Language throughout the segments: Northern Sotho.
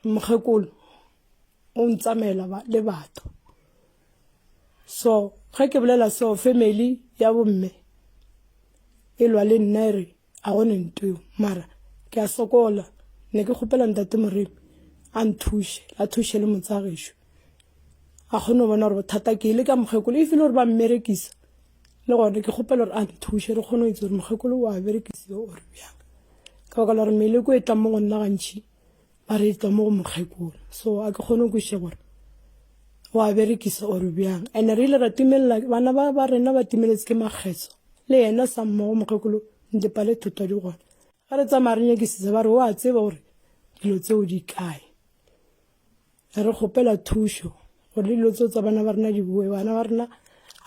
Mokgekolo o ntsamaela le batho. So ge ke bolela so family ya bomme e lwa le nna e re a go ne nto eo mara ke a sokola ne ke kgopela ntate Moremi a nthuše a thuše le motsagešo a kgone go bona gore bothata ke ile ka mokgekolo e file gore ba mmerekisa le gone ke kgopela gore a nthuše re kgone go itse gore mokgekolo wa berekisiwa or bjang ka baka la gore meleko e tlang mo go nna gantši ba re e tswa mo go mokgekolo so a ke kgone go kwešiša gore wa berekisa or bjang and re ile ra timelela bana ba ba rena ba timeletse ke makgetso le yena sa mmogo mokgekolo ntepale thotwa di gona ga re tsamaya re nyakisisa ba re wa tseba gore dilo tseo di kae re kgopela thušo gore le dilo tseo tsa bana ba rena di boe bana ba rena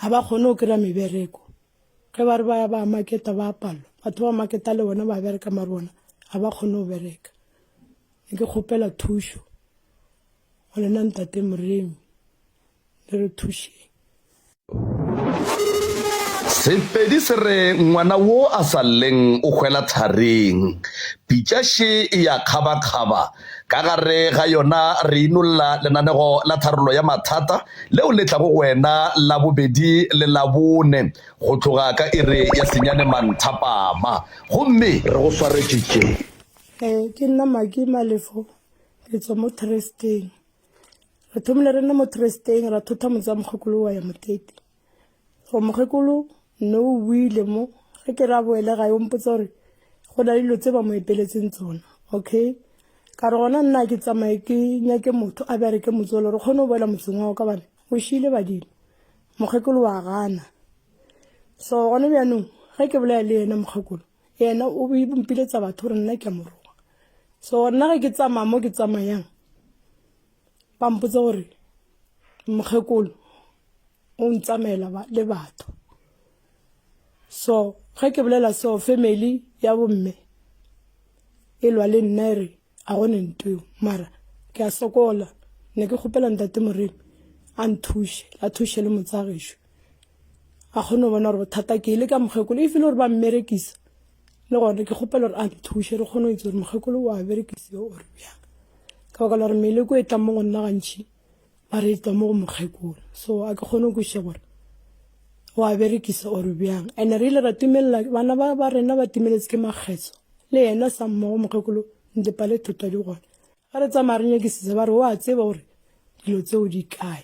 ga ba kgone go kry-a mebereko Ge ba re ba ya ba maketa ba palelwa. Batho ba maketa le bona ba bereka mare bona ga ba kgone go bereka. Ne ke kgopela thušo go lena ntate Moremi le re thušeng. Sepedi se re ngwana wo a sa lleng o hwela tharing. Pitša še e ya kgabakgaba. Ka gare ga yona re inolla lenanego la tharollo ya mathata leo le tlago go wena Labobedi le Labone go tloga ka iri ya senyane manthapama. Gomme. Re go swaretše tše. Ee, ke nna Maki Malefo, ke tswa mo Tresteng. Re thomile re nna mo Tresteng, ra thotha motse wa Mokgekolo wa ya Motete. Go mokgekolo nne o buile mo, ge ke re a boele gae o mpotsa gore go na le dilo tse ba mo epeletseng tsona. Okay, ka re gona nna ke tsamaye ke nyake motho a bereke motse ole re kgone go boela motseng wa ka bane o šiile badimo. Mokgekolo wa gana. So gone bjanong ge ke bolela le yena mokgekolo, yena o mpiletsa batho gore nna ke a mo roga. So nna ge ke tsamaya mo ke tsamayang ba mpotsa gore mokgekolo o ntsamaela le batho. So ge ke bolela so family ya bomme e lwa le nna e re a go ne nto eo mara ke a sokola ne ke kgopela ntate Moremi a nthuše a thuše le motsagešo a kgone go bona gore bothata ke ile ka mokgekolo e file gore ba mmerekisa le gone ke kgopela gore a nthuše re kgone go itse gore mokgekolo wa berekisiwa or bjang ka baka la gore meleko e tlang mo go nna gantši ba re e tswa mo go mokgekolo so a ke kgone go kwešiša gore wa berekisa or bjang and re ile ra timelela bana ba ba rena ba timeletse ke makgetso le yena sa mmogo mokgekolo ntepale thotwa di gona ga re tsamaya re nyakisisa ba re wa tseba gore dilo tseo di kae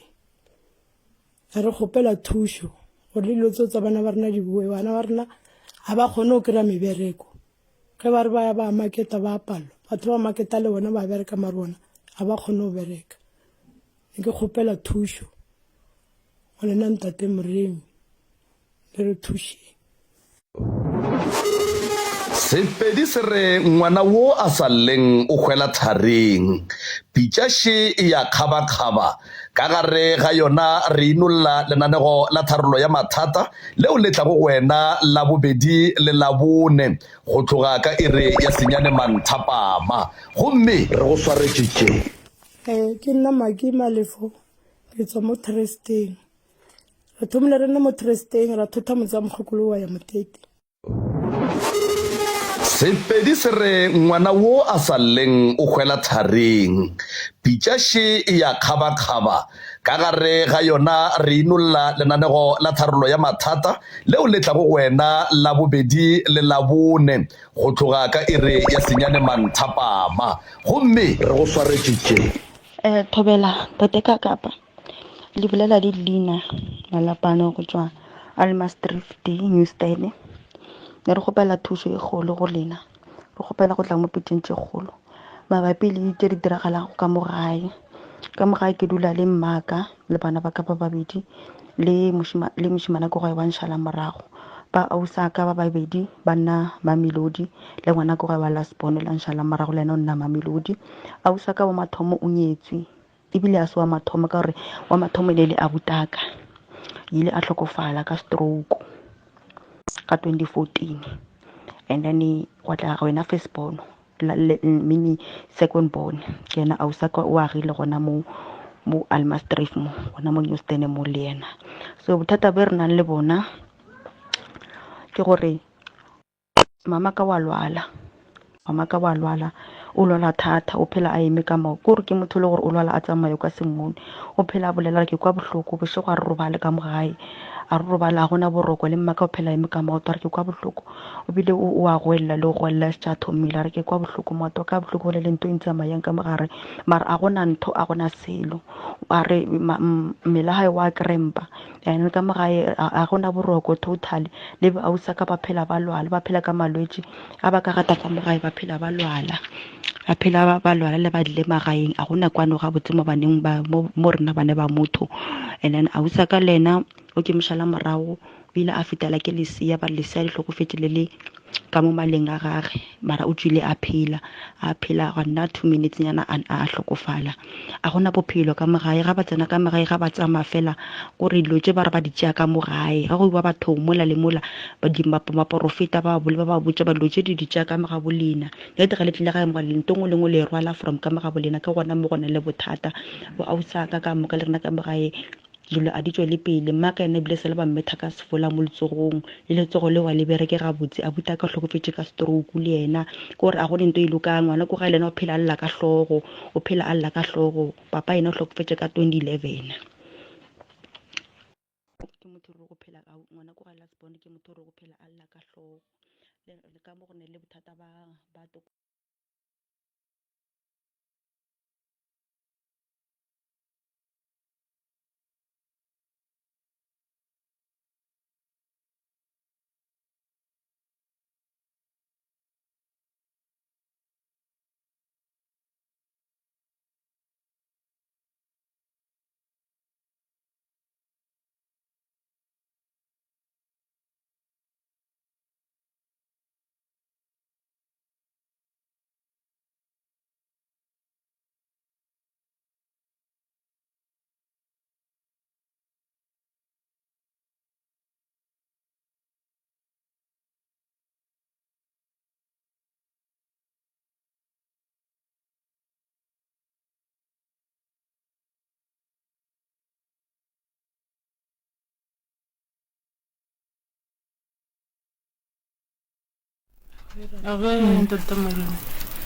re kgopela thušo gore le dilo tseo tsa bana ba rena di boe bana ba rena ga ba kgone go kry-a mebereko Ge ba re ba ya ba maketa ba palelwa. Batho ba maketa le bona ba bereka mare bona ga ba kgone go bereka. Ne ke kgopela thušo go lena ntate Moremi le re thušeng. Sepedi se re ngwana wo a sa lleng o hwela tharing. Pitša še e ya kgabakgaba. Ka gare ga yona re inolla lenanego la tharollo ya mathata leo le tlago go wena Labobedi le Labone go tloga ka iri ya senyane manthapama. Gomme. Re go swaretše tše. Ee, ke nna Maki Malefo, ke tswa mo Tresteng. Re thomile re nna mo Tresteng, ra thotha motse wa Mokgekolo wa ya Motete. Sepedi se re ngwana wo a sa lleng o hwela tharing. Pitša še e ya kgabakgaba. Ka gare ga yona re inolla lenanego la tharollo ya mathata leo le tlago go wena Labobedi le Labone go tloga ka iri ya senyane manthapama. Gomme. Re go swaretše tše. Eh, thobela tate ka kapa le bolela le leina malapano go tšwa Almasdrift Newstead ne re kgopela thušo e kgolo go lena re kgopela go tla mo pitšeng tše kgolo mabapi le tše di diragalago ka mo gae ka mo gae ke dula le mmaka le bana ba ka ba babedi le le mošemane ko gae wa nšala morago ba ausaka ba babedi ba nna mamelodi le ngwana ko gae wa last born la nšala morago le ena o nna mamelodi ausaka wa mathomo o nyetswe ebile a se wa mathomo ka gore wa mathomo e le le abutaka ile a hlokofala ka stroke ka 2014 and then gwa tla wena first born mini second born ke yena ausaka o agile gona mo mo almastrif mo gona mo newstan mo le yena so bothata bo re nang le bona ke gore Mama ka wa lwala, mama ka wa lwala. O lwala thata, o phela a eme ka maoto. Kore ke motho e le gore o lwala a tsamaya o ka se mmone. O phela a bolela re ke kwa bohloko, bošego a re robale ka mo gae. A re robale a gona boroko le mmaka o phela a eme ka maoto a re ke kwa bohloko. O bile o a goelela le go goelela a šetše a thomile a re ke kwa bohloko maoto a ka bohloko go le le ntho e ntsamayang ka mogare mara a gona ntho a gona selo. A re mmele wa gae wa krempa and ka mo gae a gona boroko totally le ausi ka ba phela ba lwala ba phela ka malwetši a ba ka gata ka mo gae ba phela ba lwala ba phela ba lwala le ba dile magaeng a gona kwano gabotse mo baneng ba mo rena bane ba motho and then ausi ka le ena o ke mošala morago o ile a fetela ke lesea ba lesea le hlokofetše le le ka mo maleng a gage mara o tswile a phela a phela gwa nna two minutes nyana a a hlokofala a gona bophelo ka mo gae ga ba tsena ka mo gae ga ba tsamaya fela kore dilo tše ba re ba di tšea ka mo gae ga go iwa bathong mola le mola baporofeta ba bole ba ba botša ba dilo tše di di tšea ka mo ga bolena nnete ga le tlile gae mo nto ngwe le ngwe le e rwala from ka mo ga bolena ke gona mo go na le bothata bo ausaka ka moka le rena ka mo gae Dilo a di tšwele pele. Mma ka yena ebile sale ba mmetha ka sefola mo letsogong, le letsogo leo a le bereke gabotse. Abuti a ka hlokofetše ka stroke le yena. Ke gore a go ne nto e lokang. Ngwana ko gae le yena o phela a lla ka hlogo, o phela a lla ka hlogo. Papa yena o hlokofetše ka 2011. Ke motho re go phela ka ngwana ko gae last born ke motho re go phela a lla ka hlogo. Le ka mo go ne le bothata ba ba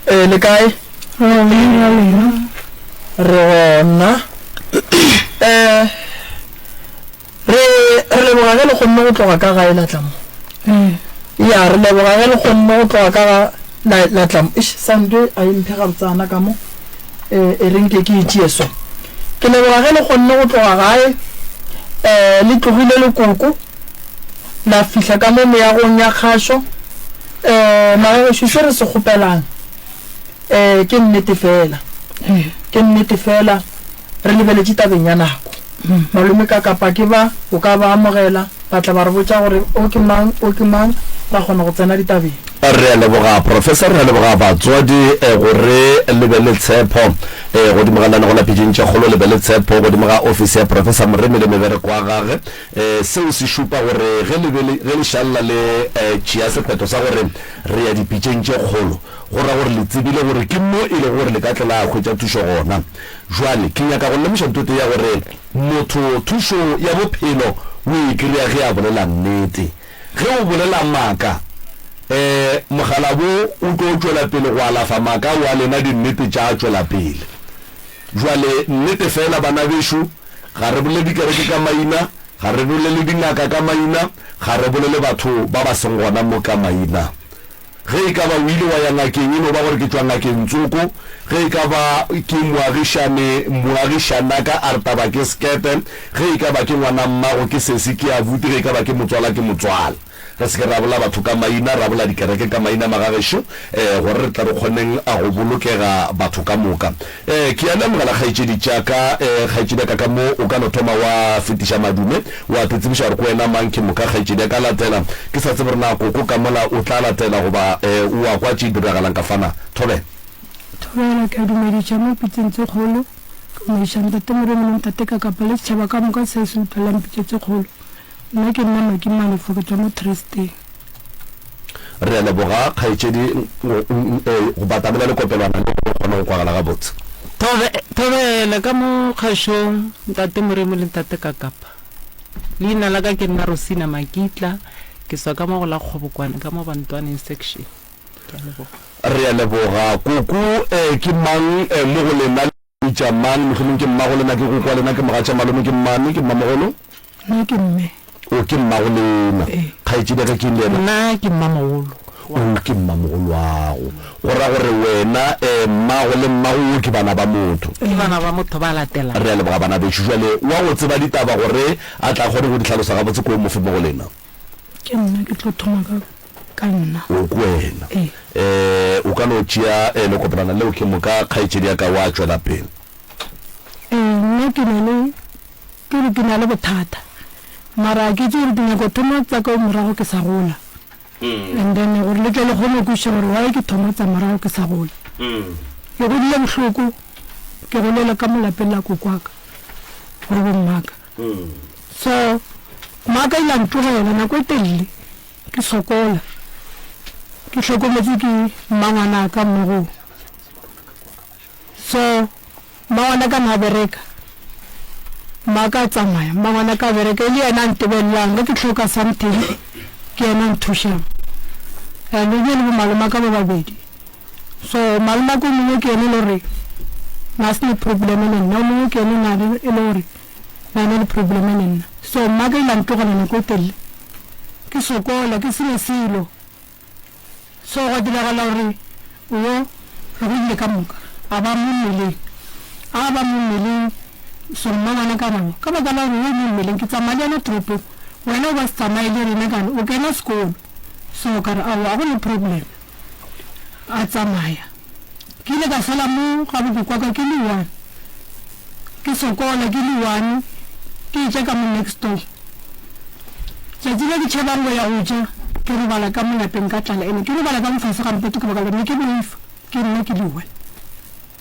Ee, le kae? Re gona. Eh, re re leboga ge le kgonne go tloga ka gae la tla mo. Ya, re leboga ge le kgonne go tloga ka ga la la tla mo. Eish, sound a e mphe gabotsana ka mo. Eh, e re nke ke e tšee so. Ke leboga ge le kgonne go tloga gae. Eh, le tlogile lekoko. La fihla ka mo meagong ya kgašo. Um magagešo se re se kgopelang um ke nnete fela, ke nnete fela re lebeletše tabeng ya nako. Malome ka kapa ke ba, o ka ba amogela, ba tla ba re botša gore o ke mang, o ke mang, ra kgona go tsena ditabeng. Re a leboga Professor, re a leboga batswadi gore le be le tshepo godimo ga lenanego la Pitšeng tše Kgolo, le be le tshepo godimo ga ofisi ya Professor Moremi le mebereko wa gage. Seo se šupa gore ge le be le, ge le šalela le tšea sephetho sa gore re ya dipitšeng tše kgolo, go ra gore le tsebile gore ke mo e lego gore le ka tle la hwetša thušo gona. Bjale, ke nyaka go lemoša ntho e tee ya gore motho thušo ya bophelo o e kry-a ge a bolela nnete. Ge o bolela maaka, mogala wo o tlo tšwela pele go alafa maaka ao a lena, dinnete tša tšwela pele. Bjale, nnete feela, bana bešo, ga re bolele dikereke ka maina, ga re bolele dingaka ka maina, ga re bolele batho ba ba seng gona mo ka maina. Ge e ka ba o ile wa ya ngakeng, e no ba gore ke tšwa ngakeng tsoko. Ge e ka ba ke moagišane, moagišanaka a re taba ke sekepe. Ge e ka ba ke ngwana mmago, ke sesi, ke abuti. Ge e ka ba ke motswala, ke motswala. Re se ke ra bola batho ka maina, ra bola dikereke ka maina, magagešo, eh, gore re tle re kgoneng go bolokega batho ka moka. Eh, ke a le amogela, kgaetšedi tša ka, eh, kgaetšedi ya ka ka mo, o ka no thoma wa fetiša madume, wa te tsebiša gore ke wena mang, ke moka kgaetšedi ya ka latela. Ke sa tsebe gore na koko ka mola o tla latela goba, eh, o a kwa tše diragalang ka fa na. Thobela. Thobela, ke a dumediša mo pitseng tše kgolo. Ke dumediša Ntate Moremi le Ntate Kakapa le setšhaba ka moka se se utlwelelang pitša tše kgolo. Nna ke nna Maki Malefo, ke tšwa mo Tristeng. Re a leboga kgaetšedi go batamela lekopelwana le gore o kgone go kwagala gabotse. Thobe, thobela ka mo kgašong, Ntate Moremi le Ntate Kakapa. Leina la ka ke nna Rosina Makitla, ke tswa ka mo go la Kgobokwane ka mo Bantwaneng section. Ke a leboga. Re a leboga. Koko eh, ke mang eh, mo go lena le bitša mang? Mohlomong ke mmago lena, ke koko wa lena, ke mogatša malome, ke mmane, ke mmamogolo? Nna ke mme. O ke mmago lena. Ee. Kgaetšedi ya ka ke eng le yena? Nna ke mmamogolo. O ke mmamogolwago. Go ra gore wena, eh, mmago le mmago wo ke bana ba motho. Ke bana ba motho ba latelang. Re a leboga bana bešo. Bjale wa go tseba ditaba gore a tla kgone go di hlalosa gabotse ke o mofe mo go lena? Ke nna ke tlo thoma ka, ka nna. O ke wena. Ee. Eh, o ka no tšea eh, lekopelana leo ke moka kgaetšedi ya ka wa tšwela pele. Ee, nna ke na le, ke re ke na le bothata. Mara ke itse gore ke nyaka go thoma tsa ka morago ke sa gola. And then gore le tle le kgone go kwešiša gore why ke thoma tsa morago ke sa gola. Ke godile bohloko, ke golela ka mo lapeng la kokwaka gore bo mmaka. So mmaka ile a ntlogela nako e telele ke sokola, ke hlokometswe ke mmangwanaka mmagong. So mmangwanaka na bereka, mmaka a tsamaya, mmangwanaka a bereka e le yena a ntebelelang ge ke hloka something ke yena a nthušang. And e be le bo malomaka ba babedi. So malomaka o mongwe ke yena e le gore na se ne problem le nna, o mongwe ke yena na e le gore na na le problem le nna. So mmaka ile a ntlogela nako e telele ke sokola ke sena selo. So gwa diragala gore wo re godile ka moka a ba mo mmeleng. A ba mo mmeleng, so mma ngwana ka re, Ka baka la gore wo mo mmeleng ke tsamaya le yena toropong, wena o ba se tsamaye le rena kane o kena sekolo. So ka re, Aowa, ga go no problem. A tsamaya. Ke ile ka sala mo ga bokoko wa ka ke le one, ke sokola ke le one, ke etša ka mo next door. Tšatši le ke tšhabang go ya go ja, ke robala ka mo lapeng ka tlala ene ke robala ka mo fase ga mpeto ka baka la gore ne ke boifa ke nna ke le one.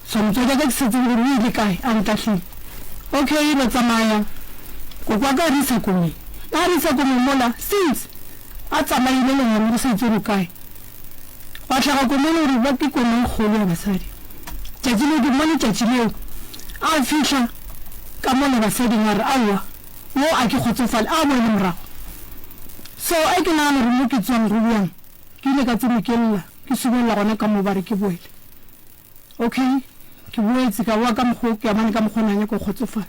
So motswadi wa ka ke sa tsebe gore o ile kae a ntahlile. Okay ra tsamaya koko wa ka a re isa komeng, a re isa komeng mola since a tsamaile le gona re sa itse gore o kae. Gwa hlaga komeng gore ba ke komeng kgolo ya basadi. Tšatši leo ke mmone tšatši leo a fihla ka mola basading a re aowa wo a ke kgotsofale a boele morago. So a ke nagana gore mo ke tswang go bjang ke ile ka tsene ke lla ke subelela gona ka mo ba re ke boele. Okay ke boetse ka boa ka mokgo ke amane ka mokgo na nyaka go kgotsofala.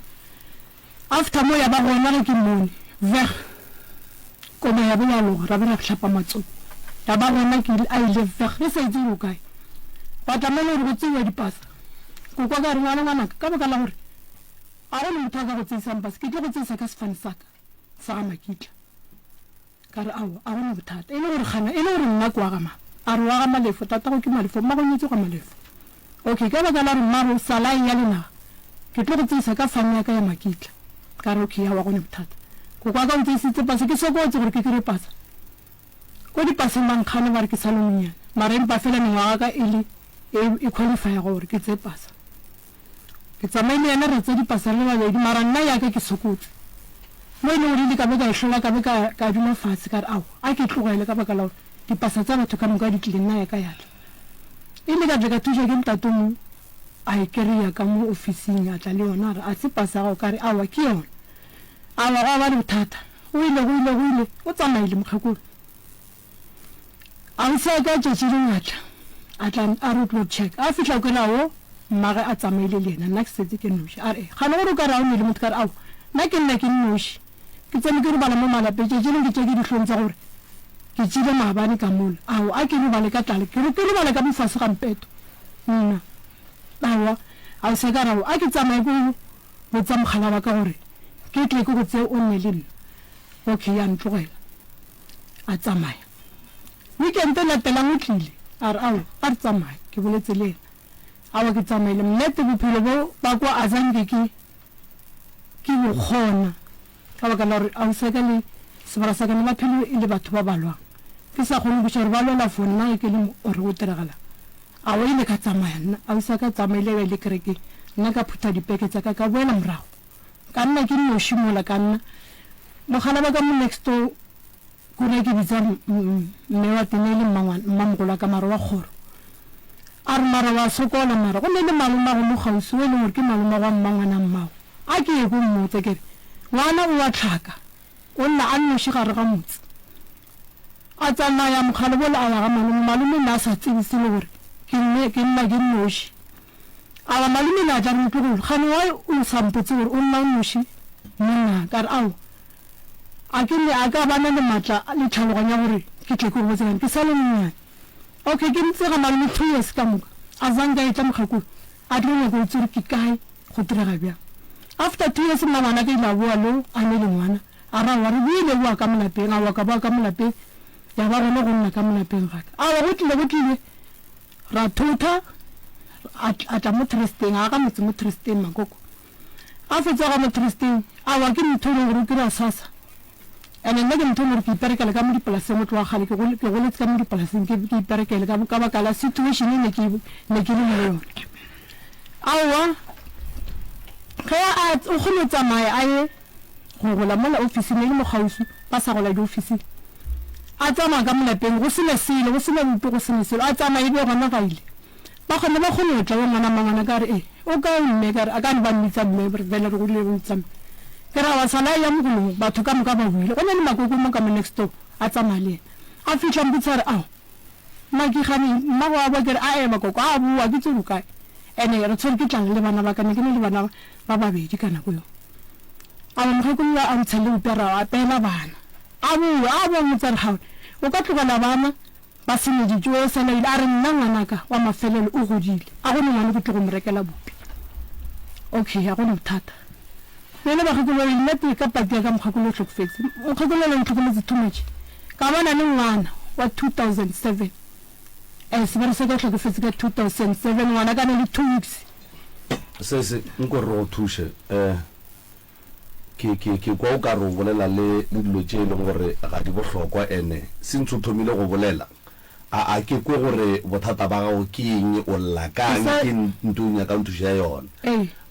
After mo ya ba gona ge ke mmone veg koma ya be ya loga ra be ra hlapa matsogo ya ba gona ke a ile veg re sa itse gore o kae. Gwa tla mo e le gore go tseiwa dipasa ko kwa ka re ngwana ngwanaka ka baka la gore ga go le motho a ka go tseisang pasa ke tlo go tseisa ka sefane sa ka sa ga Makitla. Ka re, Aowa, a go na bothata. E le gore gana, e le gore nna ke wa ga mang? A re, Wa ga Malefo, tatago ke Malefo, mmago o nyetše gwa Malefo. Okay, ka baka la gore mmago sala a eya le naga, ke tlo go tseisa ka farm ya ka ya Makitla. Ka re, Okay, aowa, go ne bothata. Koko wa ka o ntseisitse pasa, ke sokotse gore ke kry-e pasa. Ko dipaseng ba nkgana ba re ke sa le monnyane, mara empa fela mengwaga ya ka e le e, e qualify-a gore ke tseye pasa. Ke tsamaile le yena ra tsea dipasa re le babedi, mara nna ya ka ke sokotse. Mo e leng gore ile ka be ka e hlola ka be ka, ka dula fatshe ka re aowa, a ke tlogele ka baka la gore dipasa tsa batho ka moka di tlile nna ya ka ya tla. Ile ka tla ka thušwa ke ntate o mongwe a e kry-a ka mo ofising a tla le yona a re a se pasa ya gago ka re aowa ke yona. Aowa gwa ba le bothata, go ile go ile go ile o tsamaile mokgekolo. Ausi a ka tšatši lengwe a tla, a tla a re o tlo check. A fihla o kry-a wo mmagwe a tsamaile le yena, nna ke setse ke nnoši. A re, Kgane gore o ka re ga o ne le motho? Ka re, Aowa, nna ke nna ke nnoši. Ke tsene ke robala mo malapeng, tšatši lengwe ke tšea ke dihlong tsa gore ke tšile maabane ka mola. Aowa, a ke robale ka tlala, ke re ke robala ka mo fase ga mpeto nna. Aowa, ausi a ka re, Aowa, a ke tsamaye ko botsa mogala wa ka gore ke tle ke go tseye o nne le nna. Okay, a ntlogela. A tsamaya. Weekend e latelang o tlile, a re, Aowa, a re tsamaye. Ke boletse le yena. Aowa, ke tsamaile. Nnete, bophelo bo ba kwa Azange ke, ke bo kgona, ka baka la gore ausi wa ka le sebra sa ka ne ba phele e le batho ba ba lwang. Ke sa kgone go kwešiša gore ba lwela for nna ge ke le mo or go diragalang. Aowa, ile ka tsamaya nna. Ausi wa ka a tsamaile ba ile kerekeng. Nna ka phutha dipeke tsa ka, ka boela morago. Ka nna ke nnoši mola, ka nna. Mogala ba ka mo next door kore ke bitsa mme wa teng e le mmamogolo wa ka mara wa kgoro. A re mara wa sokola mara go ne le malomago mo kgauswi o e leng gore ke malomago wa mmangwana mmago. A ke ye ko mmotse ke re ngwana o wa tlhaka o lla a nnoši gare ga motse. A tsamaya mokgalo bola a ya ga malome, malome ne a sa tsebe selo gore. Ke nne ke nna ke nnoši. Awa malome le a tla re motlogolo gane why o sa mpotse gore o nna o nnoši monna? Ka re aowa a ke ne a ka bana le matla le tlhaloganyo ya gore ke tle ke go botse gane ke sa le monnyane. Okay ke ntse ga malome 2 years ka moka a zanka etla mokgakolo a tlo nyaka go itse gore ke kae go direga bjang. After 2 years mma ngwana ka ile a boa lo a ne le ngwana a re aowa re boile boa ka molapeng aowa ka boa ka molapeng ya ba gona go nna ka molapeng gaka aowa go tlile go tlile Ra thotha, a, a tla mo Tristeng, a aga motse mo Tristeng, makoko. A fetsa go aga mo Tristeng, aowa ke motho e leng gore o kry-a SASSA. And-e nna ke motho e leng gore ke iperekela ka mo dipolaseng go tloga kgale, ke gole, ke goletse ka mo dipolaseng ke, ke iperekele ka, ka baka la situation e ne ke, ne ke le mo go yona. Aowa, ge a, o kgone go tsamaya a ye go gola mola ofising e le mo kgauswi, ba sa gola diofising. A tsamaya ka mo lapeng go sena selo, go sena bupi, go sena selo. A tsamaya e be gona ga ile. Ba kgone ba kgone go tla bo ngwana mangwana ka re, E, o kae mme? Ka re, a ka no ba mmitsa mme, re vele re godile re mmitsa mme. Ke re, Aowa, sala a eya mogolong, batho ka moka ba boile. Go na le makoko mo ka mo next door, a tsamaya le yena. A fihla mpotsa a re, Ao, mma ke gane mmago a boa? Ke re, Ae, makoko a boa, ke tsebe o kae. Ene re tshwere ke tlala le bana ba ka, ne ke na le bana ba babedi ka nako eo. A ba mokgekolo a ntsha leuta ra apeela bana. A boe, a boa motse a re, Gaone, o ka tlogela bana ba se ne dijo, o sala ile. A re, Nna ngwanaka wa mafelelo o godile, a go ne ngwana ke tlo go mo rekela bupi. Okay, ga go ne bothata. Bjale bakgekolo ba bile, nna tee ka pati ya ka mokgekolo o hlokofetse. Mokgekolo o ntlhokometse too much. Ka bona le ngwana wa 2007. Eh, sebere sa ka o hlokofetse ka 2007, ngwana ka na le 2 weeks. Sese, nko re go thuše. Eh. Ke, ke, ke kwa o ka re o bolela le, le dilo tše e leng gore ga di bohlokwa, ene since o thomile go bolela, a, a ke kwe gore bothata ba gago ke eng, o lla ka'ng, ke eng o nyakang thušo ya yona.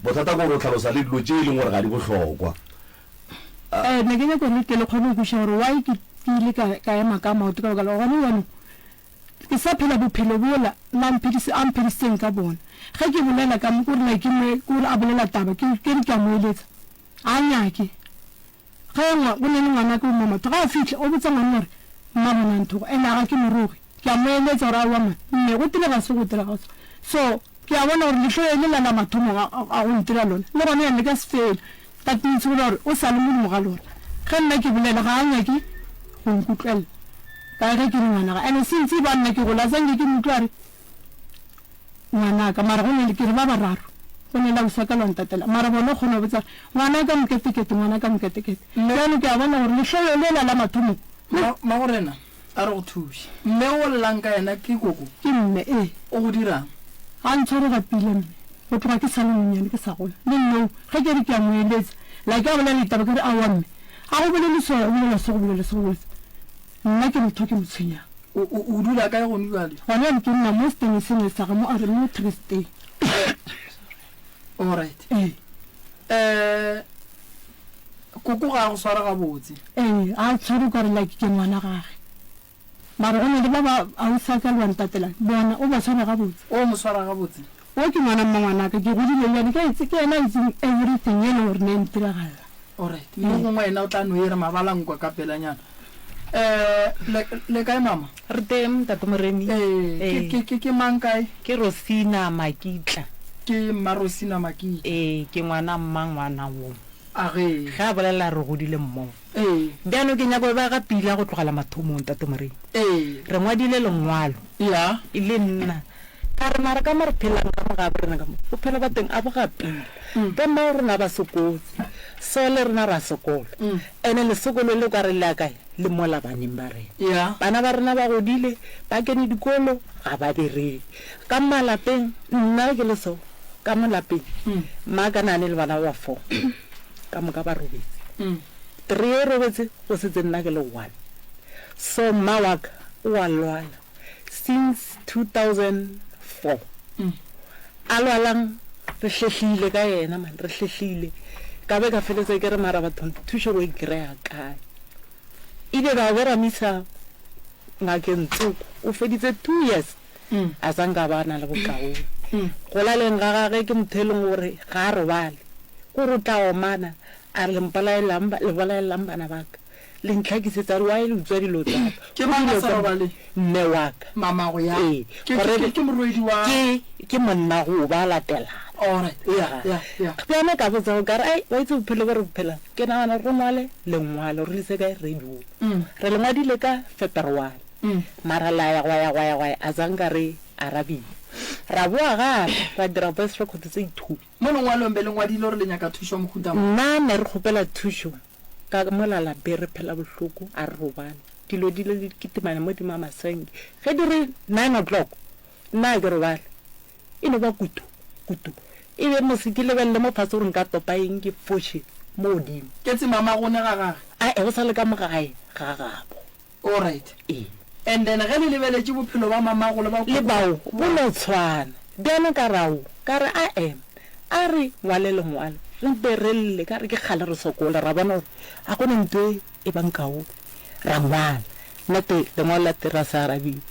Bothata ke gore o hlalosa le dilo tše e leng gore ga di bohlokwa. Ee, ne ke nyaka gore le tle le kgone go kwešiša gore why ke, ke ile ka, ka ema ka maoto ka baka la gore gona bjanong ke sa phela bophelo bola la mphedise, a mphedisitseng ka bona. Ge ke bolela ka mo, ke gore like ke mo, ke gore a bolela taba, ke, ke re ke a mo eletsa, ga a nyake. Ge ngwa, go na le ngwanake o mo matho, ga a fihla, o botsa ngwanna gore, mma bona nthogo, and-e ga ke mo roge. Ke a mo eletsa gore aowa man, mme go direga se, go direga so. So, ke a bona gore lehloyo lela la mathomong a, a, a go ntira lona, le gona bjale le ka se fele. That means go ra gore o sa le modimo ga lona. Ge nna ke bolela ga a nyake go nkutlwelela ka ge ke re ngwana ga. And since e ba nna ke gola zanke ke mo utlwe a re ngwanaka mara go ne ke re ba bararo go ne la usaka lwa ntatela mara bona o kgona go botsa ngwanaka moketekete ngwanaka moketekete. Bjalo ke a bona gore lehloyo lela la mathomong le. Mmagorena a re go thuše. Mme o llang ka yena ke koko? Ke mme, ee. O go dirang? Ga ntshware ga pila mme. Go tloga ke sa le monnyane ke sa gola. Le nna ge ke re ke a mo eletsa, like a bolela ditaba ke re aowa mme, ga go bolele so, go bolela so, go bolela so, go bolela so. Nna ke motho ke mo tshwenyang. O, o, o dula kae gone bjale? Gona bjale ke nna mo setene sengwe sa ga mo a re mo Tristeng. Alright. Ee. Eh, koko ga a go sware gabotse. Ee, ga a tshware o ka re like ke ngwana gage. Mara go na le ba ba ausi a ka le wa ntatela, bona o ba tshwara gabotse. O mo swara gabotse? O ke ngwana mmangwanaka, ke godile le yena, ke ke yena a itseng everything e leng gore ne e ntiragalela. Alright, mo gongwe yena o tla no e re mabala nkwa ka pelanyana. Eh, le, le kae mama? Re teng, Ntate Moremi. Ee, ke, ke, ke, ke mang kae? Ke Rosina Makitla. Ke Mma Rosina Makitla. Ee, ke ngwana mmangwana wo. A ge. Ge a bolela re godile mmogo. Ee. Bjalo ke nyaka go ba ga pila go tlogela mathomong, Ntate Moremi. Ee. Re ngwadile lengwalo. Ya. E le nna. Ka re, Mara ka mo re phelang ka mo gabo rena ka mo, bophelo ba teng a bo ga pila. Bo mmago rena ba sokotse, so le rena ra sokola. Ene lesokolo le ka re le ya kae? Le mola baneng ba rena. Ya. Bana ba rena ba godile, ba kene dikolo, ga ba bereke. Ka malapeng, nna ge ke le so, ka mo lapeng, mma ka nane le bana ba ba four, ka moka ba robetse. Three e robetse, go setse nna ke le one. So mma wa ka o a lwala since 2004. A lwalang, re hlehlile ka yena man, re hlehlile. Ka be ka feletsa ke re mara bathong thušo bo e kry-a kae? Ile ba be ra mo isa ngakeng tsoko, o feditse 2 years a sa nka ba na le bokaone. Go laleng ga gage ke motho e leng gore ga a robale, ke gore o tla omana a re le mpolaelang, le bolaelang bana ba ka. Le ntlhakisetsa re why le utswa dilo tsa ka. Ke mang a sa robaleng? Mme wa ka. Mamago ya. Ee. Ke, ke, ke, ke morwedi wa. Ke, ke monna go ba latelana. Alright. Ya. Ya, ya. Bjana ka botsa o ka re, ai, wa itse bophelo bo re bo phelang. Ke nagana gore re ngwale lengwalo re le ise kae radio. Re le ngwadile ka Feberware. Mara la ya gwa ya gwa ya gwa ya, a zanka re arabiwa. Ra boa gape ra dira voice record tse ithubi. Mo lengwalong be le ngwadile gore le nyaka thušo ya mohuta mang? Nna ne re kgopela thušo Ka mola lapeng re phela bohloko, a re robale. Dilo di ile di kitimana mo di mamasenke. Ge di re nine o'clock, nna ga ke robale. E no ba kutu, kutu. E be mose ke lebelele mo fase gore nka topa eng ke foše mo godimo. Ke tse mamagone ga gage? Ae, go sa le ka mo gae ga gabo. Alright. Ee. And then ge le lebeletše bophelo ba mamago le ba Le bao bo no tshwana. Bjalo ka re ao, ka re ae, a re ngwale lengwalo, re mpe re lle, ka re ke kgale re sokola, ra bona gore ga go na nto e e bang kaone. Ra ngwala. Nnete lengwalo la teng ra se arabiwe.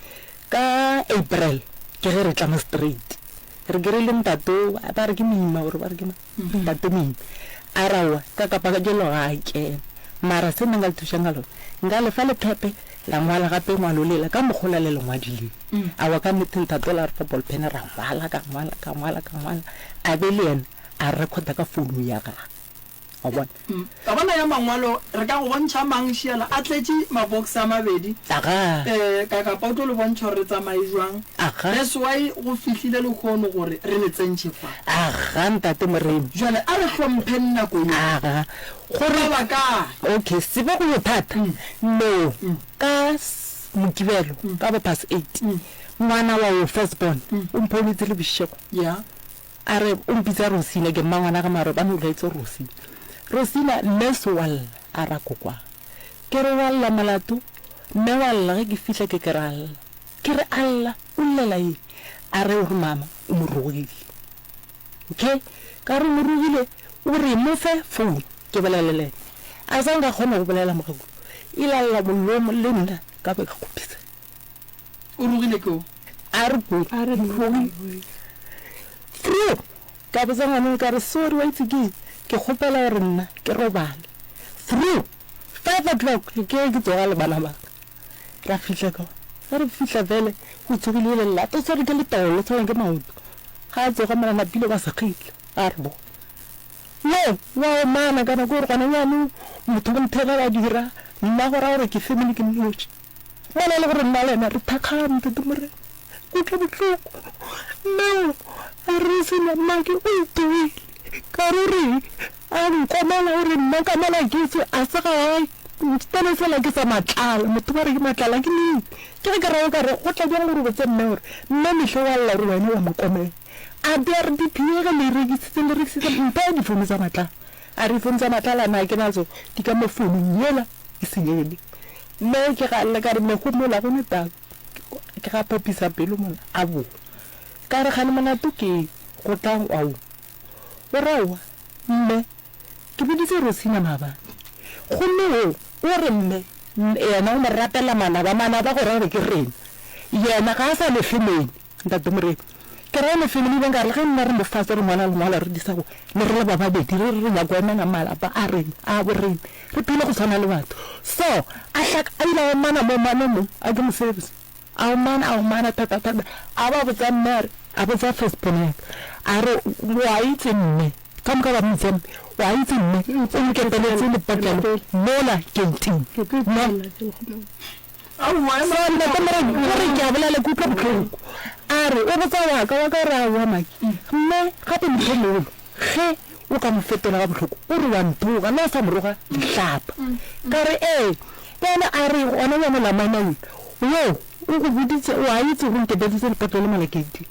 Ka April ke ge re tla mo straight. Re kry-ile ntate o, ba re ke Moima or ba re ke mang? Ntate Moima. A re aowa, ka kapa kajeno ga a kena. Mara se nna nka le thušang ka lona, nka le fa lephephe la ngwala gape ngwalo lela ka mokgwa ola le le ngwadileng. Aowa ka nnete ntate ola a re fa ball pen ra ngwala, ka ngwala, ka ngwala, ka ngwala. A be le yena a recorda ka founu ya gagwe. Wa bona? Tabana ya mangwalo, re ka go bontšha mang šiala a tletše mabokse a mabedi? Aga. Eh, ka kapa o tlo le bontšha gore re tsamaye jwang. Aga. That's why go fihlile lehono gore re le tsentšhe fa. Aga, Ntate Moremi. Jwale a re hlompheng nako ye. Aga. Gore. Ba ba kae? Okay, sebe go yo thata. No. Ka Mokibelo, ka bo past eight, ngwana wa wo first born, o mphounetse le bošego. Yeah. A re, O mpitsa Rosina, ke mmangwanage mara ba no laetse Rosina. Rosina, mme so wa lla, a ra kokwa. Ke re wa lla molato? Mme wa lla ge ke fihla ke ke ra lla. Ke re a lla, o llela eng? A re o re mama o mo rogile. Okay, ka re o mo rogile, o re mo fe phone ke bolele le ena. A sa nka kgona go bolela mogekolo, ile a lla molomo le nna ka be ka kgopisega. O rogile ke o? A re ko. A re rogile. True. Ka botsa ngwaneno ka re sorry wa itse ke ke kgopela gore nna ke robale. True. 5 o'clock ke ge ke tsoga le bana ba ka. Ra fihla ka ge re fihla fele o tsogile e le lata o tshwere ke letolo o tshwarwa ke maoto. Ga a tsoga mola napile ba sekgile a re bo. No wa omana ka nako gore gona jaanong motho o nthega wa dira nna go raya gore ke family ke mnoši. Mola e le gore nna le yena re thakgane, Ntate Morena. Ke utlwa bohloko. Mme o a re sena mmake o itoile. Ka re o reng? A nkomela o re nna ka mola ke se a se gae. Stele sela ke sa matlala. Motho ba re ke matlala ke nnete. Ke ge ke ra o ka re go tla bjang gore o botse mme gore mme mehle wa lla gore wena wa mo komela. A be a re di-PA ge le e rekisitse le rekisitse mpha difounu tsa matlala. A re difounu tsa matlala na ke nazo di ka mo founung yela e senyegile. Mme ke ga lla ka re mego mola go ne taba ke ga phapisa pelo mola a boa ka re gane molato ke eng go tla ao o ra oa mme ke boditse Rosina maabane gomme wo o re mme yena o mo rapela manaba manaba go ra gore ke rena yena ga a sa le femene Ntate Moremi, ke ra ene family be nkare ge nna re mo fase re ngwala lengwalo re disa go ne re le ba babedi re re re nyako emela malapa a rena a bo rena re phele go tshwana le batho so a hlaka a ile a omana mo omane mo a ke mo service a omana a omana thata thata a ba botsa mme a re a botsa first born ya ka a re wa itse mme ka moka ba mmitsa mme wa itse mme o nkepeletse lepotlelo mola gating ne Aowa, ema. So ntate Moremi o re ke a bolela ke utlwa bohloko. A re o botsa wa ka, wa ka o re aowa Maki. Mme gape motho mogolo ge o ka mo fetola ga bohloko o re wa nthoga le o sa mo roga dihlapa. Ka re ee. Bjale a re gona bjalo la maina wo o go boditše o a itse gore o nkepeditse lepotlo le mola keiting.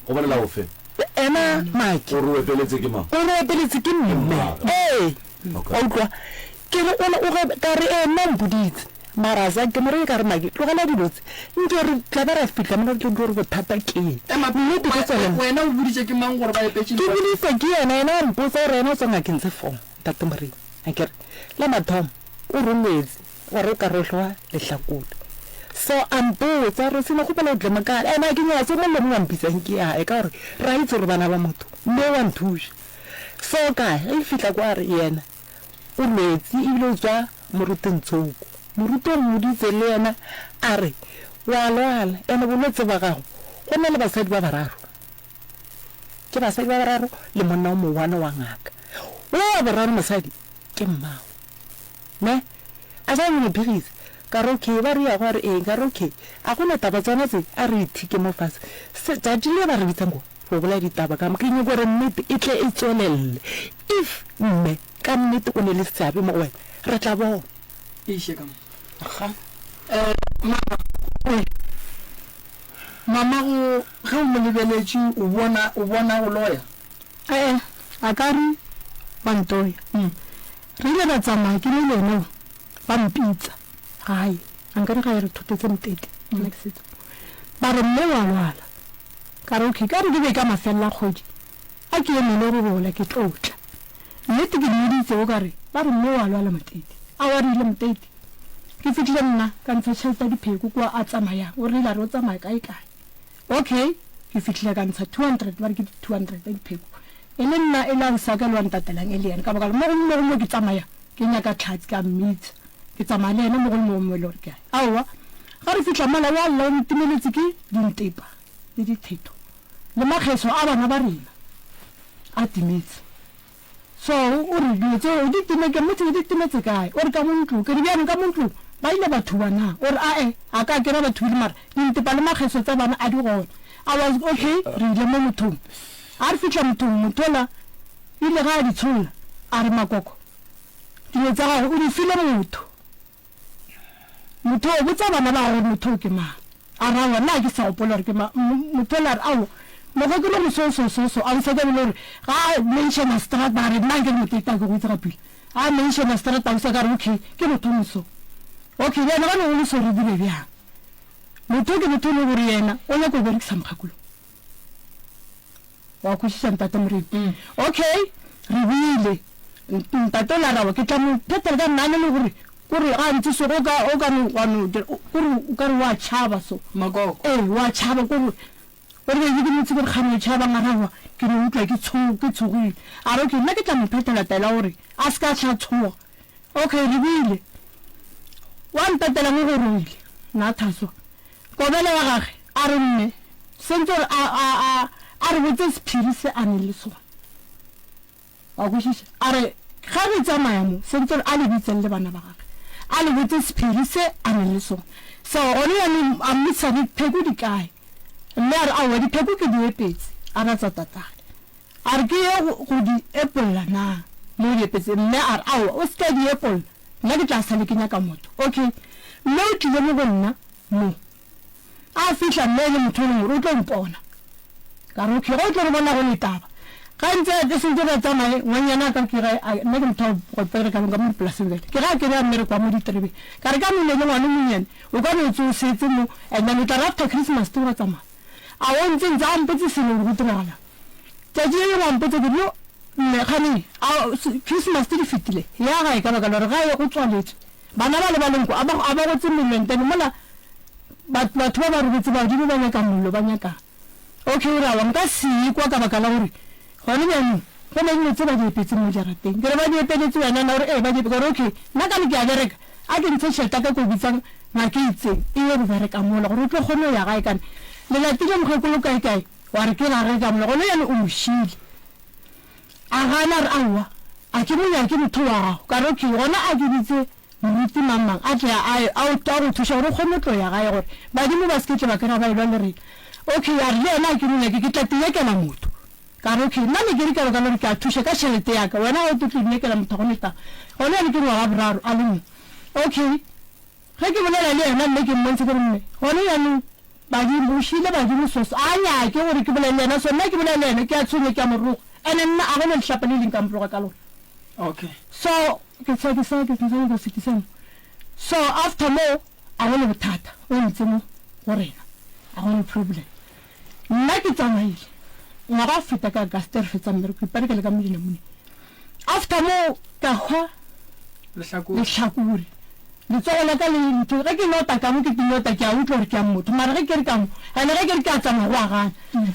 Go bolela ofe? Ena Maki. O re o epeletse ke mang? O re o epeletse ke mme. Ee. Wa utlwa? Ke re o o ge ka re ee nna o mpoditse. Mara a sa ke mo reye ka re Maki tlogela dilo tse. Nke re tla ba ra fihla mola re tlo utlwa gore bothata ke eng. Ema, Nnete ke tswelella. wena o boditše ke mang gore ba epetše Ke boditse ke yena, yena a mpotsa gore yena o tswa ngakeng tse four. Ntate Moremi, akere la mathomo o rometse gore o ka rohloa lehlakore. So a mpotsa gore sena kgopela o tle mo kae. Ene a ke nyatse o mongwe le mongwe a mpitsang ke yae ka gore re a itse gore bana ba motho mme wa nthuša. So kae ge ke fihla kwa a re yena o lwetse ebile o tswa. Moruti Ntshoko. Moruti o mmoditse le yena a re, Wa lwala, ene bolwetse ba gago go na le basadi ba bararo. Ke basadi ba bararo le monna o mowane wa ngaka. Wo wa boraro mosadi ke mmago. Ne? A sa mo phigisa. Ka re okay, ba re ya go a re ee, ka re okay. A go na taba tsona tse, a re ithike mo fase. Se, tšatši le ba re bitsang ko, ro bolaya ditaba ka mo. Ke nyoko gore nnete e tle e tswelelle. If mme ka nnete o ne le seabe mo go wena, re tla bona. Eiše ka mo. Ga. Eh, mama, oe. Mama go, ge o mo lebeletše o bona, o bona go loya? Ee, a ka re wa ntoya. Re ile ra tsamaya ke le yena ba mpitsa gae, a nkare gae re thotetse motete, nna ke setse. Ba re mme wa lwala. Ka re okay, ka re ke be ka mafelelo a kgwedi a ke emele go bola ke tlo tla. Nnete ke mmoditse o ka re ba re mme wa lwala motete. Aowa re ile motete. Ke fihlile nna ka ntsha tšhelete ya dipheko kua a tsamayang, o rile a re o tsamaya kae kae. Okay, ke fihlile ka ntsha 200, ba re ke 200 ya dipheko. E le nna e le ausi wa ka le wa ntatelang e le yena, ka baka la mo gongwe mo gongwe mo ke tsamaya ke nyaka Tlhatse ke a mmitsa, ke tsamaya le yena mo gongwe mo gongwe mo e le gore ke a ya. Aowa, ga re fihla mola wa lla o re timeletse ke dintepa le dithetho le makgeso a bana ba rena a timetse. So o re dilo tseo di time ke mmotse di timetse kae? O re ka mo ntlong. Ke re bjanong ka mo ntlong ba ile ba thuba na? O re ae a ka kera ba thubile mara dintepa le makgeso tsa bana a di gona. I was okay re ile mo mothong. A re fihla mothong motho ola ile ga a di tsholla a re makoko dilo tsa gago o di file motho. Motho o botsa bana ba gagwe gore motho o ke mang. A re, Aowa, nna ga ke sa gopola gore ke mang. Motho ola a re, Aowa, mokgekolo go so, so, so, so. Ausi wa ka e be le gore ga a mentiona seterata, a re, Nna nke le motho a ke go itse ga pila. Ga a mentiona seterata, ausi wa ka a re, Okay, ke motho o moso. Okay, bjale ga ne o le so re dire bjang? Motho o ke motho e le gore yena o nyaka go berekisa mokgekolo. Wa kwešiša, Ntate Moremi? Okay, re boile. Ntate o la rawa, ke tla mo phethela ka nna le gore kore ga ntse so o ka o ka no wa no kore o ka re wa tšhaba so. Makoko. Ee, wa tšhaba kore o re ke mo tsebe gore kgane o tšhabang a rawa ke no utlwa ke tsho ke tshogile. A re okay, nna ke tla mo phethela taelo ya gore a se ka tla tshoga. Okay, re boile. Wa ntatelang o gorogile, nna Thaswa. Kobelo ya gage a re mme sentse gore a, a, a, a re botse sephiri se a neng le sona. Wa kwešiša? A re ge re tsamaya mo, sentse gore a le bitseng le bana ba gage, a le botse sephiri se a neng le sona. So gone jaanong a mmotsa dipheko di kae? Mme a re aowa dipheko ke di epetse, a ra tsa tatagwe. A re ke ye go, go di epolla na mo o di epetseng? Mme a re aowa o se ka di epolla, nna ke tla sale ke nyaka motho. Okay, mme o tlile mo go nna mo. A fihla mme e le motho e leng gore o tlo mpona. Ka re okay, ge o tlo re bona go ne taba. Ga ntse ke sentse re tsamaye, ngwanyana a ka ke ge a, nna ke motho wa go bereka ka mo dipolaseng bjale. Ke ge a kry-a mmereko wa mo diterebeng. Ka re ka mo ne le ngwana o monnyane, o ka no tse o setse mo and then o tla re after Christmas te wa tsamaya. A o ntse ntse a mpotse selo gore go diragalang. Tšatši le lengwe a mpotsa ke re, Yo, mme, kgane a Christmas di fetile, ya gae ka baka la gore gae go tswaletswe. Bana bale ba leng ko a ba, a ba gotse mollo and then mola batho ba ba robetse badimo ba nyaka mollo ba nyakang. Okay o re aowa nka se ye kwa ka baka la gore gone bjanong go na le dilo tse ba di epetseng mo jarateng. Ke re ba di epeletse wena na? O re ee ba di ka re okay nna ka le ke a bereka a ke ntshe tšhelete ya ka ko bitsa ngaka e itseng e ye go bereka mola gore o tlo kgone go ya gae kana le latile mokgekolo kae kae wa re ke gage ka mola gone bjale o mo šile. A gana a re aowa a ke mo nyake motho wa gago. Ka re okay gona a ke bitse moruti mang mang a tle a a go thuša gore o kgone go tlo ya gae gore badimo ba se ke tle ba kry-a ba elwa le rena. Okay a re le yena a ke mo nyake ke tla tinyakela motho. Ka re okay nna ne ke re ka baka la gore ke a thuša ka tšhelete ya ka wena ga o tlo tlo inyakela motho ga go ne taba. Gona bjale ke ngwaga boraro a le mo. Okay ge ke bolela le yena mme ke mmontshe ke re mme gone bjanong badimo o šile badimo so so a nyake gore ke bolele le yena so nna ke bolela le yena ke a tshwenya ke a mo roga and-e nna a go ne lehlapa le leng ka mo roga ka lona. Okay. So ke sa ke sa ke sa go fetisa mo. So after mo a go ne bothata o ntse mo go rena a go ne problem. Nna ke tsamaile ngwaga wa feta ka Auguste re fetsa mmereko ke iparekela ka mo dinamune. After mo ka hwa Lehlakore. lehlakore. Letsogo la ka le ntho, ge ke nota ka mo ke nota ke a utlwa gore ke ya motho, mara ge ke re ka mo, ene ge ke re ke a tsamaya go a gana.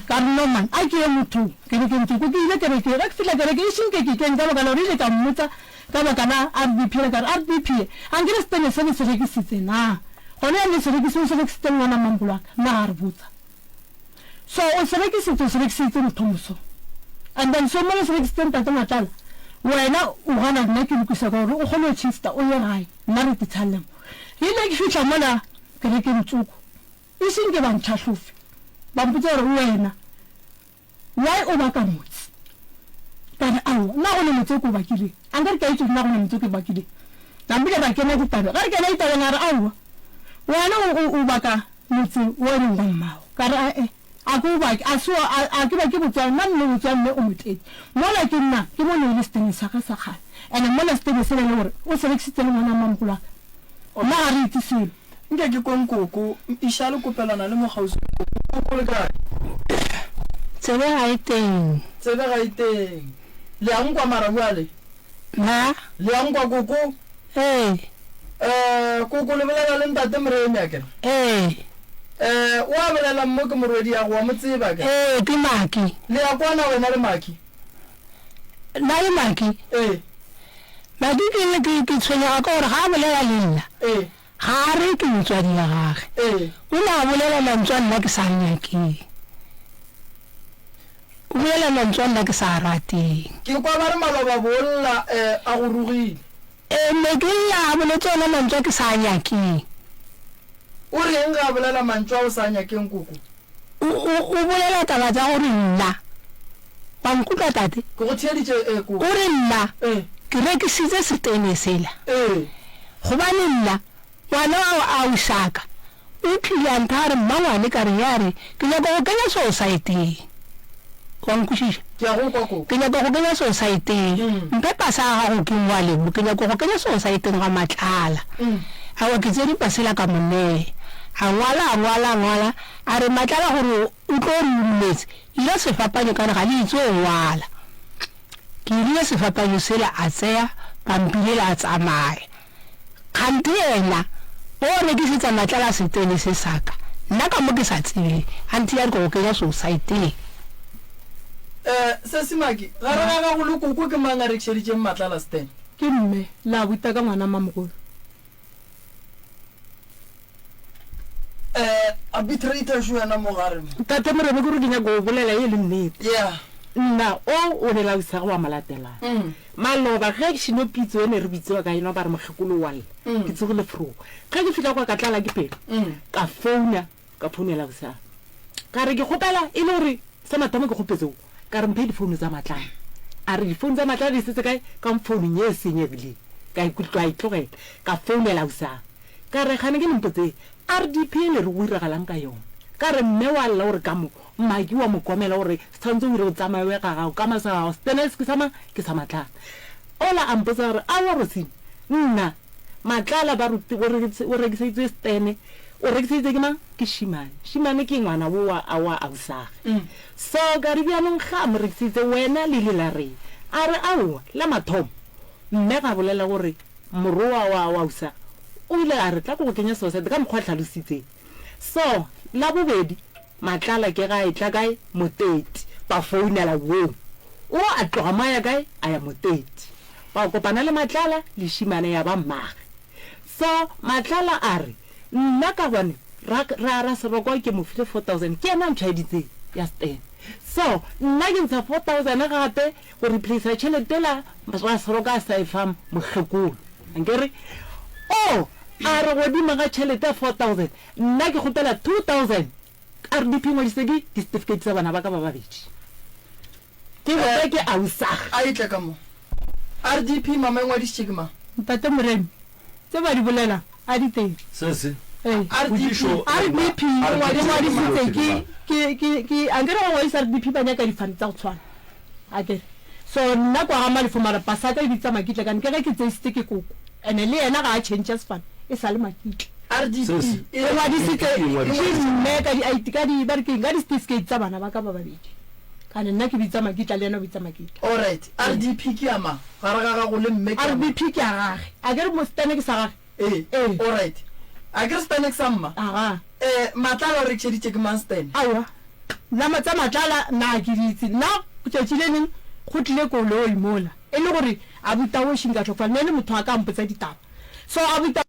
Ka re no man, a ke ye mothong, kerekeng tsoko. Ke ile kerekeng, ge ke fihla kerekeng e šeng ke ke kene ka baka la gore ile ka mmotsa ka baka la RDP, ka re RDP a nkere setene se le se rekisitse na? Gona bjale le se rekisitse, o se rekisitse le ngwana mmamogolo wa ka? Nna ga a re botsa. So o se rekisitse, o se rekiseditse motho moso. And then so mola o se rekisitse ntate Matlala, wena o gana nna ke lokisa ka gore o kgone go shifta o ye gae, nna re titshalle mo. Ke ile ke fihla mola kerekeng tsoko, e seng ke ba ntlhahlofe, ba mpotsa gore wena why o baka motse? Ka re aowa, nna ga go na motse o ke o bakileng. A nkare ke a itse gore nna ga go na motse o ke o bakileng. Nampile ra kena ditabeng, ge re kena ditabeng a re aowa, wena o o baka Motse wo e leng wa mmago. Ka re, A-e, a ke o bake, a se wa, a, a ke bake botswa, nna mme botswa mme o motledi. Mola ke nna, ke bone e le setene sa ge sa kgale. And-e mola setene sela e le gore o se rekisitse le ngwana mmamogolo wa ka. Nna ga re itse selo. Nke ke kwe nkoko, iša le kopelana le mo kgauswi le koko. Koko le kae? Tsebe ga e teng. Tsebe ga e teng. Le a nkwa mara bjale? Na? Le a nkwa koko? Ee. Eh, koko le bolela le ntate Moremi akere? Ee. Eh, o a bolelang mo ke morwediago, wa mo tseba akere? Ee, ke Maki. Le a kwana wena le Maki? Nna le Maki? Ee. Maki ke, ke, ke tshwenyega ka gore ga a bolela le nna, Ee. ga a re ke motswadi wa gage. Ee. O ne a bolela mantswe a nna ke sa a nyakeng. O bolela mantswe a nna ke sa a rateng. Ke kwa ba re maloba bolla, eh, a go rogile. Ee, mme ke lla a boletse ona mantšu a ke sa a nyakeng. O reng ge a bolela mantšu a o sa a nyakeng, koko? O, o, o bolela taba tša gore nna. Wa nkutlwa, tate? Ke go theeditše, ee, koko. O re nna Ee. ke rekisitše setene sela. Ee. Gobane nna, ngwana wa aušaka, O tlile a ntha a re, Mmangwane, ka re, ya re, ke nyaka go kenya sosaeteng. Wa nkwešiša? Ke a go kwa, koko. Ke nyaka go kenya sosaeteng. Mphe pasa ya gago ke ngwale mo. Ke nyaka go kenya sosaeteng ga Matlala. Aowa, ke tsere pasa yela ka mo nea. A ngwala, a ngwala, a ngwala. A re, Matlala, gore o tlo re o dumetse, ira sefapanyo ka re ga le itse go ngwala. Ke irile sefapanyo sela, a tseya pampiri yela a tsamaya. Kganthe yena o rekišetša matlala setene se sa ka, nna ka mo ke sa tsebeng, anthe ya re ke go kenya sosaeteng. Eh, Sesi Maki, gare ga gago le koko ke mang a rekišeditšeng matlala setene? Ke mme, le a buta ka ngwana mamogolo. Eh, arbitrator šo yena mo gare mo. Tate Moremi ke gore ke nyaka go bolela ye le nnete. Yeah. Nna o o ne la ausago wa mo latelang. Maloba ge ke šino pitso e ne re bitsewa ka yona ba re mokgekolo wa lla. Ke tsogile fro. Ge ke fihla kwa ka tlala ke pelo. Ka founa, ka founela ausago. Ka re ke kgopela e le gore sa mathomo ke kgopetse o. Ka re mphe difounu tsa Matlala. A re difounu tsa Matlala di setse kae? Ka founung ye e senyegileng. Ka ikutlwa e tlogela. Ka founela ausago. Ka re, Gane ke le mpotseng, RDP e le re go iragalang ka yona? Ka re, Mme wa lla o re ka mo, Maki wa mo komela o re se tshwanetse o ire o tsamaye o ye ga gago, ka ma sa gago, setene se ke sa mang? Ke sa Matlala. Ola a mpotsa gore, Aowa Rosina, nna, Matlala ba re o rekiseditswe setene, o rekiseditse ke mang? Ke Shimane. Shimane ke ngwana wo wa, wa ausage. So ka re, Bjanong ge a mo rekiseditse, wena le ile la reng? A re, Aowa, la mathomo, mme ga bolela gore Morowa wa Wausa o ile a re, Tla ke go kenya sosete ka mokgwa a hlalositseng. So, la bobedi, Matlala ke ga a etla kae? Moteti. Ba founela woo. O a tloga mo a ya kae? A ya Moteti. Ba kopana le Matlala le Šimane ya ba mmage. So, Matlala a re, Nna ka gobane ra, ra, Raserokwa ke mo file 4000, ke yena a ntshwaeditseng ya setene. So, nna ke ntsha 4000 gape Go replacer tšhelete yela Raseroka a sa e fa mokgekolo. Ankere? O a re godimo ga tšhelete ya 4000, nna ke kgopela 2000. RDP e ngwadisitse ke di-certificate tsa bana ba ka ba babedi. Ke botsa ke ausag. A e tle ka mo. RDP mama e ngwadišitše ke mang? Ntate Moremi, tse ba di bolelang a di teng. Se se. Ee. Potšišo ya rena, RDP e ngwadisitse ke, ke, ke, ke, ankere ba ngwadisa RDP ba nyaka difane tsa go tshwana. Akere so nna kwa ga Malefo mara pasaka e bitsa Makitla kane ke ge ke tseisitse ke koko ene le yena ga a change sefane e sale Makitla. RDP E ngwadisitse ke mme ka di ID ka di ba re keng ka di certificate tsa bana ba ka ba babedi kane nna ke bitsa Makitla le yena o bitsa Makitla. Alright RDP ke ya mang gare ga gago le mme ke ya mang? RDP ke ya gage akere mositane ke sa gage. Ee. Ee. Alright. A ke re Stene ke sa mma? Aga. Eh, Matlala o rekišeditše ke mang Stene? Aowa. Nna tsa Matlala nna ga ke di itse. Nna tšatši le leng go tlile koloi mola e le gore abuta o šing ka hlokofala, ne e le motho wa ka a mpotsa ditaba. So abuta.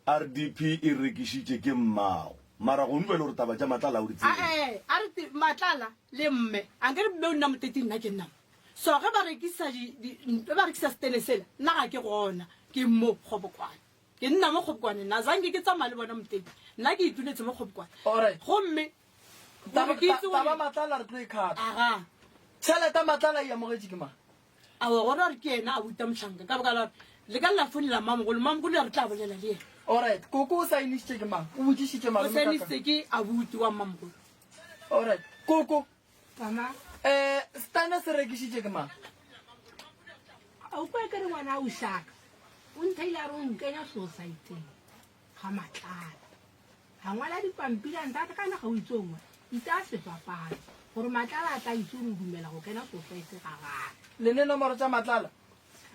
RDP e rekišitše ke mmago. Mara gonu bjale gore taba tša Matlala o di tsebe. Ae, a re te Matlala le mme, a nkere mme o nna motete nna ke nna mo. So ge ba rekisa di, di, ge ba rekisa setene sela, nna ga ke gona, ke mo Kgobokwane. Ke nna mo Kgobokwane, nna zanke ke tsamaya le bona motete. Nna ke ituletse mo Kgobokwane. Alright. Gomme Taba, gore ke itse taba gore Matlala re tlo e khatha. aga. Tšhelete Matlala e amogetše ke mang? Aowa, gore a re ke yena a buta mohlanka, ka baka la gore le ka la founela mmamogolo, mmamogolo ya re tla bolela le yena. Alright, koko o saenišitše ke mang? O botšišitše O malome ka saenišitse ke abuti wa mmamogolo. Alright, koko. Mama. Eh, stane se rekišitše ke mang? A o kwa ke re ngwana o shaka. O nthaile a re o nkenya society ga matlala. A ngwala dipampiri a nthata kana ga o itse o ngwe. Ita sefapano gore matlala a tla itse gore o dumela go kena society ga gagwe. Le ne nomoro tša matlala?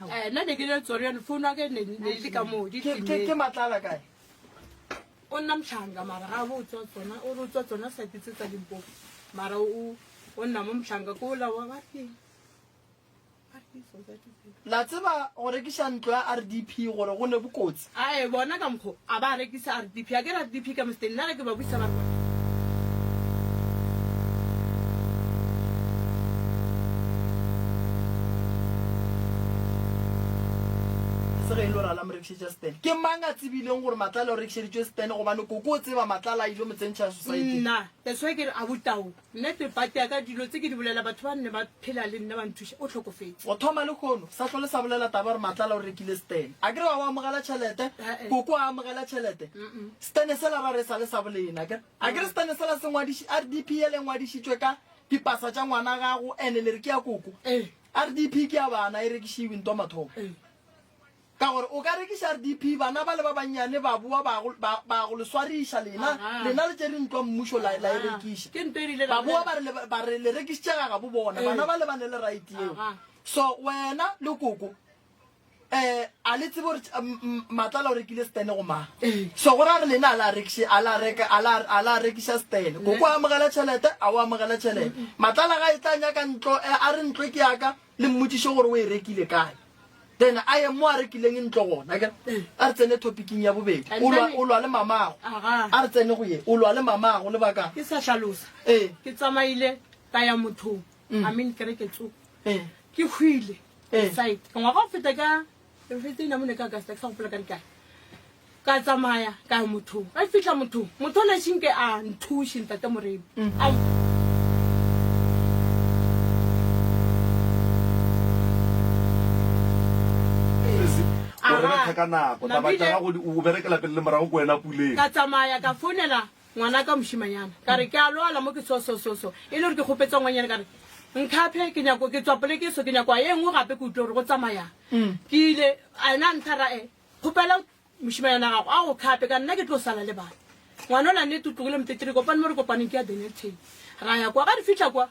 Eh, nna ne ke le tsone yone phone wa ke ne ne le ka moo di Ke ke ke matlala kae? O nna Mhlanga mara ga bo tswa tsona o re o tswa tsona site tse tsa Limpopo mara o o nna mo Mhlanga ko la wa ba re ba re society tse. La tseba go rekiša ntlo ya RDP gore go ne bokotsi. Ae bona ka mokgo a ba rekisa RDP a ke re RDP ka mosteng nna ge ke ba buisa ba re bona. Se ge e le gore a la mo rekišetša Stan. Ke mang a tsebileng gore Matlala o rekišeditšwe Stan gobane koko o tseba Matlala a ile mo tsentšha society. Nna that's why ke re abutao nna te part ya ka dilo tse ke di bolela batho ba nne ba phela le nna ba nthuša o hlokofetše. Go thoma lehono sa hlole sa bolela taba gore Matlala o rekile Stan. Akere wa o amogela tšhelete, koko a amogela tšhelete. Stan sela ra re e sa le sa bolena akere. Akere Stan sela se ngwadiši RDP yela e ngwadišitšwe ka dipasa tša ngwana gago ene le re ke ya koko. RDP ke ya bana e rekišiwe ntwa mathomo. Ka gore o ka rekiša RDP, bana bale ba bannyane ba boa ba go, ba, ba go le swariša lena, Aha. lena le tšere ntlo ya mmušo la, la e Aha. rekiša. Ke nto e rile ra Ba boa bolela. ba re le, ba re le rekišitše ga gabo bona, Ee. bana bale ba ne le right yeo. Aha. So wena le koko, eh, a le tsebe gore tš- m- m- Matlala o rekile stene go mang. Ee. So go ra gore lena a la rekiše, a la reka, a la, a la rekiša stene. Koko a amogela tšhelete, a o amogela tšhelete. Matlala ga e tla nyaka ntlo, eh, a re ntlo ke ya ka, le mmotšiše gore o e rekile kae. Then a ye mo a rekileng ntlo gona akere a re tsene topicing ya bobedi And o lwa then- o lwa le mamago Aga. a re tsene go ye o lwa le mamago lebakang ke sa hlalosa ee ke tsamaile ka ya mothong i mean kereke tso ee ke hwile Eh. side ngwaga go feta ka fetse ina mone ka augusta ke sa gopola ka dikae Ka tsamaya ka ya mothong. Ge ke fihla mothong, motho o ne šinke a nthuše, Ntate Moremi. A. O re betha ka nako. Taba tša gago di, o berekela pele le morago ko wena Puleng. Ka tsamaya ka founela ngwanaka mošimanyana ka re ke a lwala mo ke so so so so e le gore ke kgopetsa ngwanyana ka re nkhaphe ke nyako ke tswa poleke so ke nyako ye nngwe gape ke utlwe gore go tsamayang ke ile a ena ntlha ra e Kgopela mošemanyana gago a go khape, ka nna ke tlo sala le bana. Ngwana ola nnete o tlogile motete, re kopane mo re kopaneng ke ya Dennilton. Ra ya kwa, ga re fihla kwa,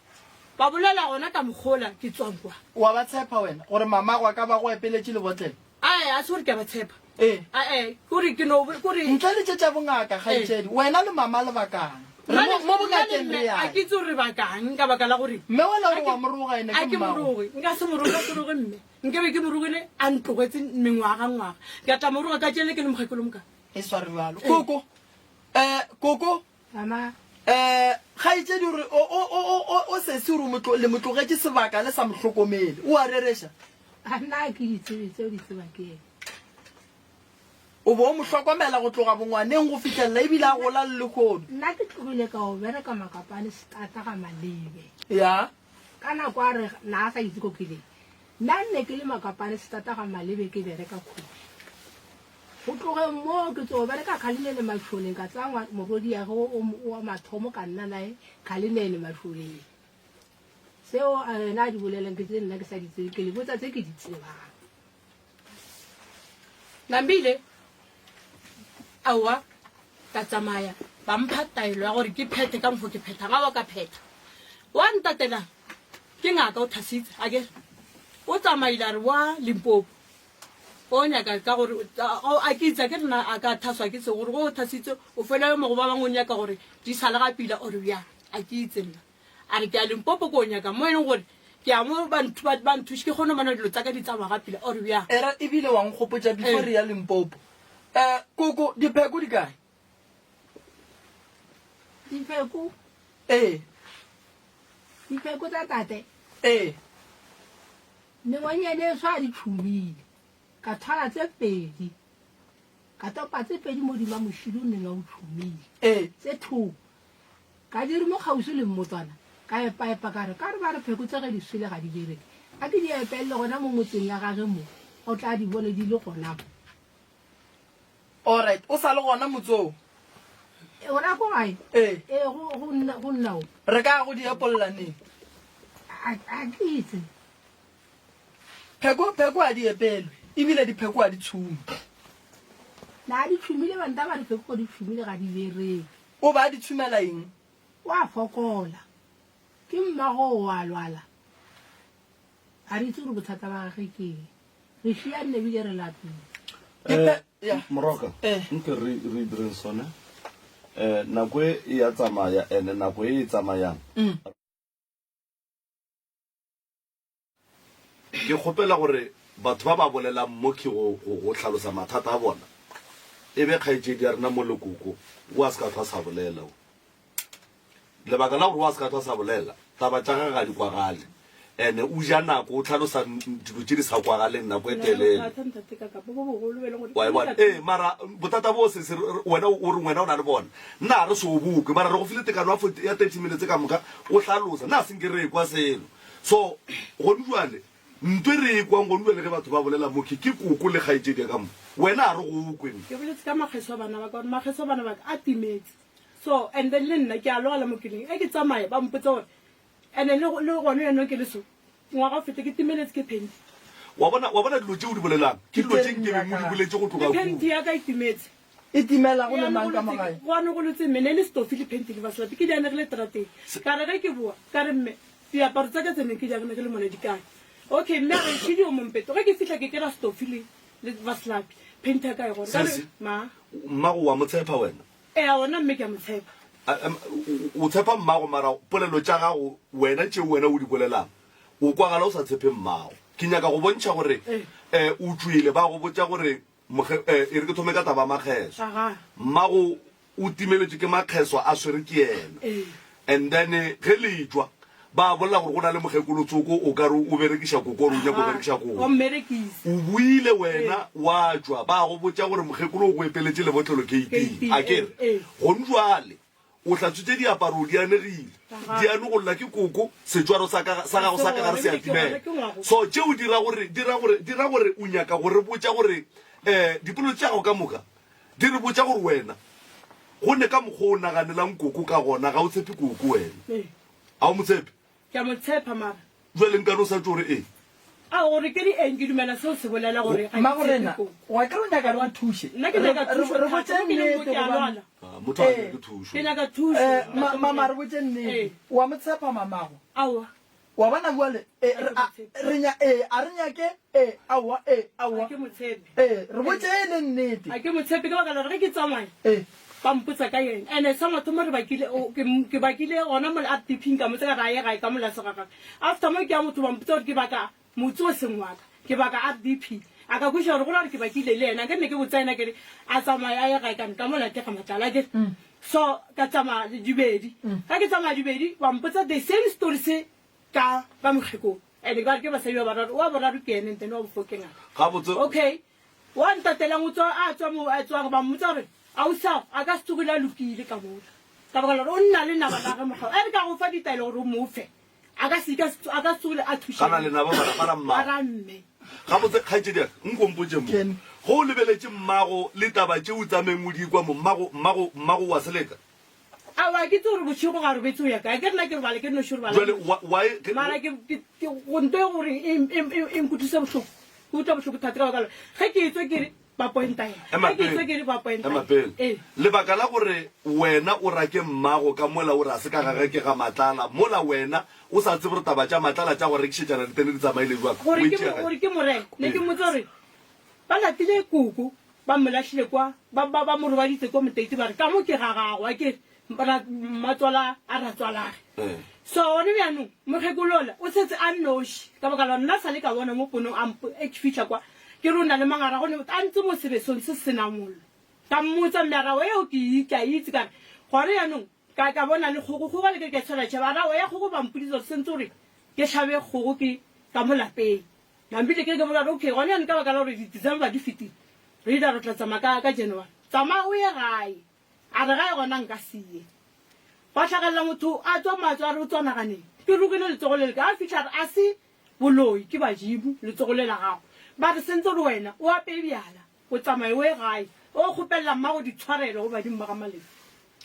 ba bolela gona ka mokgola ke tswang kwa. O a ba tshepa wena gore mamago a ka ba go epeletše lebotlelo? Ae, a se gore ke a ba tshepa. Ee. Ae, ke gore ke no, ke gore. Ntle le tše tša bongaka, kgaetšedi, wena le mama le bakang? Re Nna mo, le, mo nna le bongakeng mme re a yang? ke itse gore re bakang ka baka la gore. Mme wena o A re ke, wa mo roga, ene a ke ke mo mmago. roge, nka se mo roge, nka se roge mme. Nke be ke mo rogile a ntlogetse mengwagangwaga. Ke a tla mo roga ka tšele ke le mokgekolo moka. E sware bjalo. Koko, eh, koko. Mama. Eh, kgaetšedi o re, o, o, o, o, o, o sesi o re o mo tlo, le mo tlogetše sebaka le sa mo hlokomele. O a rereša? A nna ga ke di tsebe, tseo di tseba ke yena. O be o mo hlokomela go tloga bongwaneng go fihlelela ebile a gola le lehono. Nna ke tlogile ka o bereka Makapane Stata ga Malebe. Ya. Ka nako a re na a sa itse ko ke leng. Nna nne ke le Makapane Stata ga Malebe ke bereka khoši. Go tlogeng moo ke tso bereka Khalinene Masholeng ka tsaya ngwa morwediage o, o, wa mathomo ka nna nae Khalinene Masholeng. Seo a yena a di bolelang ke tse nna ke sa di tsebe, ke le botsa tse ke di tsebang. Nambile, Aowa, ka tsamaya, ba mpha taelo ya gore ke phethe ka mokgo ke phethang. Aowa, ka phetha. Wa ntatelang ke ngaka, o thasitse, akere? O tsamaile a re wa Limpopo. O nyaka ka gore a ke itse akere nna a ka thaswa ke se gore go o thasitse o fela yo mo go ba bangwe o nyaka gore di sale ga pila or bjang. A ke itse nna. A re ke ya Limpopo ko nyaka mo e leng gore ke ya mo ba ba nthuše ke kgone go bona dilo tsa ka di tsamaya ga pila or bjang. Era ebile wa nkgopotša before re ya Limpopo. Eh koko dipheko di kae? Dipheko? Ee. Dipheko tsa tate? Ee. Mengwanyane eso a di tšhumile, ka thwala tse pedi, ka topa tse pedi modima mošidi o neng a o tšhumile, Ee. tse thoo, ka di re mo kgauswi le mmotwana, ka epaepa ka re, ka re ba re pheko tse ge di swele ga di bereke, a ke di epelele gona mo motseng ya gage mo, o tla di bone di le gona mo. Alright, o sa le gona motse oo? E, o ra ko gae? Ee. Ee, go, go nna, go nna o. Re ka ya go di epolla neng? A, a ke itse. Pheko, pheko a di epelwe, ebile dipheko a di tšhume. Na di tšhumile banta ba re pheko go di tšhumile ga di bereke. O ba di tšhumela eng? O a fokola. Ke mmago o a lwala. Ga re itse gore bothata ba gage ke eng. Re šianne ebile re lapile. Eh, Moroka, nke re re direng sone. Eh, nako e e ya tsamaya ene nako e e tsamayang. Ke kgopela gore batho ba ba bolelang mo ke go go go hlalosa mathata a bona e be kgaetšedi ya rena mo lekoko o a se ka hlwa sa bolela o. Lebaka la gore o a se ka hlwa sa bolela taba tša gage ga di kwagale ene o ja nako o hlalosa dilo tše di sa kwagaleng nako e telele. Wa e bona? Ee, mara bothata bo se se wena o re wena o na le bona nna ga re so bokwe mara re go file tekano ya 30 minutes ka moka o hlalosa nna a se nke re ekwa selo. So gone jwale nto e re e kwang gone jwale ge batho ba bolela mo ke ke koko le kgaetšedi ya ka mo wena ga re go kwe. Ke boletse ka makgeso a bana ba ka gore makgeso a bana ba ka a timetse so and then le nna ke a lwala mo ke leng e ke tsamaya ba mpotsa gore and le le gone yanong ke le so ngwaga o fete ke timeletse ke phenti. Wa bona wa bona dilo tše o di bolelang ke dilo tše nkebeng o di boletše go tloga Le phenti ya ka e timetse. E timela go le mang ka mo gae? Go anegolotse mme ne e le setofi le phenti le vaslapi ke di anegile terateng. Ka re ge ke boa ka re mme diaparo tsa ka tse neng ke di anegile mola di kae? Okay mme a re šidi o mompeto. Ge ke fihla ke kera setofi le le vaslapi phenti ya ka e gona. Ka re Sesi, ma. mmago wa mo tshepa wena? Ea gona mme ke a mo tshepa. O tshepa mmago mara polelo tša gago wena tšeo wena o di bolelang o kwagala o sa tshepe mmago. Ke nyaka go bontšha gore um o tšwele ba go botša gore Mokge, eh, e re ke thome ka taba ya makgeswa. Aga. Mmago o timeletšwe ke makgeswa a swere ke yena. Ee. And then ge le tšwa, ba bolela gore go na le mokgekolo tsoko o ka re o berekiša koko or o nyaka go Aga. berekiša koko. Wa mmerekisa. O buile wena wa tšwa, ba go botša gore mokgekolo o go epeletše lebotlelo keiting. Keiting, A ke re? ee, ee. Gone jwale o hlatswitše diaparo di anegile, di anogolla ke koko, setšwaro sa ka, sa gago sa ka gare se a timela. So tšeo di ra gore, di ra gore, di ra gore o nyaka go re botša gore, eh, dipolelo tša gago ka moka di re botša gore wena go ne ka mokgwa o naganelang koko ka gona, ga o tshepe koko wena. A o mo tshepe? Ke a mo tshepa mara. Jwale nka no sa tšo re eng? A gore ke di eng ke dumela seo se bolela gore ga ke tshepe Mmagorena, koko. wa kere o nyaka re go thuše? Nna ke nyaka Re, thušo re thata, botše mo ke leng mo nnete ke a gobane. lwala. Ah, motho ga a nyake thušo. Ke nyaka thušo. Eh, ma, mama re botše nnete. Ee. Wa mo tshepa mamago? Aowa. Wa bona bjale, eh, re, a, re nya, eh, a re nyake, eh, aowa, eh, aowa. Ga ke mo tshepe. Eh, re botše e le nnete. Ga ke mo tshepe ka baka la gore ge ke tsamaya, Eh. ba mpotsa ka yena. And-e sa mathomo re bakile, o, ke, ke bakile gona mola RDP-ing ka motse ka re a ye gae ka mola segagage. After mo ke ya motho ba mpotsa gore ke baka motse o seng wa ka, ke baka RDP. A ka kwešiša gore go ra gore ke bakile le yena. Ke ne ke botsa yena ke re a tsamaye a ye gae ka ka mola ke ga Matlala akere. So ka tsamaya dibedi. Ga ke tsamaya dibedi ba mpotsa the same story se ka ka mokgekong. And ba re ke basadi ba bararo, wa boraro ke ene and then wa bofo ke ngaka. Gabotse. Okay. Wa ntatelang o tswa a tswa mo a tswang ba mmotsa gore ausi ao a ka se tsogile a lokile ka mola. Ka baka la gore o nna le naba la ge mogau. A re ka go fa ditaelo gore o mo fe. A ka se ka a ka se tsogile a thuša. Gana lenaba ba ra ba ra mmago. Ba ra mme. Gabotse kgaetšedi ya ka, nko mpotše mo. Ken. Ge o lebeletše mmago le taba tše o tsameng o di kwa mo, mmago, mmago, mmago wa seleka? Aowa. Aowa, ke tsebe gore bošego ga robetse o ya kae. Ke re nna ke robale ke nnoši robala Jwale, wh- why ke- Mara ke, ke, ke, go nto e gore e, e, e, e nkutlwise bohloko. Ke utlwa bohloko thata ka baka la ge ke etswe ke re ba pointa yena. Ema Ge ke etswe pele. ke re ba pointa Ema yena. pele. Ee. Lebaka la gore wena o rake mmago ka mola o re a se ka gage ke ga Matlala, mola wena o sa tsebe gore taba tša Matlala tša go rekišetšana ditene di tsamaile bjang, o Gore e ke tšea mo, kae? gore ke mo reke. Ne ke Ee. mmotsa gore ba latile koko Ba mo lahlile kwa, ba, ba, ba mo robaditse ko moteiti, ba re, Ka mo ke ga gago, a ke re, ra, mmatswala a ratswalage. So gone bjanong, mokgekolo ola o setse a nnoši, ka baka la gore nna sa le ka bona mo ponong a mpo, e ke fihla kwa, ke re o na le mangara, gone a ntse mo sebesong se se nang mollo. Ka mmotsa, mme a re, Aowa, eo ke e, ke a itse. Ka re, Gone bjanong, ka, ka bona le kgogo, kgogo le ke re ke a e tshwara tšhaba, a re, Aowa, ya kgogo ba mpoditse gore sentse gore ke hlabe kgogo ke ka mo lapeng. Nampile ke ke bolela gore okay gone jaanong ka baka la gore di-December di fetile re ile re tla tsamaya ka, ka January. Tsamaya o ye gae. A re gae gona nka se ye. Gwa hlagelela motho a tswa matswa a re o tswa naganeng. Ke rogile letsogo le le ka. A fihla a re a se boloi ke badimo letsogo le la gago. Ba re sentse gore wena o apeye bjala o tsamaye o ye gae o kgopelela mmago ditshwarelo go badimo ba ga Malefi.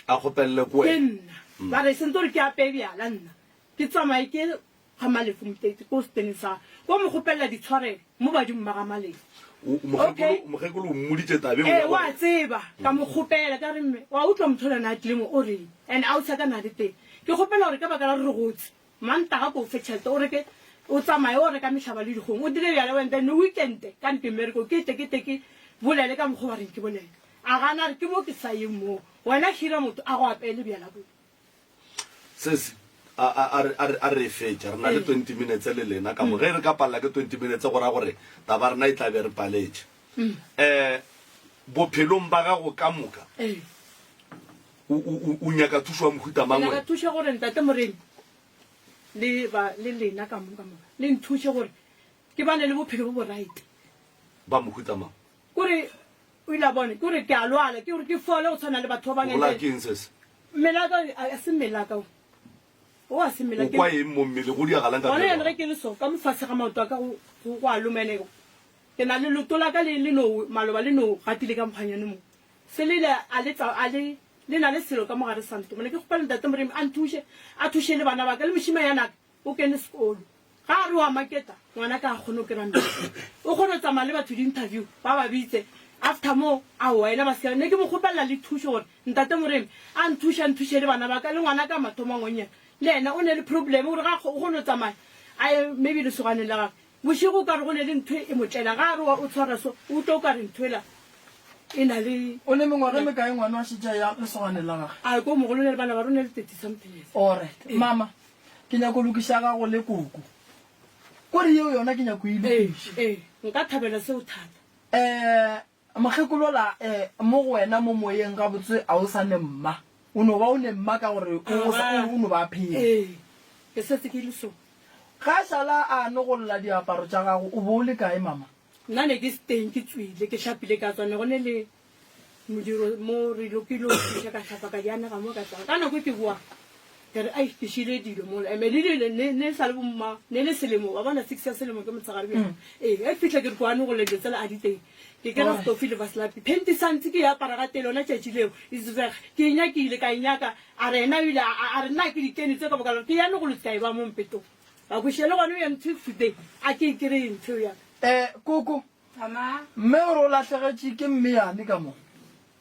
A kgopelele ko Ke wena. nna. Ba re sentse gore ke apeye bjala nna ke tsamaye ke Ga Malefu Motete ko seteneng sa ko mo kgopelela ditshwarelo mo badimong ba ga Malefu. Okay. Mokgekolo o mmoditše taba eo Ee, ya wa gore tseba, ka mo kgopela ka re mme wa utlwa motho le ena a tlile mo o reng and ausi a ka na le teng. Ke kgopela gore ka baka la gore re gotse Mantaga ko o fe tšhelete o reke o tsamaye o reka mehlaba le dikgong o dire bjala and then weekend ka nte mmereko ke tle ke tle ke bolele ka mokgwa ba reng ke bolele. A gana a re ke mo ke sa yeng moo wena hira motho a go apeele bjala boo. Sesi, a, a, a re, a re, a re e fetše. Re na le 20 minutes le lena ka mo. Ge re ka palela ke 20 minutes go ra gore taba rena e tla be re paletše. Eh, bophelong ba gago ka moka, Ee. o, o, o, o nyaka thušo ya mohuta mang Ke nyaka wena? thušo gore Ntate Moremi le ba le lena ka moka moka le nthuše gore ke bane le bophelo bo bo right. Ba mohuta mang? Kore o ile a bona ke gore ke a lwala, ke gore ke fole go tshwana le batho ba bangwe. O bolaya ke eng sesi? Mmele wa ka a se mmele wa ka o. O a se mmele O kwa eng mo mmele go diagalang ka Gona mmele jaanong wa ge ke le so ka mo fase ga maoto a ka go go go a loma ene ke na le leoto la ka le le no maloba le no gatile ka mokgwanyane mo. Se le le a le tsa a le le na le selo ka mo gare sa ntoma. Ne ke kgopela Ntate Moremi a nthuše a thuše le bana ba ka le mošimanyana ka. O kene sekolo. Ga a re o a maketa, ngwana ka a kgone go kry-a mmereko. O kgone go tsamaya le batho di-interview, ba ba bitse. After moo, aowa, yena ba se Ne ke mo kgopelela le thušo gore Ntate Moremi a nthuše, a nthuše le bana ba ka, le ngwana ka mathomo a ngwannyana. Le yena o ne le problem gore ga a o kgone go tsamaya a ye maybe lesoganeng la gagwe. Bošego o ka re go ne le ntho e mo tlela. Ga a re o tshwara so, o utlwa o ka re ntho ela e na le. O ne mengwaga e mekae ngwana a šetše a ya lesoganeng la gagwe? A ko mogolo o ne le bana ba re o ne le thirty something years. Alright. Mama. Ke nyako lokiša gago le koko. Kore yeo yona ke nyako e lokiša. Ee, ee, nka thabela seo thata. Eh, mokgekolola, eh, mo go wena mo moyeng gabotse a o sa ne mma. O no ba o ne mma ka gore o, o sa, o no ba a phela. Ee, ke setse ke le so. Ga a šala a nogolla diaparo tša gago, o bo o le kae, mama? Nna ne ke se teng, ke tswile, ke hlapile ka tswa, ne go ne le modiro mo re lo ke lo thuša ka hlapa ka di anega mo ka tla. Ka nako e ke boa, ke re ai ke šile dilo mola. Eme le le ne ne sa le bomma, ne le selemo, wa bona six ya selemo ke motshegare bjale. Ee, ge ke fihla ke re ko anogolla dilo tsela a di teng. Ke kera stofi le vaslapi. Phenti santse ke e apara ga tee lona tšatši leo. Isveg, ke e nyakile ka e nyaka. A re yena o ile a a re nna ke di kene tse ka baka la gore ke e anogolotse ka e ba mo mpetong. Ba kwešiša le gona bjang today a ke e kry-e ntho eo ya ka. Eh, koko, Mama. Mme o re o lahlegetše ke mmeyane ka mo.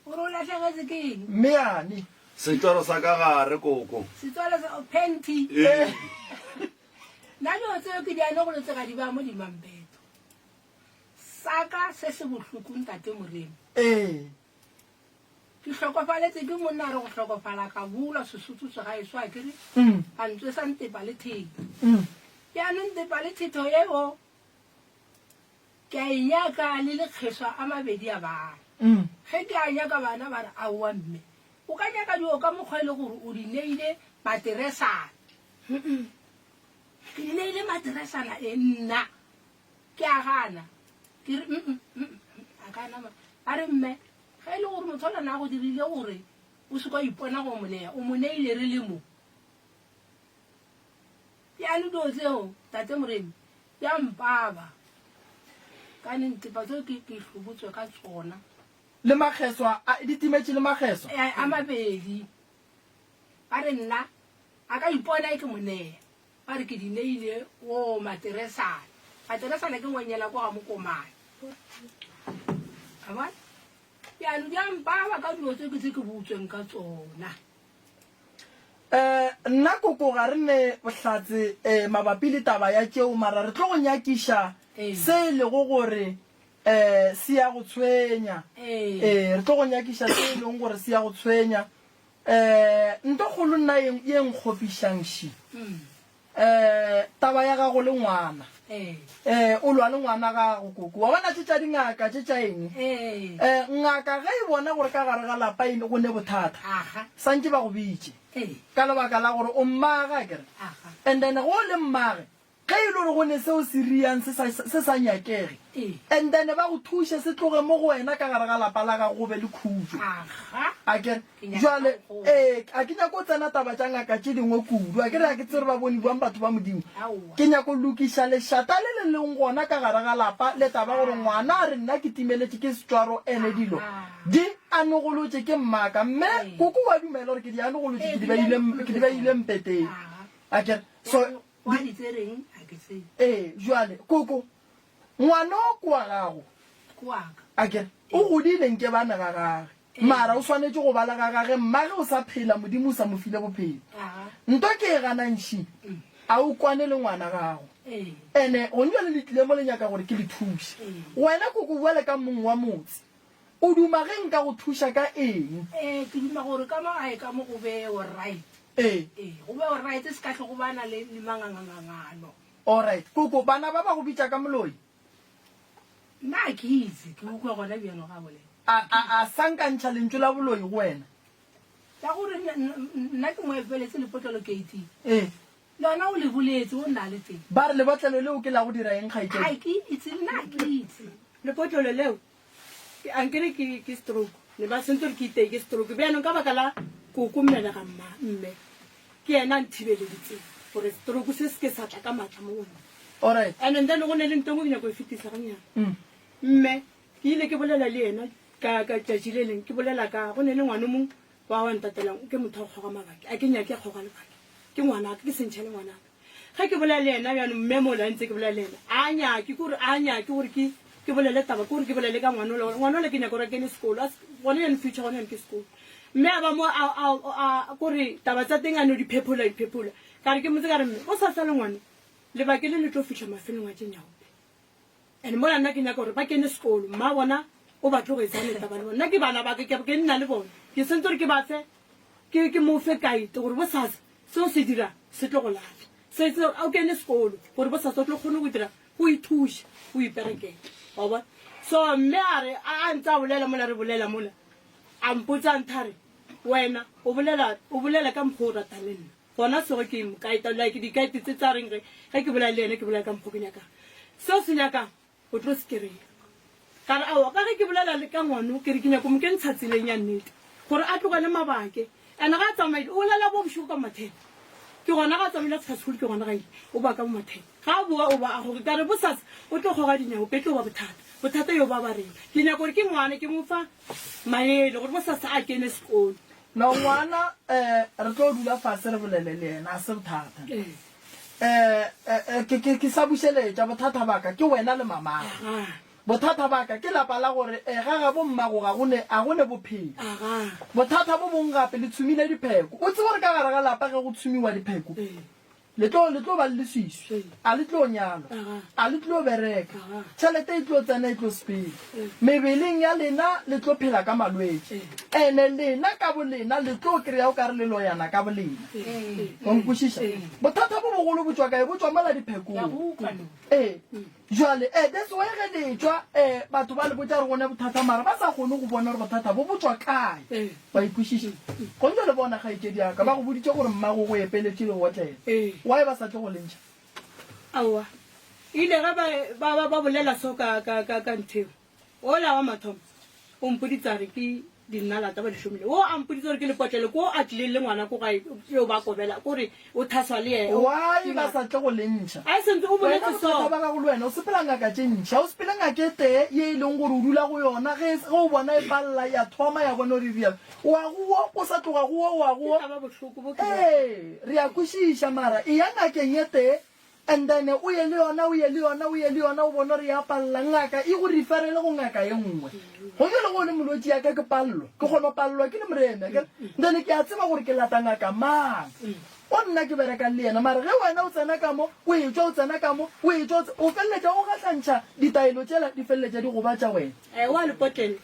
O re o lahlegetše ke eng? Mmeyane. Setswalo sa ka gare, koko. Setswalo sa, oh, panty. Ee. Nna dilo tseo ke di anegolotse ka di baya mo dimampeto. Sa ka se se bohloko ntate Moremi. Ee. Ke hlokofaletše ke monna a re go hlokofala ka boolwa Sesotho segaeso a ke re a ntswesa ntepa le thetho. Bjanong ntepa le thetho yeo ke a e nyaka le lekgeswa a mabedi a bana. Ge ke a nyaka bana ba re aowa mme o ka nyaka dilo ka mokgwa e le gore o di neile materesana. Ke di neile materesana e nna ke a gana ke re mm mm a ka nama a re mme Ge e le gore motho ola na go dirile gore o se ka ipona go mo nea, o mo neile re le mo. Bjalo dilo tseo, Tate Moremi, di a mpaba. Ka ne ntepa tseo ke ke hlobotswe ka tsona. Le makgeswa, a di timetše le makgeswa? A mabedi. re nna a ka ipona e ke mo neya. Ba re ke di neile wo Materesana. Materesana ke ngwanyana kwa ga Mokomane. A bona? Bjalo di a mpaba ka dilo tse ke tse ke botsweng ka tsona. Eh, nna koko ga re ne bohlatse eh, mabapi le taba ya tšeo, mara re tlo go nyakiša se e lego gore eh, se ya go tshwenya. Eh, re tlo go nyakiša se e leng gore se ya go tshwenya. Eh, nto kgolo nna ye, ye nkgopišang ši. Eh, taba ya gago le ngwana. Eh, o lwa le ngwana gago koko. Wa bona tše tša dingaka tše tša eng? Eh, ngaka ge e bona gore ka gare ga lapa e go ne bothata, santše ba go bitše. Ka lebaka la gore o mmage akere. And then ge o le mmage, Ge e le gore go ne seo se riang se sa, se sa nyakege, and then ba go thuše se tloge mo go wena ka gare ga lapa la gago go be le khutšo. Akere? Jwale, ee, a ke nyako tsena taba tša ngaka tše dingwe kudu. Akere ga ke tsebe ba bone bjang batho ba Modimo. Ke nyako lokiša lešata le le leng gona ka gare ga lapa le taba gore ngwana a re nna ke timeletše ke setšwaro ene dilo di anogolotše ke mmaka. Mme koko wa dumela gore ke di anogolotše ke di beile, ke di beile mpeteng. Akere? So, Wa di tsereng a ke tsebe. Ee, jwale, koko, ngwana o ke wa gago. Ke wa ka. Akere, o godile nke bane ga gage. Mara o swanetše go ba le ga gage, mmage o sa phela, Modimo o sa mo file bophelo. Nto ke e ganang ši, a o kwane le ngwana gago. Ene, gone jwale le tlile mo le nyaka gore ke le thuše. Wena koko bjale ka mong wa motse, o duma ge nka go thuša ka eng? Ee, ke duma gore ka mo gae ka mo go be alright. Ee. Ee, go be alright, se ka hlwe go ba na le, le mangangangangano. Alright. Koko, bana ba ba go bitša ka moloi? Nna a ke itse, ke utlwa gona bjalo ga bolela. A, a, a sa nka ntšha lentšu la boloi go wena? Ya gore nna, nna ke mo epeletse lepotlelo keiting. Ee. Lona o le boletse, o nna le teng. Ba re lebotlelo leo ke la go dira eng, kgaetšedi? A ke itse, nna a ke itse. Lepotlelo leo Ke ankere ke ke stroke ne ba sentse gore ke iteye ke stroke bjanong ka baka la koko mmelega mma mme ke yena a nthibeleditseng gore stroke se se ke sa tla ka maatla mo go nna. Alright. And then go ne le nto e nngwe ke nyako e fetisa gannyane. Mm. Mme ke ile ke bolela le yena ka ka tšatši le leng ke bolela ka go ne le ngwana o mongwe wa wa ntatelang ke motho wa go kgoga mabaki a ke nyake a kgoga lebaki ke ngwanaka ke sentšha le ngwanaka Ge ke bolela le yena bjano, mme mola ntse ke bolela le yena, a nyake, ke gore a nyake gore ke, ke bolele taba, ke gore ke bolele ka ngwana ola, gore ngwana ola ke nyaka gore a kene sekolo, a se, gona bjano future gona bjano ke sekolo. Mme a ba mo a, a, a, kore taba tsa teng a no di phephola, di phephola. Ka re ke mmotse ka re, mme, go sa sa le ngwana, lebake le le tlo fihla mafelong a tše nyaope. And mola nna ke nyaka gore ba kene sekolo, mma bona o ba tlogetše a ne taba le bona. Nna ke bana ba ka, ke, ke nna le bona. Ke sentse gore ke ba fe, ke, ke mo fe guide gore bosasa se o se dira se tlo go lahla. Se, se, o kene sekolo gore bosasa o tlo kgone go dira, go ithuša, go iperekela. Wa bona? So mme a re, a, a ntse a bolela mola re bolela mola, a mpotsa a ntha re, wena o bolela, o bolela ka mokgwa o ratang le nna. Gona sego ke mo kaeta like dikaete tse tsa reng ge ge ke bolela le yena ke bolela ka mokgo ke nyakang. Seo se nyakang o tlo se kereya. Ka re aowa ka ge ke bolela le ka ngwano ke re ke nyako mo kentsha tseleng ya nnete gore a tlogele mabake and ga a tsamaile o lala bo bošego ka matheka. Ke gona ga a tsamaile a fihla sekolo ke gona ga ile o ba ka bo matheka. Ga a boa o ba a goge ka re bosasa o tlo kgoga dinyaope e tlo ba bothata. Bothata yo ba ba rena. Ke nyaka gore ke ngwana ke mo fa maele gore bosasa a kene sekolo. No ngwana eh re tlo dula fase re bolele le yena a se bothata. Eh eh ke ke ke sa bušeletša bothata baka ke wena le mamago. Bothata baka ke lapa la gore eh ga gabo mmago ga go ne a go ne bophelo. Bothata bo bong gape le tshumile dipheko. O tsebe gore ka gare ga lapa ge go tshumiwa dipheko Le tlo, le tlo ba le leswiswi. A le tlo nyalwa. A le tlo bereka. Tšhelete e tlo tsena e tlo sepela. Mebeleng ya lena le tlo phela ka malwetši. Ene lena ka bolena le tlo kry-a o ka re le loyana ka bolena. Wa nkwešiša? Bothata bo bogolo bo tšwa kae? Bo tšwa mola diphekong. Ee. Jwale, eh, that's why ge le tšwa, eh, batho ba le botša gore go ne bothata, mara ba sa kgone go bona gore bothata bo bo tšwa kae. Wa ikwešiša? Gone jwale bona, kgaetšedi ya ka, ba go boditše gore mmago go epeletše leotlelo. Why ba sa tle go le ntšha? Aowa. Ile ge ba, ba, ba, ba bolela so ka, ka, ka, ka ntho eo, wola wa mathomo o mpoditse a re ke. Dinnalata ba di šomile. Wo a mpoditse gore ke lepotlele ko a tlileng le ngwana ko gae yo ba kobela kore o thaswa le yena. Why ba sa tle go le ntšha? A e sentse o Wena boletse so. bothata ba gago le wena o sepela ngaka tše ntši. Ga o sepele ngaka e tee ye e leng gore o dula go yona ge ge o bona e palela ya thoma ya bona gore e rialo. O a go wo o sa tloga go wo o a go wo. Ke taba bohloko bo ke bo. Ee re a kwešiša mara eya ngakeng e tee And then o ye le yona, o ye le yona, o ye le yona, o bone gore ya palela, ngaka e go referele go ngaka ye nngwe. Go bjalo ge o le molwetši ya ka ke palelwa, ke kgona go palelwa ke le morena, akere? Then ke a tseba gore ke lata ngaka mang, o nna ke berekang le yena. Mara ge wena o tsena ka mo, o etšwa o tsena ka mo, o etšwa o tse, o feleletša o gahlantšha ditaelo tšela, di feleletša di gobatša wena. Eh, wa lepotlele.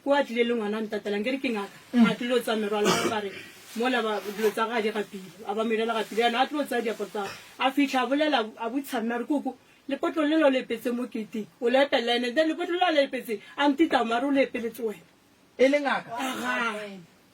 Ko a tlile le ngwana a ntatelang ke re ke ngaka a tlilo tsaya merwalo ya ba re mola ba dilo tsa gage di gapile a ba merela gapile yana a tlo tsaya diaparo tsa a fitlha a bolela a botsa mme a re koko lepotlo le lo le epetse mo keteng o le epelela ene then lepotlo le a le epetse a ntita mare o le epeletse wena E le ngaka? Aga.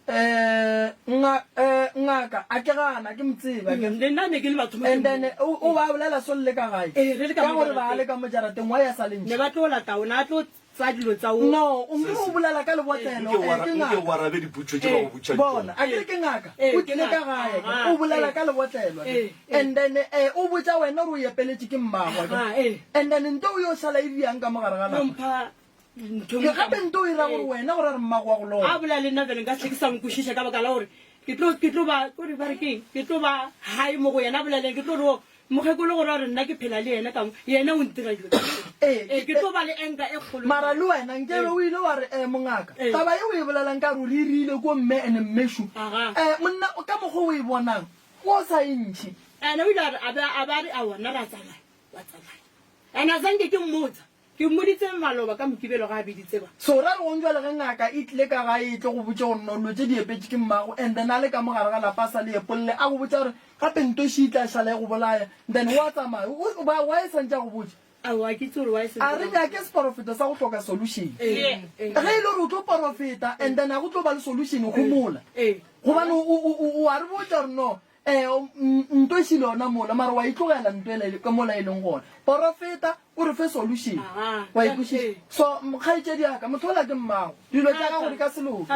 Eh, nga, eh, ngaka, a ke gana, ke mo tsebe, akere. Le nna ne ke le batho mo ke And then, mo. o, o ba bolela so le le ka gae. Ee, re le ka Ka mo gore ba jarateng. le ka mo jarateng, why a sa le Ne ntšhe? ba tlo lata o ne a tlo tsaya dilo tsa o. No, o nke o bolela ka lebotlelo, Nke o eh, ara- ke nke o ngaka. arabe dipotšo tše ba go botšang Bona, tšona. a ke re ke ngaka, Ee, o ke tlile ka ngaka. gae, akere. Aha, O bolela ee. ka lebotlelo, akere. Ee, ee. And then, eh, o botša wena gore o epeletše ke mmago, akere. Aha, ee. And then nto o yo šala e diang ka mo gare ga O lapa. mpha ntho Ke gape nto o ira gore wena gore a re mmago wa go loya. A bolela le nna bjale nka se ke sa mo kwešiša ka baka la gore ke tlo ke tlo ba kore ba re keng ke tlo ba high mo go yena a bolela ke tlo re o mokgekolo gore a re nna ke phela le yena ka mo yena o ntira dilo tse. Ee, Ee, ke tlo ba le anger e kgolo. Mara le wena nkebe o ile wa re eh mongaka Ee. taba ye o e bolelang ka re o re rile ko mme ene mmeshu Aga. eh monna ka mokgwa o e bonang o sa e ntšhe. Ene o ile a re a be a ba re aowa nna ra tsamaya wa tsamaya ene a zanke ke mmotsa Ke mmoditse maloba ka Mokibelo ga a biditse ba. So ra re gong jwale ge ngaka e tlile ka gae e tlo go botša gore no dilo tše di epetše ke mmago and then a le ka mo gare ga lapa a sa le epolle a go botša gore gape ntoši e tla šala e go bolaya then wa tsamaya o ba why e santše a go botša? Aowa ke itse gore why e santse A re nyake seporofeto sa go hloka solution. Ge e le gore o tlo porofeta and then a go tlo ba le solution homola. Gobane o o o o a re botša gore no Ee, nto e šile yona mola, mara wa e tlogela nto ela ka mola e leng gona. Porofeta, o re fe solution. Wa e kwešiša? So, kgaetšedi ya ka, motho ola ke mmago. Dilo tša gago di ka se loke.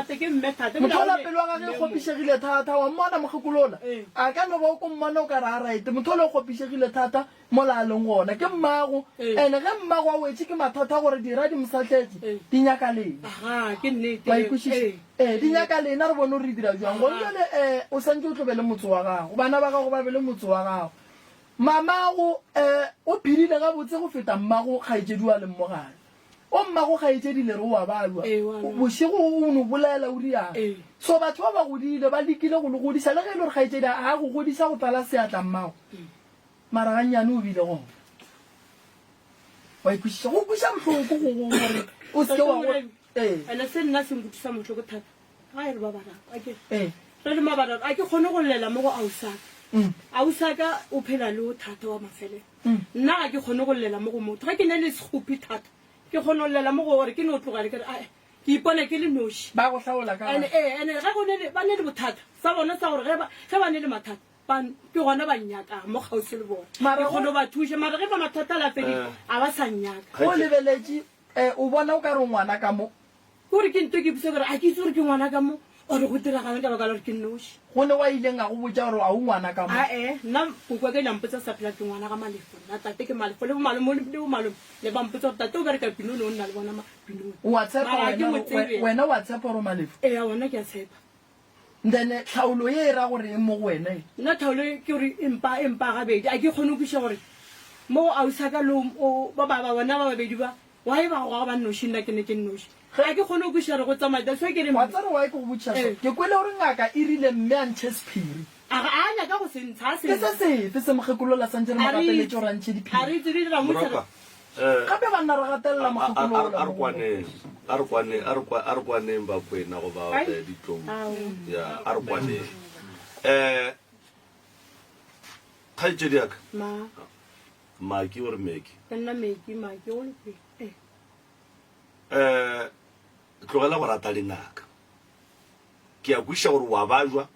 Motho ola pelo ya gagwe e kgopišegile thata. Wa mmona mokgekolo ola? A ka no ba o ko mmona o ka re a right. Motho ola o kgopišegile thata mola a leng gona. Ke mmago. And ge mmago a wetše ke mathata a gore dira di mo sahletše, di nyaka lena. Wa e kwešiša? Ee, di nyaka lena re bone gore re dira bjang. Gone bjale um o santše o tlo be le motse wa gago, bana ba gago ba be le motse wa gago. Mamago um o phedile gabotse go feta mmago kgaetšedi wa leng mo gae. O mmago kgaetšedi le re o a balwa, bošego o no bolela o rialo. So batho ba ba godile, ba lekile go le godiša, le ge e le gore kgaetšedi a go godiša go tlala seatla mmago, mara gannyane o bile gona. Wa e kwešiša? Go kweša bohloko go go gore o se ke wa go ee. Ene se nna se nkutlwisa bohloko thata ga e re ba bararo a ke Ee. re le mabararo a ke kgone go llela mo go ausaka Mm. ausaka o phela le o thata wa mafelelo Mm. nna ga ke kgone go llela mo go motho ga ke ne le sekgopi thata ke kgone go llela mo go gore ke no tlogele ke re ae ke ipona ke le noši Ba go hlaola ka ene ee ene ge go ne le ba ne le bothata sa bona sa gore ge ba ge ba ne le mathata Ba, ke gona ba nnyakang mo kgauswi le bona. Mara Ke go- kgone go ba thuša, mara ge ba mathata a la fedile, Eh. a ba sa nnyaka. Ge o lebeletše, eh, o bona o ka re o ngwana ka mo. Ke gore ke nto ke ipotsa gore a ke itse gore ke ngwana ka mo or go diragalang ka baka la gore ke nnoši. Go ne wa ileng a go botša gore a o ngwana ka mo. Ae, nna koko wa ka ile a mpotsa sa phela ke ngwana ga Malefo. Nna tate ke Malefo le bomalome le bomalome ne ba mpotsa gore tate o bereka Binoni o nna le bona ma Binoni. O a tshepa Mara ha ke wena mo gore, we- tsebe. wena o a tshepa gore o Malefo? Ee, wona ke a tshepa. Then tlhaolo ye e ra gore eng mo go wena e? Nna tlhaolo e ke gore e mpa e mpa gabedi. A ke kgone go kwešiša gore mo go ausaka le o ba ba ba bona ba babedi ba why ba goga ba nnoši nna ke ne ke nnoši. Ga ke kgone go kwešiša gore go tsamaya that's why ke re Wa tseba why ke go botšiša so? Ee. Ke kwele gore ngaka e rile mme a ntšhe sephiri. A ga a nyaka go se ntsha, a se Ke se ntsha. sefe se mokgekolola santše re mo A re gapeletše itse, gore a ntšhe a diphiri? re itse re ile ra mo Moroka, eh, Gape banna re gatelela a, a, a, mokgekolola a re mo. kwaneng, a re kwaneng, a re kwa, a re kwaneng Bakwena goba Ai. eh, Ditlou. Ao. Ya, a re kwaneng. Eh, kgaetšedi ya ka, Ma, Maki o re Meki. ke nna Meki, Maki o lokile. Eh. Eh, tlogela go rata dingaka. Ke a kwešiša gore o a bajwa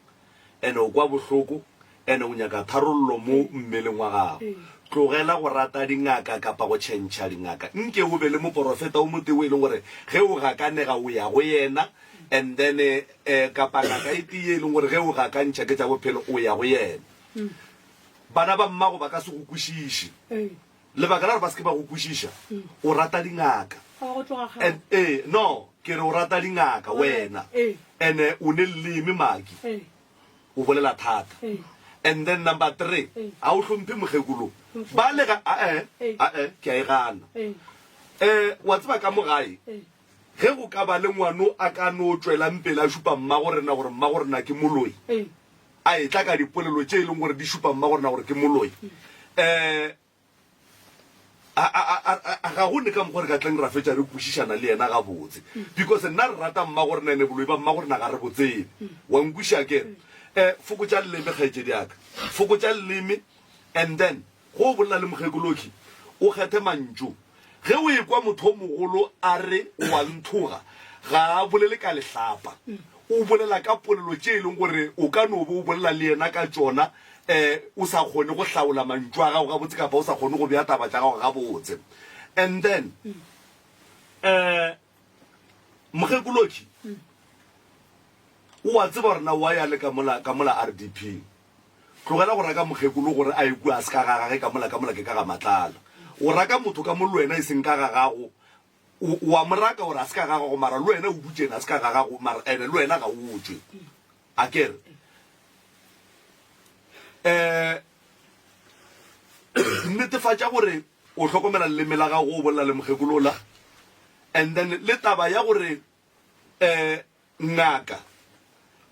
and o kwa bohloko and o nyaka tharollo mo mmeleng wa gago. Tlogela go rata dingaka kapa go tšhentšha dingaka. Nke o be le moporofeta o motee o e leng gore ge o gakanega o ya go yena. And then eh, kapa ngaka e tee ye e leng gore ge o gakantšha ke tša bophelo o ya go yena. Bana ba mmago ba ka se go kwešiše. Lebaka la gore ba se ke ba go kwešiša, o rata dingaka. And ee, no, ke re o rata dingaka wena. And o ne leleme Maki. O bolela thata. And then number 3, ga o hlomphe mokgekolo. Ba le ga, ae, ae, ke a e gana. Eh, wa tseba ka mo gae, ge go ka ba le ngwano a ka no tšwelang pele a šupa mmagorena gore mmagorena ke moloi, a etla ka dipolelo tše e leng gore di šupa mmagorena gore ke moloi, eh, A, a, a, a, a, ga go ne ka mokgwa re ka tleng ra fetša re kwešišana le yena gabotse. Because nna re rata mmagorena ene boloi ba mmagorena ga re bo tsebe. Wa nkwešiša akere? Eh, fokotša leleme kgaetšedi ya ka. Fokotša leleme and then go o bolela le mokgekoloki o kgethe mantšu. Ge o ekwa motho o mogolo a re o a nthoga, ga a bolele ka lehlapa. O bolela ka polelo tše e leng gore o ka no be o bolela le yena ka tšona um o sa kgone go hlaola mantšu a gago gabotse kapa o sa kgone go bea taba tša gago gabotse. And then um mokgekoloki o a tseba gore na wa ya le ka mola ka mola RDP. Tlogela go raka mokgekolo gore a ye kua a se ka ga gage ka mola ka mola ke ka ga Matlala. O raka motho ka mo le wena e seng ka ga gago O, o a mo raka gore a se ka ga gago, mara le wena o dutše ene a se ka ga gago, mara ene le wena ga o tšwe. A ke re, eh, netefatša gore o hlokomela leleme la gago o bolela le mokgekolo ola, and then le taba ya gore eh, Ngaka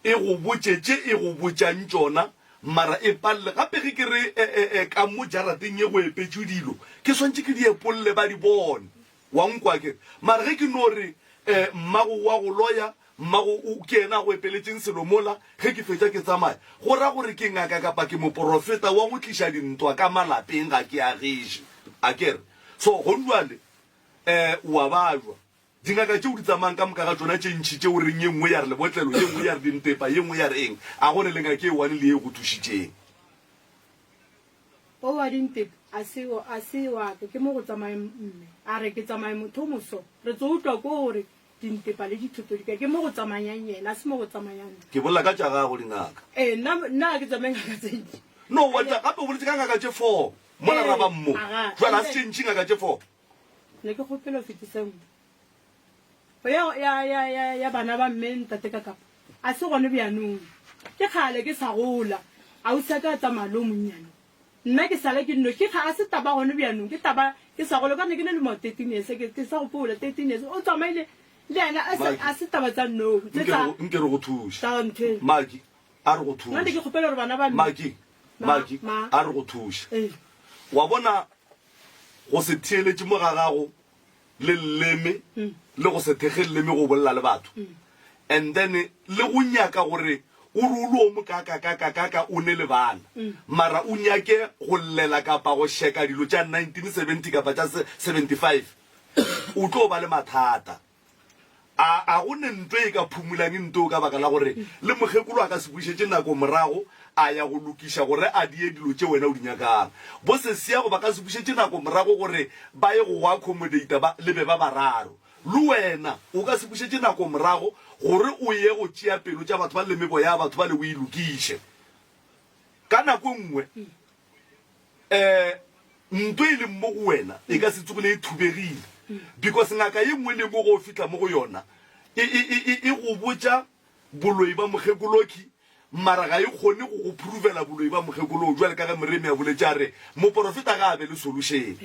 e go botše tše e go botšang tšona, mara e palele. Gape ge ke re, e, e, e, ka mo jarateng ye go epetšwe dilo, ke swantše ke di epolle ba di bone. Wa nkwa akere? Mara ge ke no re, e, mmago o a go loya, mmago o, ke yena a go epeletšeng selo mola, ge ke fetša ke tsamaya, go ra gore ke ngaka kapa ke moporofeta wa go tliša dintwa ka malapeng, ga ke agiše. Akere? So, gonjwale, e, o a bajwa. Dingaka tšeo di tsamayang ka moka ga tšona tše ntši tšeo reng ye nngwe ya re lebotlelo, ye nngwe ya re dintepa, ye nngwe ya re eng, a go ne le ngaka e one le ye e go thušitšeng? O wa dintepa a se, a se wa ka, ke mo go tsamaye mme a re ke tsamaye motho o moso, re tso utlwa ko gore dintepa le dithoto di kae, ke mo go tsamayang yena, a se mo go tsamayang nna. Ke bolela ka tša gago dingaka. Ee, nna, nna ga ke tsamaye ngaka tse ntši. No, wa tla gape o boletše ka ngaka tše four mola ra ba mmo, Aga, jwale a se tše ntši ngaka tše four. Ne ke kgopela o fetise nngwe go ya, ya, ya, ya, ya bana ba mme ntate ka kapa. A se gone bjanong. Ke kgale ke sa gola. Ausi a ka a tsamaya le o monnyane. Nna ke sale ke nnoši. Ke kga, a se taba gone bjanong. Ke taba ke sa gola. Ka ne ke ne le mo 13 years. Ke, ke sa gopola 13 years. O tsamaile le yena. A se, Maki. a se taba tsa no. Tse Nke tsa, re go, nke re go thuše. tsa ntho e. Maki, a re go Nna ne thuše. ke kgopela gore bana ba mme. Maki, Ma, Maki, ma. a re go thuše. Ee. Wa bona, Go se theeletše mo ga gago le lleme le go se thekge lleme go bolela le batho and then le go nyaka gore o re o le o mokakakakakaka o ne le bana mara o nyake go llela kapa go šeka dilo tša 1970 kapa tša 75 o tlo ba le mathata. A a go ne nto e ka phumolang nto ka baka la gore le mokgekolo a ka se bušetše nako morago a ya go lokiša gore a die dilo tše wena o di nyakang. Bo sesiago ba ka se bušetše nako morago gore ba ye go go accommodata ba le be ba bararo. Le wena o ka se bušetše nako morago gore o ye go tšea pelo tša batho ba le meboya ya batho ba le o e lokiše. Ka nako e nngwe um nto e leng mo go wena e ka se tsogile e thubegile because ngaka ye nngwe le nngwe go o fihla mo go yona e, e, e, e, e go botša boloi ba mokgekoloki mara ga e kgone go go provela boloi ba mokgekoloo jwale ka ge moremi a boletše a re moporofeta ga a be le solution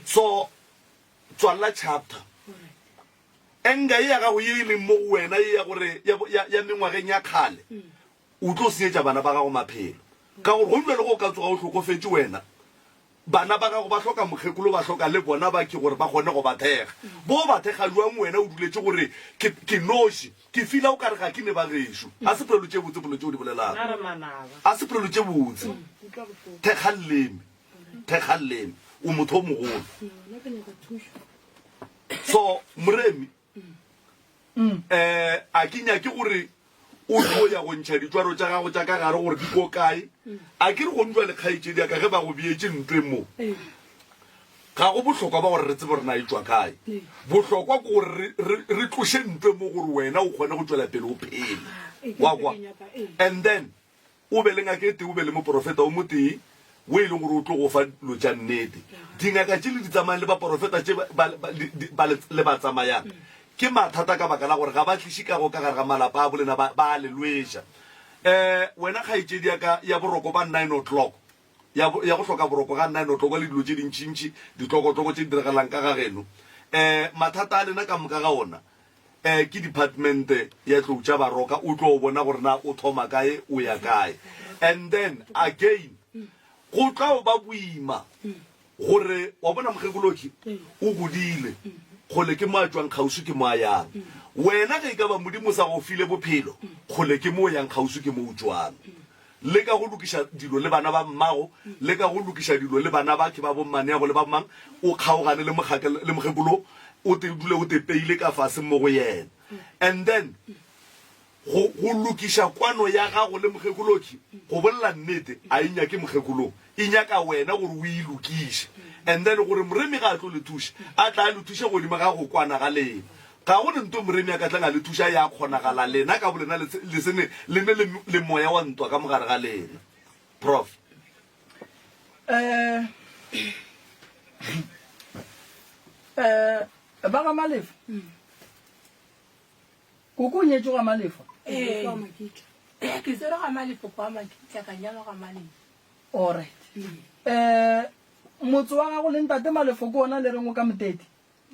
so tswalela chapter enga ye ya gago ye e leng mo go wena ye ya gore ya, ya, ya mengwageng ya kgale O tlo senyetša bana ba gago maphelo. Ka gore go bjalo ge o ka tsoga o hlokofetše wena, bana ba gago ba hloka mokgekolo, ba hloka le bona ba ke gore ba kgone go ba thekga. Bo ba thekga jwang wena o duletše gore ke, ke noši, ke fila o ka re ga ke ne ba gešo. A se polelo tše botse polelo tše o di bolelang. A se polelo tše botse. Thekga leleme, thekga leleme. O motho o mogolo. So, Moremi, um a ke nyake gore o tlo ya go ntšha ditšwaro tša gago tša ka gare gore di ko kae. A ke re go ntšwa le kgaetšedi ya ka ge ba go beetše ntwe mo. Ga go bohlokwa ba gore re tsebe gore na e tšwa kae. Bohlokwa ke gore re, re, re tloše ntwe mo gore wena o kgone go tšwela pele o phele. Wa kwa? And then o be le ngaka e tee, o be le moporofeta o motee wo e leng gore o tlo go fa dilo tša nnete. Dingaka tše le di tsamayang le baporofeta tše ba, ba, ba, ba le ba tsamayang ke mathata ka baka la gore ga ba tliše kago ka gare ga malapa a bolena, ba, ba a le lweša. Um wena kgaetšedi ya ka ya boroko ba nine o'clock, ya, ya go hloka boroko ga nine o'clock le dilo tše dintšintši, ditlokotloko tše di diragalang ka ga geno. Um mathata a lena ka moka ga ona um ke department ya tlou tša baroka, o tlo bona gore na o thoma kae o ya kae. And then again go tla ba boima gore wa bona mokgekoloki o godile kgole ke mo a tšwang kgauswi ke mo a yang. Wena ge e ka ba Modimo o sa go file bophelo kgole ke mo o yang kgauswi ke mo o tšwang. Leka go lokiša dilo le bana ba mmago, leka go lokiša dilo le bana ba ke ba bommaneago le ba mang, o kgaogane le mokgaka le mokgekolo, o te dule o tepeile ka fase mo go yena. And then go go lokiša kwano ya gago le mokgekoloki, go bolela nnete, a e nyake mokgekolong, e nyaka wena gore o e lokiše. And then gore Moremi ga a tlo le thuša, a tla a le thuše godimo ga go kwana ga lena. Ga go ne nto Moremi a ka tlang a le thuša ya kgonagala lena ka bolena le, le se ne le ne le, le moya wa ntwa ka mogare ga lena. Prof. Eh, eh, ba ga Malefa. Koko o nyetšwe ga Malefa? Ee. Ke tsere ga Malefo kwa Makitla, ka nyalwa ga Malefo. Alright. Eh, motse wa gago le ntate Malefo ke ona le reng o ka Motete?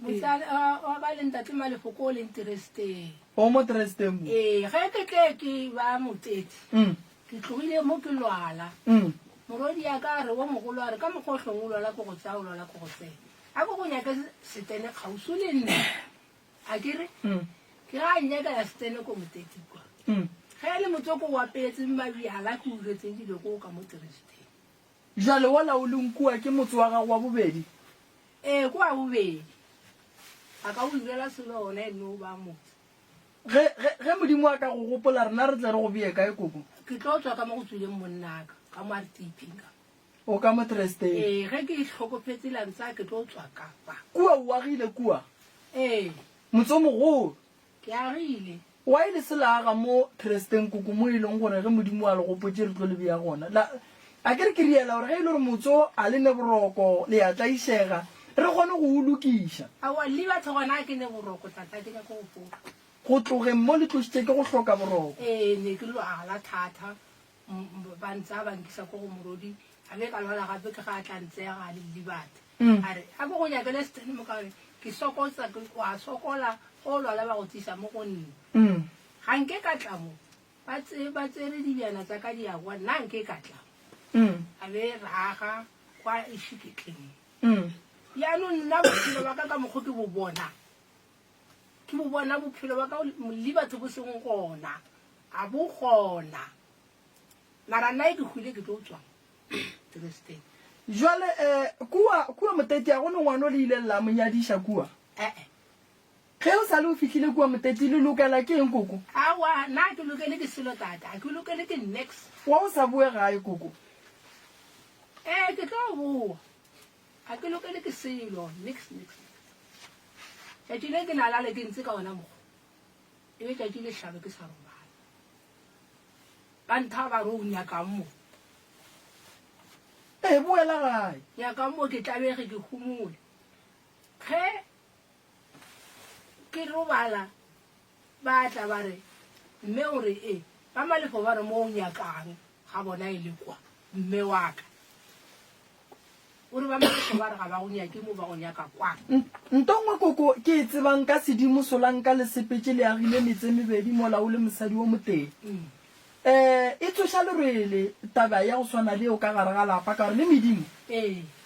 Motse wa ka le ntate Malefo ko o leng Teresteng. O mo Teresteng mo? Ee, ge ke tle ke ba Motete, Mm. ke tlogile mo ke lwala. Mm. Morwedi ya ka a re, wo mogolo a re, ka mokgwa o hlong o lwala ke go tsaya, o lwala ke go tsena. A ko go nyake setene kgauswi le nna. A ke re, Mm. ke ga a nnyakela setene ko Motete kwa. Mm. Ge e le motsoko o apeetseng mabjala ke o iretseng dilo ko ka mo Teresteng. Bjale wola o leng kua ke motse wa gago wa bobedi? Ee, ke wa bobedi. A ka o irela selo gona e no ba motse. Ge, ge, ge Modimo a ka go gopola, rena re tle re go bee kae, koko? Ke tlo tšwa ka mo go tswileng monnaka, ka mo RTP ka. O ka mo Tresteng. Ee, ge ke hlokofetše la ntsa ke tlo tšwa ka fa. Kua o agile kua? Ee. Motse o mogolo. Ke agile. Why le se la aga mo Tresteng koko mo e leng gore ge Modimo a le gopotše re tlo le bea gona? La, a ke re ke riela gore ge e le gore motse o a le ne boroko le ya tlaišega re kgone go o lokiša. Aowa le batho gona a ke ne boroko tata ke nyaka go fola. Go tlogeng mo le tlošitše ke go hloka boroko. Ee ne ke lwala thata ba ntsaya ba nkisa ko go morodi a be ka lwala gape ke ga a tla ntseya ga le libata a re a ko go nyakele setene mo ka gore ke sokotsa ke wa sokola go lwala ba go tsisa mo go nna ga nke ka tla mo ba tse ba tsere dibjana tsa ka di ya kwa nna nke ka tla a be raga kwa e šiketleng jaanong nna bophelo ba ka ka mokgwa ke bo bona ke bo bona bophelo ba ka le batho bo seng gona a bo gona mara nna e ke hwile ke tlo tswa Tristeng. Jwale eh, kua, kua Moteti a go ne ngwana o le ileng la mo nyadiša kua? Eh-eh. Ge o sa le o fihlile kua Moteti, le lokela ke eng koko? Aowa, nna a ke lokele ke selo tate, a ke lokele ke niks. Wa o sa boe gae koko? Eh, ke tlo boa. A ke lokele ke selo, niks, niks, niks. Tšatši le ke na lale ke ntse ka ona mokgwa. E be tšatši le hlabe ke sa robala. Ba ntha ba re o nyakang mo. Ee, boela gae. Nyakang mo ke tlabege ke humole. Ge ke robala ba tla ba re mme o re e ba Malefo ba re mo o nyakang ga bona e le kwa mme wa ka. O re ba Malefo ba re ga ba go nyake mo ba go nyaka kwa. Nto nngwe koko ke e tsebang ka sedimo solanka le sepetše le agile metse e mebedi mola o le mosadi wo motee. Um e tsoša lerwele taba ya go swana le yeo ka gare ga lapa ka gore le medimo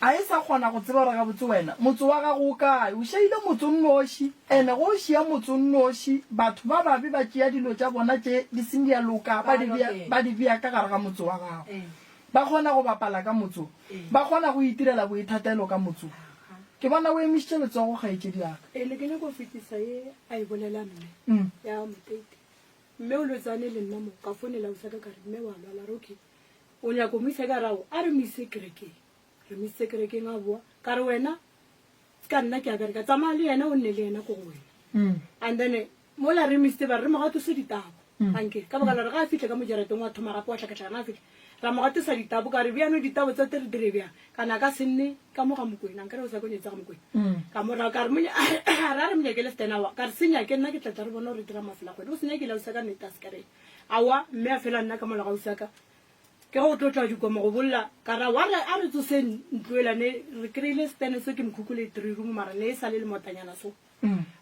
a e sa kgona go tseba gore gabotse wena motse wa gago o kae. O šaile motse o nnoši ene ge o šia motse o nnoši batho ba babe ba tšea dilo tša bona tše di seng di a loka ba di bea ba di bea ka gare ga motse wa gago. Ba kgona go bapala ka motso. Ba kgona go itirela boithatelo ka motso. Ke bona o emišitše letsogo, kgaetšedi ya ka. Ee, ne ke nyaka go fetisa ye a e bolela mme ya Motete. Mme o lwetsane le nna mo, ka founela ausi wa ka ka re, Mme wa lwala. A re, Okay. O nyaka go mo isa kae? A re, Aowa, a re mo ise kerekeng. Re mo isitse kerekeng a boa. Ka re, Wena? Ka nna ke a bereka, tsamaya le yena o nne le yena ko go wena. And then mola re misitse ba re re mo gatose ditabo. Anke ka baka la gore ga a fihle ka mo jarateng wa thoma gape wa hlakahlakana a fihle ra mo gatosa ditabo ka re bjano ditabo tsa te re dire bjang kana a ka se nne ka mo ga Mokwena nkare o sa konyetsa ga Mokwena ka mo ra ka re monya a re a re mo nyakele stena wa ka re se nyake nna ke tla tla re bona gore dira mafela kgwedi o se nyakile ausi ka nnete a se ka re awa mme a fela nna ka mola ga ausi ka Ke go tlo tla dikoma go bolla ka ra wa re a re tsose ntlo ela ne re kry-ile stene se ke mokhukhu le three room mara ne e sa le lemotanyana so.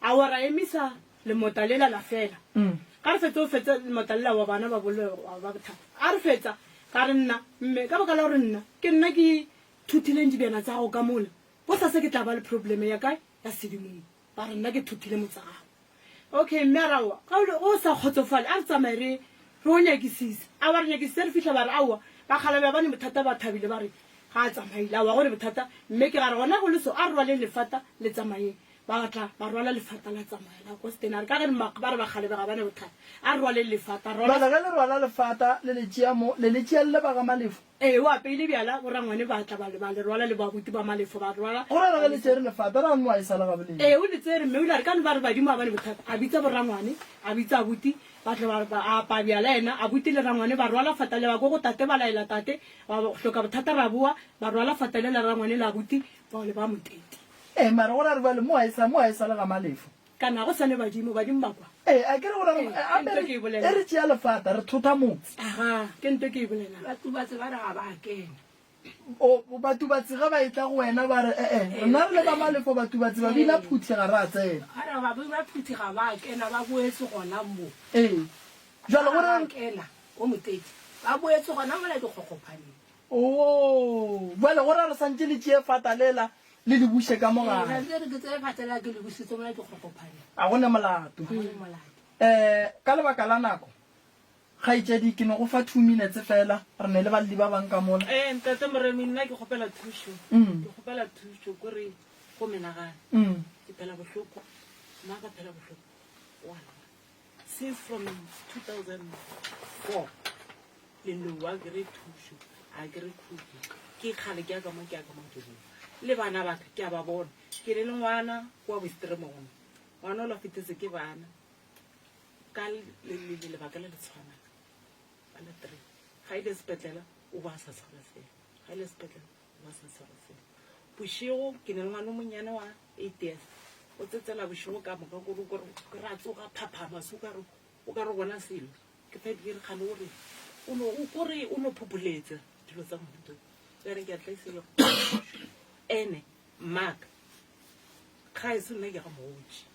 Awa ra emisa lemota lela la fela. Ga re fetsa o fetsa lemota lela wa bana ba bolle wa ba bothata. A re fetsa ka re nna mme ka baka la gore nna ke nna ke thuthileng dibjana tsa gago ka mola bosasa ke tla ba le probleme ya kae ya sedimong ba re nna ke thuthile motsa gago. Okay, mme a re aowa, ga o o sa kgotsofale, a re tsamaye re re o nyakisise. Aowa re nyakisise re fihla ba re aowa, bakgalabje ba ne bothata ba thabile ba re ga a tsamaile, aowa go ne bothata. Mme ke ga re gona go le so, a re rwaleng lefata le tsamayeng. Ba tla ba rwala lefata la tsamaya la ko Stene, a re ka ge ba re bakgalabje ga ba ne bothata, a re rwaleng lefata. Rwala Bjale ge le rwala lefata le le tšea mo, le le tšea le le ba ga Malefo? Ee, o apeile bjala, borangwane ba tla ba le, ba le rwala le babuti ba Malefo ba rwala. Go ra re ge le tšere lefata ra nwa e sa le gaboledi. Ee, o le tsere, mme o ile a re ka no ba re badimo ga ba ne bothata. A bitsa borangwane, a bitsa abuti, ba tla ba, ba apaya bjala yena, abuti le rangwane ba rwala fata le ba ko go tate ba laela tate, ba hloka bothata ra boa, ba rwala fata le la rangwane le abuti, bao le ba motete. Ee, mara go ra re bjale mo a e sa, mo a e sa le ga Malefo. Kana go sa ne badimo, badimo ba kwa. Ee, a ke re go ra re, Ee, ke gape nto re, ke e e bolelang. re tšea lefata, re thotha motse. Aga, ke nto ke e bolelang. Batubatse ba re ga ba kena. O, Batubatse ge ba etla go wena ba re, E-e, rena re le ba Malefo Batubatse ba bina phuthi ga ra tsena. Ba re ba bina phuthi ga ba kena, ba boetse gona mo. Ee, bjale go Ga ba re. kena ko Motete, ba boetse gona mola dikgokgophaneng. Oo, bjale go ra re santše le tšee fata lela le le buše ka mo Ee, gae. santše re ke tseye fata lela ke le busetse mola dikgokgophaneng. A go ne molato. Ga go ne molato. Um, ka lebaka la nako, kgaetšedi, ke no go fa two minutes feela, re ne le balli ba bang ka mola. Ee, Ntate Moremi, nna ke kgopela thušo. Ke kgopela thušo, kore go menagane. Ke phela bohloko, mma ka phela bohloko, wa lwala. Since from 2004 le no a kry thušo a kry khutšo ke kgale ke ya ka mo ke ya ka mo ke boa le bana ba ka ke a ba bona ke ne le ngwana wa bostremong ngwana o la fetetse ke bana ka lebaka le le tshwanang ba le three ga ile sepetlela o ba sa tshwara selo ga ile sepetlela o ba sa tshwara selo bošego ke ne le ngwana o monnyane wa eight years o tsetsela bošego ka moka kore kore ra tsoga phaphama se o ka re o ka re bona selo ke fa ke re kgane o re o no o kore o no phopholetsa dilo tsa mohuta bjale ke a tlaisega ene mmaka ga e se nna ke ga mogotši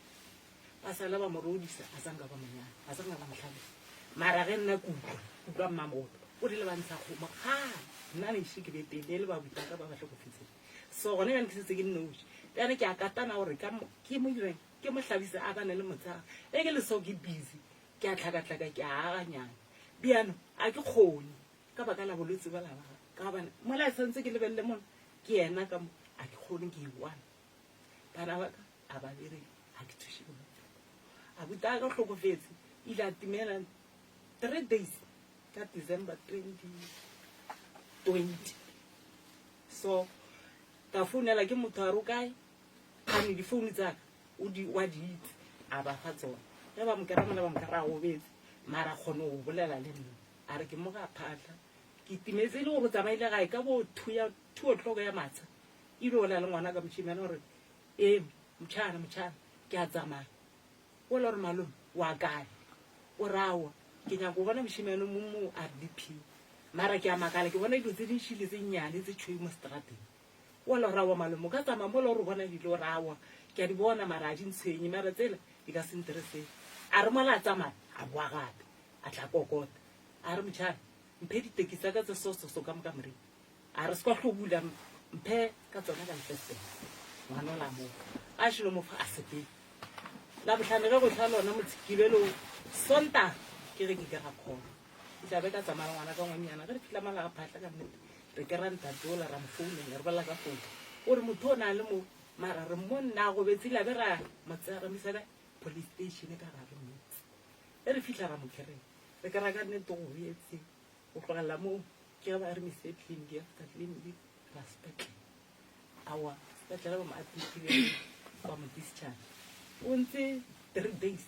ba sala ba mo rodisa a sanka ba monyana a sanka ba motlhabela mara ge nna ke utlwa ke utlwa mmamogolo o rile ba ntsha kgomo kgale nna ne ise ke be teng e le ba butaka ba ba tlhokofetseng so gone bjane ke setse ke nnoši bjane ke a katana gore ke mo direng ke mo hlabise a bane le motshega ge ke le so ke busy ke a tlhakatlhaka ke a aganyana bjano a ke kgone ka baka la bolwetse ba laba ka gobane mola e santse ke lebelele mona ke yena ka mo a ke kgone ke iwana bana ba ka a ba bereke a ke thuše ke motho a buta ka hlokofetse ile a timela three days ka december 2020 so ka founela ke motho a re o kae gane difounu tsaka o di wa di itse a ba fa tsona ge ba mo kera mola ba mo kera a gobetse mara kgone go bolela le nna a re ke mo ga phatlha ke timetse e le gore o tsamaile gae ka bo two ya two o'clock ya matsha ile o la le ngwana ka mošimane gore ee motšhana motšhana ke a tsamaya o la gore malome wa kae o rawa ke nyako bona mošimane mo mo r d p mara ke a makala ke bona dilo tse di šile tse nnyane tse tšhweu mo strateng o la rawa malome o ka tsamaya mo le gore o bona dilo rawa ke a di bona mara a di ntshwenye mara tsela di ka se ntereseng a re mola a tsamaya a boa gape a tla kokota a re motšhana mphe diteki tsa ka tse sososo ka mo kamoreng A re se kwa hlobula mphe ka tsona ka lefestere. Ngwana o la mo a šilo mo fa a sepele. La bohlano ge go hla lona motshikibelo Sontaga ke ge ke kera kholo. Ke tla be ka tsamaya le ngwana ka ngwannyana ge re fihla mala ga phahla ka nnete re kera ntate ola ra mo founela re bolela ka founu. O re motho o na le mo mara re mmone na gobetse ile a be ra mo tsaya ra mo isa kae police station ka gare motse. Ge re fihla ra mo kry-a re kera ka nnete o gobetse. Go tlogelela moo ke ge ba re mise tleliniki ya fihla tleliniki ra sepetlele. Aowa, sepetlele ba mo admitile ba mo discharge. O ntse 3 days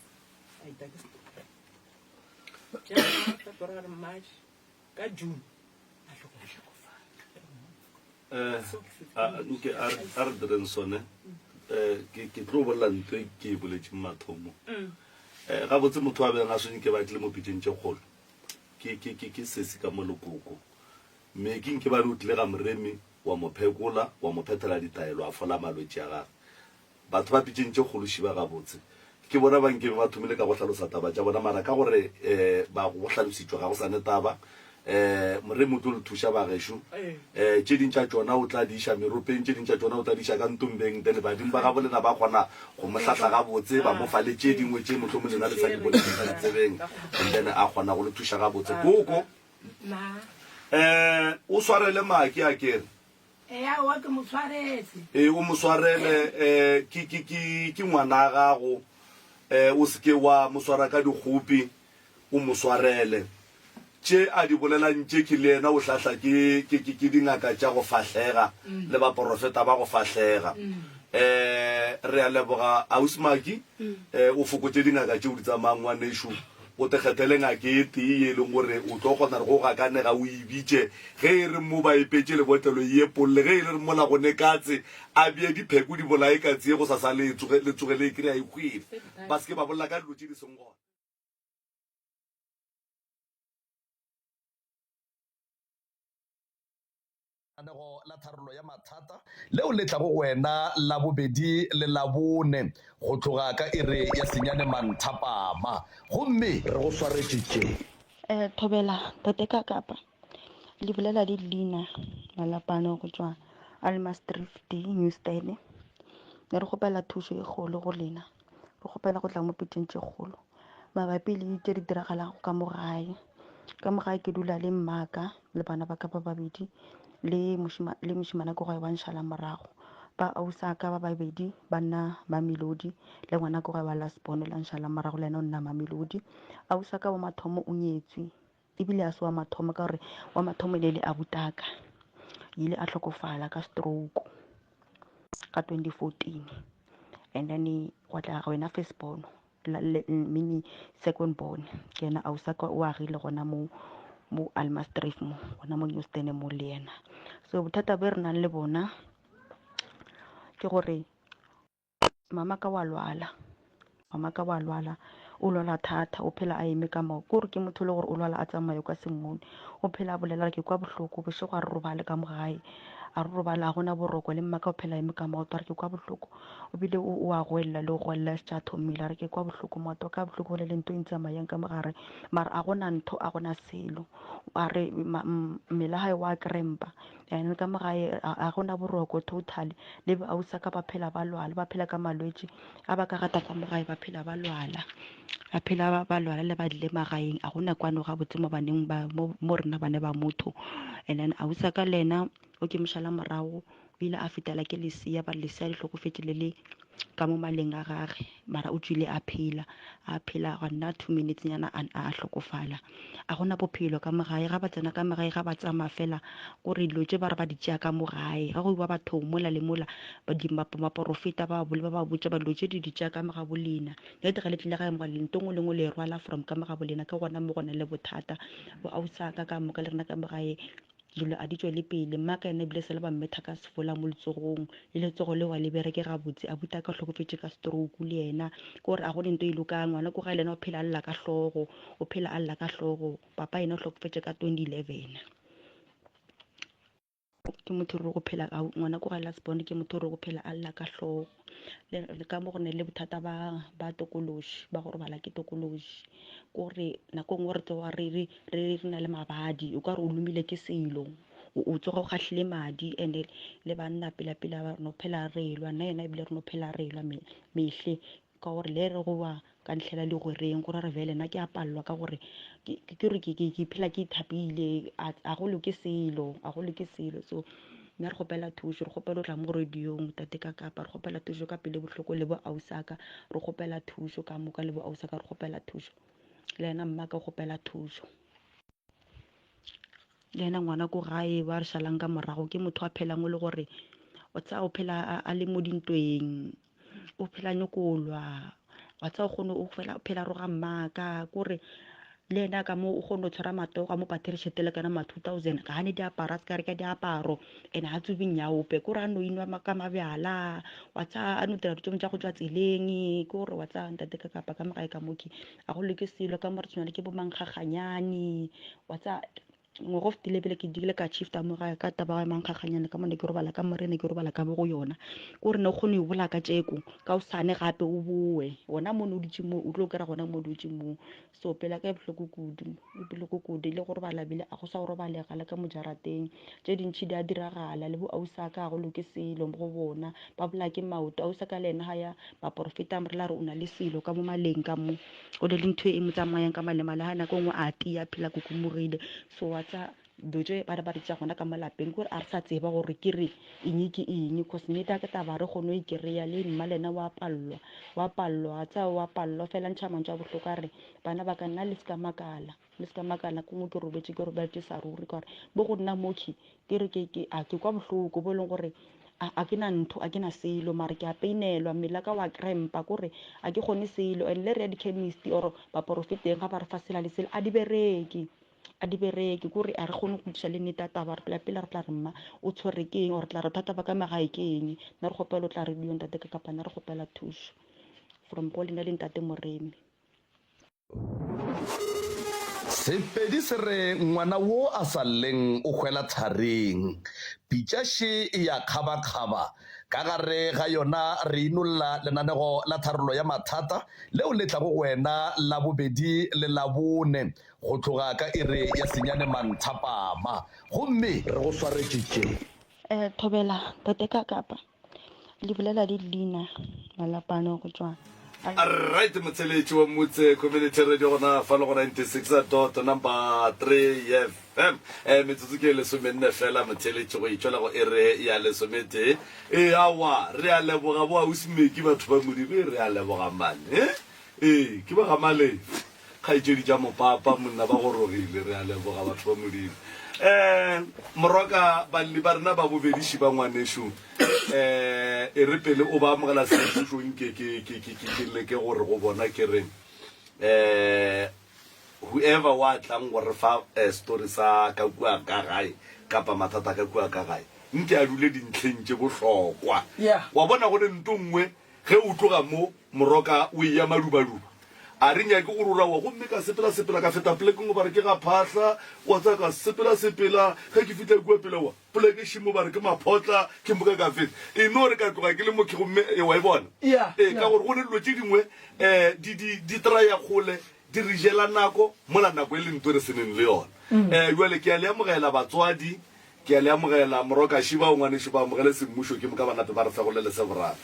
a ita ke stroke. January, February, March, ka June a hlokofala. Eh, a nke a re a re direng sone eh ke ke tlo bolela ntho e ke e boletseng mathomo eh gabotse motho a beng a swenye ke batlile mo pitšeng tše kgolo ke ke ke ke sesi ka mo lekoko mme ke nke ba re o tlile ga moremi wa mo phekola wa mo phethela ditaelo a fola malwetši a gagwe Batho ba pitšeng tše kgolo šiba gabotse. Ke bona ba nkebe ba thomile ka go hlalosa taba tša bona, mara ka gore um ba go hlalositšwe ga go sa ne taba. Um Moremi o tlo le thuša bagešo. Um tše ding tša tšona o tla di iša meropeng, tše ding tša tšona o tla di iša ka ntombeng, then badimo ba gabo lena ba kgona go mo hlahla gabotse, ba mo fa le tše dingwe tše mohlomong lena le sa di boneng, le sa di tsebeng, and then a kgona go le thuša gabotse. Koko, um o swarele Maki akere? Ee, aowa, ke mo swaretse. Ee, o mo swarele, eh, ke, ke, ke, ke ngwana gago. Eh, o se ke wa mo swara ka dikgopi, o mo swarele. Tše a di bolelang tše ke le yena o hlahla ke, ke, ke, ke dingaka tša go fahlega le baporofeta ba go fahlega. Eh, re a leboga, Ausi Maki, eh, o fokotše dingaka tše o di tsamayang, ngwanešu. O te kgethele ngaka e tee ye e leng gore o tlo kgona gore go gakanega o e bitše. Ge e re mo ba epetše lebotlelo e epolle, ge e le re mola go ne katse, a bee dipheko di bolaye katse ye go sa sa le tsoge le tsoge le e kry-a e hwile. Ba se ke ba bolela ka dilo tše di seng gona. Lenanego la tharollo ya mathata leo le tlago go wena Labobedi le Labone go tloga ka iri ya senyane manthapama. Gomme. Re go swaretše tše. Eh, thobela, tate ka kapa. Le bolela le leina Malapane go tšwa Almasdrift, Newstead. Ne re kgopela thušo e kgolo go lena. Re kgopela go tla mo pitšeng tše kgolo mabapi le tše di diragalago ka mo gae. Ka mo gae ke dula le mmaka le bana ba ka ba babedi le mošima le mošemane ko gae wa nšala morago. Ba ausaka ba babedi ba nna Mamelodi le ngwana ko gae wa last born la nšala morago le yena o nna Mamelodi. Ausaka wa mathomo o nyetswe ebile a se wa mathomo ka gore wa mathomo e le le abutaka ile a hlokofala ka stroke ka 2014 and then gwa tla wena first born meaning second born ke yena ausaka o agile gona mo mo Almastrif mo gona mo Newston mo le yena. So bothata bo re nang le bona ke gore mama ka wa lwala mama ka wa lwala o lwala thata o phela a eme ka mao kore ke motho e le gore o lwala a tsamaye ka semmone o phela a bolela ke kwa bohloko bošego a re robale ka mo gae a re robale a gona boroko le mmaka o phela a eme ka maoto a re ke kwa bohloko o bile o a goelela le go goelela se tša thomile a re ke kwa bohloko maoto ka bohloko go le le ntho e ntsamayang ka mogare mara a gona ntho a gona selo a re mmele gae wa krempa And ka mo gae a gona boroko totally le ausa ka ba phela ba lwala ba phela ka malwetši a ba ka gata ka mo gae ba phela ba lwala ba phela ba lwala le ba dile magaeng a gona kwano gabotse mo baneng ba mo rena bane ba motho. And then ausa ka le yena o ke mošala morago o ile a fetela ke lesea ba lesea le hlokofetše le le ka mo maleng a gage mara o tšwile a phela a phela gwa nna 2 minutes nyana a a hlokofala. A gona bophelo ka mo gae ga ba tsena ka mo gae ga ba tsamaya fela kore dilo tše ba re ba di tšea ka mo gae ga go iwa bathong mola le mola baporofeta ba ba ba botša ba dilo tše di di tšea ka mo ga bolena nnete ga le tlile gae mo le nto ngwe le ngwe le e rwala from ka mo ga bolena ke gona mo go na le bothata bo ausaka ka moka le rena ka mo gae Dilo a di tšwele pele. Mma ka yena ebile sele ba mmetha ka sefola mo letsogong, le letsogo leo a le bereke gabotse. Abuti a ka hlokofetše ka stroke le yena. Ke gore a go ne nto e lokang. Ngwana ko gae le yena o phela a lla ka hlogo, o phela a lla ka hlogo. Papa yena o hlokofetše ka 2011. Ke motho re go phela ngwana ko gae last born ke motho re go phela a lla ka hlogo. Le ka mo go ne le bothata ba ba tokološi, ba go robala ke tokološi. Kore nako e nngwe re tsoga re re re re na le mabadi o ka re o lomile ke selo o tsoga o gahlile madi and-e le banna pela pela re no phela re elwa nna yena ebile re no phela re elwa mehle ka gore le re goba ka ntlhela legwereng go ra re vele nna ke a palelwa ka gore ke re ke phela ke ithapile a go loke selo a go loke selo. So nna re kgopela thušo re kgopela o tla mo radiong tate ka kapa re kgopela thušo ka pele bohloko le bo ausaka re kgopela thušo ka moka le bo ausaka re kgopela thušo. Le yena mma ka kgopela thušo. Le yena ngwana ko gae ba re šalang ka morago ke motho a phelang o le gore Wa tseba o phela a le mo dintweng, o phela a nyako lwa, wa tseba o kgone o fela o phela a roga mmaka, kore le yena ka mo o kgone go tshwara matsogo a mo patele tšhelete le kana ma 2000 ga ne diaparo a se ka reka diaparo and ga tsube nyaope kore a no inwa ka mabjala wa tsa a no dira ditsong tša go tswa tseleng kore wa tsa ntate ka kapa ka mogae ka moke a go loke selo ka mo re tshwana le ke bomankgaganyane wa tsa ngwaga o fetile pele ke dile ka shifta mo gae ka taba ya mankgaganyane ka mo ne ke robala ka more ne ke robala ka mo go yona ko re ne o kgone go bola ka tšeko ka o sane gape o boe gona mo ne o dutse mo o tlo kry-a gona mo o dutse mo so pela ka e bohloko kudu e bohloko kudu le go robala bile a go sa go robalega le ka mo jarateng tše dintšhi di a diragala le bo ausa ka go loke selo mo go bona ba bola ke maoto ausa ka le ena ga ya baporofeta mo rela re o na le selo ka mo maleng ka mo O ne le ntho e mo tsamayang ka malema le ga nako e nngwe a tia phela kukumogile. So wa tsa dilo tše ba re ba di tša gona ka mo lapeng kore a re sa tseba gore ke re eng ke eng cause nnete a ke taba re kgone go e kry-a le mma le ena wa pallwa wa pallwa wa tseba wa pallwa fela ntšha mantšu a bohloko a re bana ba ka nna le se ka makala le se ka makala ko nngwe ke robetše ke robaletše sa ruri ka gore mo go nna mokhi ke re ke ke a ke kwa bohloko bo e leng gore a a ke na ntho a ke na selo mare ke a peinelwa mmele wa ka wa crampa kore a ke kgone selo and le re ya di-chemist or baporofeteng ga ba re fa sela le sela a di bereke a di bereke kore a re kgone go kwešiša le nnete ya taba re pela pele re tla re mma o tshwere ke eng or tla re thata ba ka magae ke eng nna re kgopela o tla re dio ntate ka kapa nna re kgopela thušo from go lena le ntate Moremi. Sepedi se re ngwana wo a sa lleng o hwela thareng. Pitša še e ya kgabakgaba. Ka gare ga yona re inolla lenanego la tharollo ya mathata leo le tlago go wena Labobedi le Labone go tloga ka iri ya senyane manthapama. Gomme. Re go swaretše tše. Thobela, Tate Kakapa. Le bolela le leina Malapane go tšwa Right motsheletši wa Motse Community Radio gona fa le go 96 dot number 3 FM eh metsotso ke lesomenne fela motheletši go itšwela go ere ya lesometee e awa re a leboga bo ausi Meki batho ba Modimo e re a leboga mane eh ee ke ba ga Malefe Kgaetšedi tša mopapa monna ba gorogile, re a leboga batho ba Modimo. Um morwaka balli ba rena ba bobediši ba ngwanešu um e re pele o ba amogela semmušo nke ke ke ke ke ke leke gore go bona ke re um whoever wa tlang go re fa eh, story sa ka kua ka gae kapa mathata ka kua ka gae nke a dule dintlheng tše bohlokwa Yeah. wa bona go ne nto nngwe Ge o tloga mo, moroka o eya madubaduba. A re nyake go rora wa, gomme ka sepela-sepela ka feta polekeng ba re ke ga Phahla, wa tsaya ka sepela-sepela, ge ke fihla kua pele wa, poleke šimo ba re ke Maphotla, ke moka ka feta. E no re ka tloga ke le mokhi gomme, e, wa e bona? Yeah, Ee, ka yeah. gore go ne dilo tše dingwe, um di, di, di traya kgole, di re jela nako, mola nako e le nto re se neng le yona. Um bjale ke a le amogela batswadi, Ke a le amogela, Morokaši, bao ngwanešu ba amogele semmušo, ke moka ba nape ba re fegolele se boraro.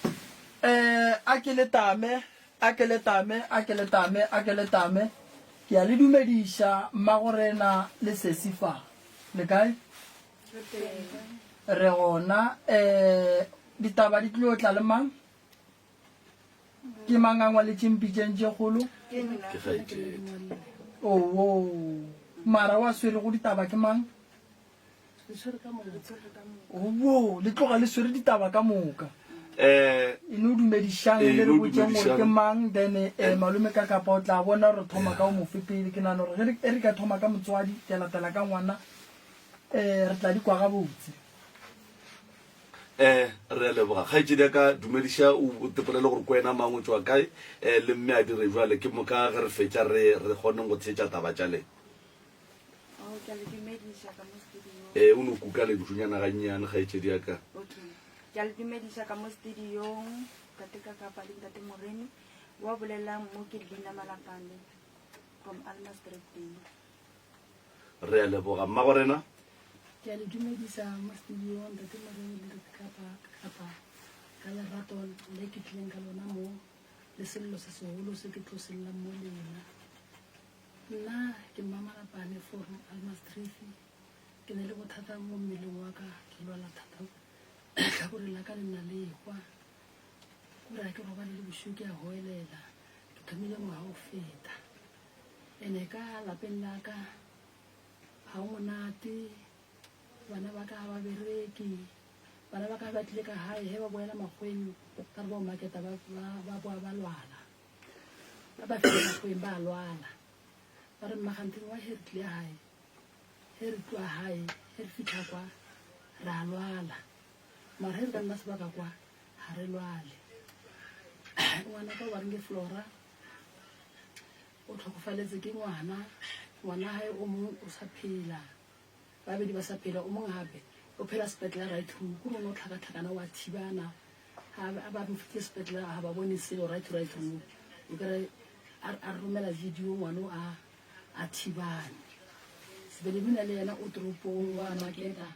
Eh, a ke le tame, a ke le tame, a ke le tame, a ke le tame. Ke a le dumediša, mmagorena le sesi fa. Le kae? Re gona. Eh, ditaba di tlilo tla le mang? Ke mang a ngwaletšeng pitšeng tše kgolo? Ke kgaetšedi. Owoo, mara wa swerego ditaba ke mang? Owoo, le tloga le swere ditaba ka moka. Eh, E no dumedišang e le re no botšeng gore ke dumedišang. mang then eh, malome ka kapa o tla bona gore thoma ka o mofe pele. Ke nagana gore ge re- e re ka thoma ka motswadi ke latela ka ngwana eh, re tla di kwa gabotse. Eh, re a leboga. Kgaetšedi ya ka, dumediša o o tepolele gore ke wena mang, o tšwa kae, eh, le mme a dire bjale. Ke moka ge re fetša re re kgoneng go theetša taba tša lena. Oh, ke a le dumediša ka mo studiong. Eh, o no kuka lentšunyana gannyane, kgaetšedi ya ka. Okay. Ke a le dumediša ka mo studiong, Tate Kakapa le Ntate Moremi. Wa bolelang mo ke Lina Malapane from Almastrek Day. Re a leboga, mmagorena. Ke a le dumedisa mo studiong, Ntate Moremi le Ntate Kapa, Kapa, ka lerato le ke tlileng ka lona mo, le sello se segolo se ke tlo se llang mo lena. Nna ke Mmamalapane from Almastrifi. Ke na le bothata mo mmeleng wa ka, ke lwala thata. Tlhakore la ka le nna le hwa. Kore ga ke robale le bošego ke a goelela. Ke thomile ngwaga o feta. Ene ka lapeng la ka ga go monate, bana ba ka ga ba bereke. Bana ba ka ba tlile ka gae ge ba boela makgweng ba re ba maketa ba ba boa ba lwala. Ba ba fihla makgweng ba lwala. Ba re mmaganteng wa he re tlile gae. Ge re tloa gae ge re fitlha kwa ra lwala. Mara ge re ka nna sebaka kwa ga re lwale. Ngwana ka o ba reng ke Flora o tlhokofaletse ke ngwana, ngwana gae o mongwe o sa phela. Babedi ba sa phela, o mongwe gape o phela sepetlele right through, kore o no tlhakatlhakana wa thibana, ga ba mo fitlhe sepetlele ga ba bone selo right right through, o kry a re romela video ngwana o a a thibane. Sebelebina le yena o toropong wa maketa,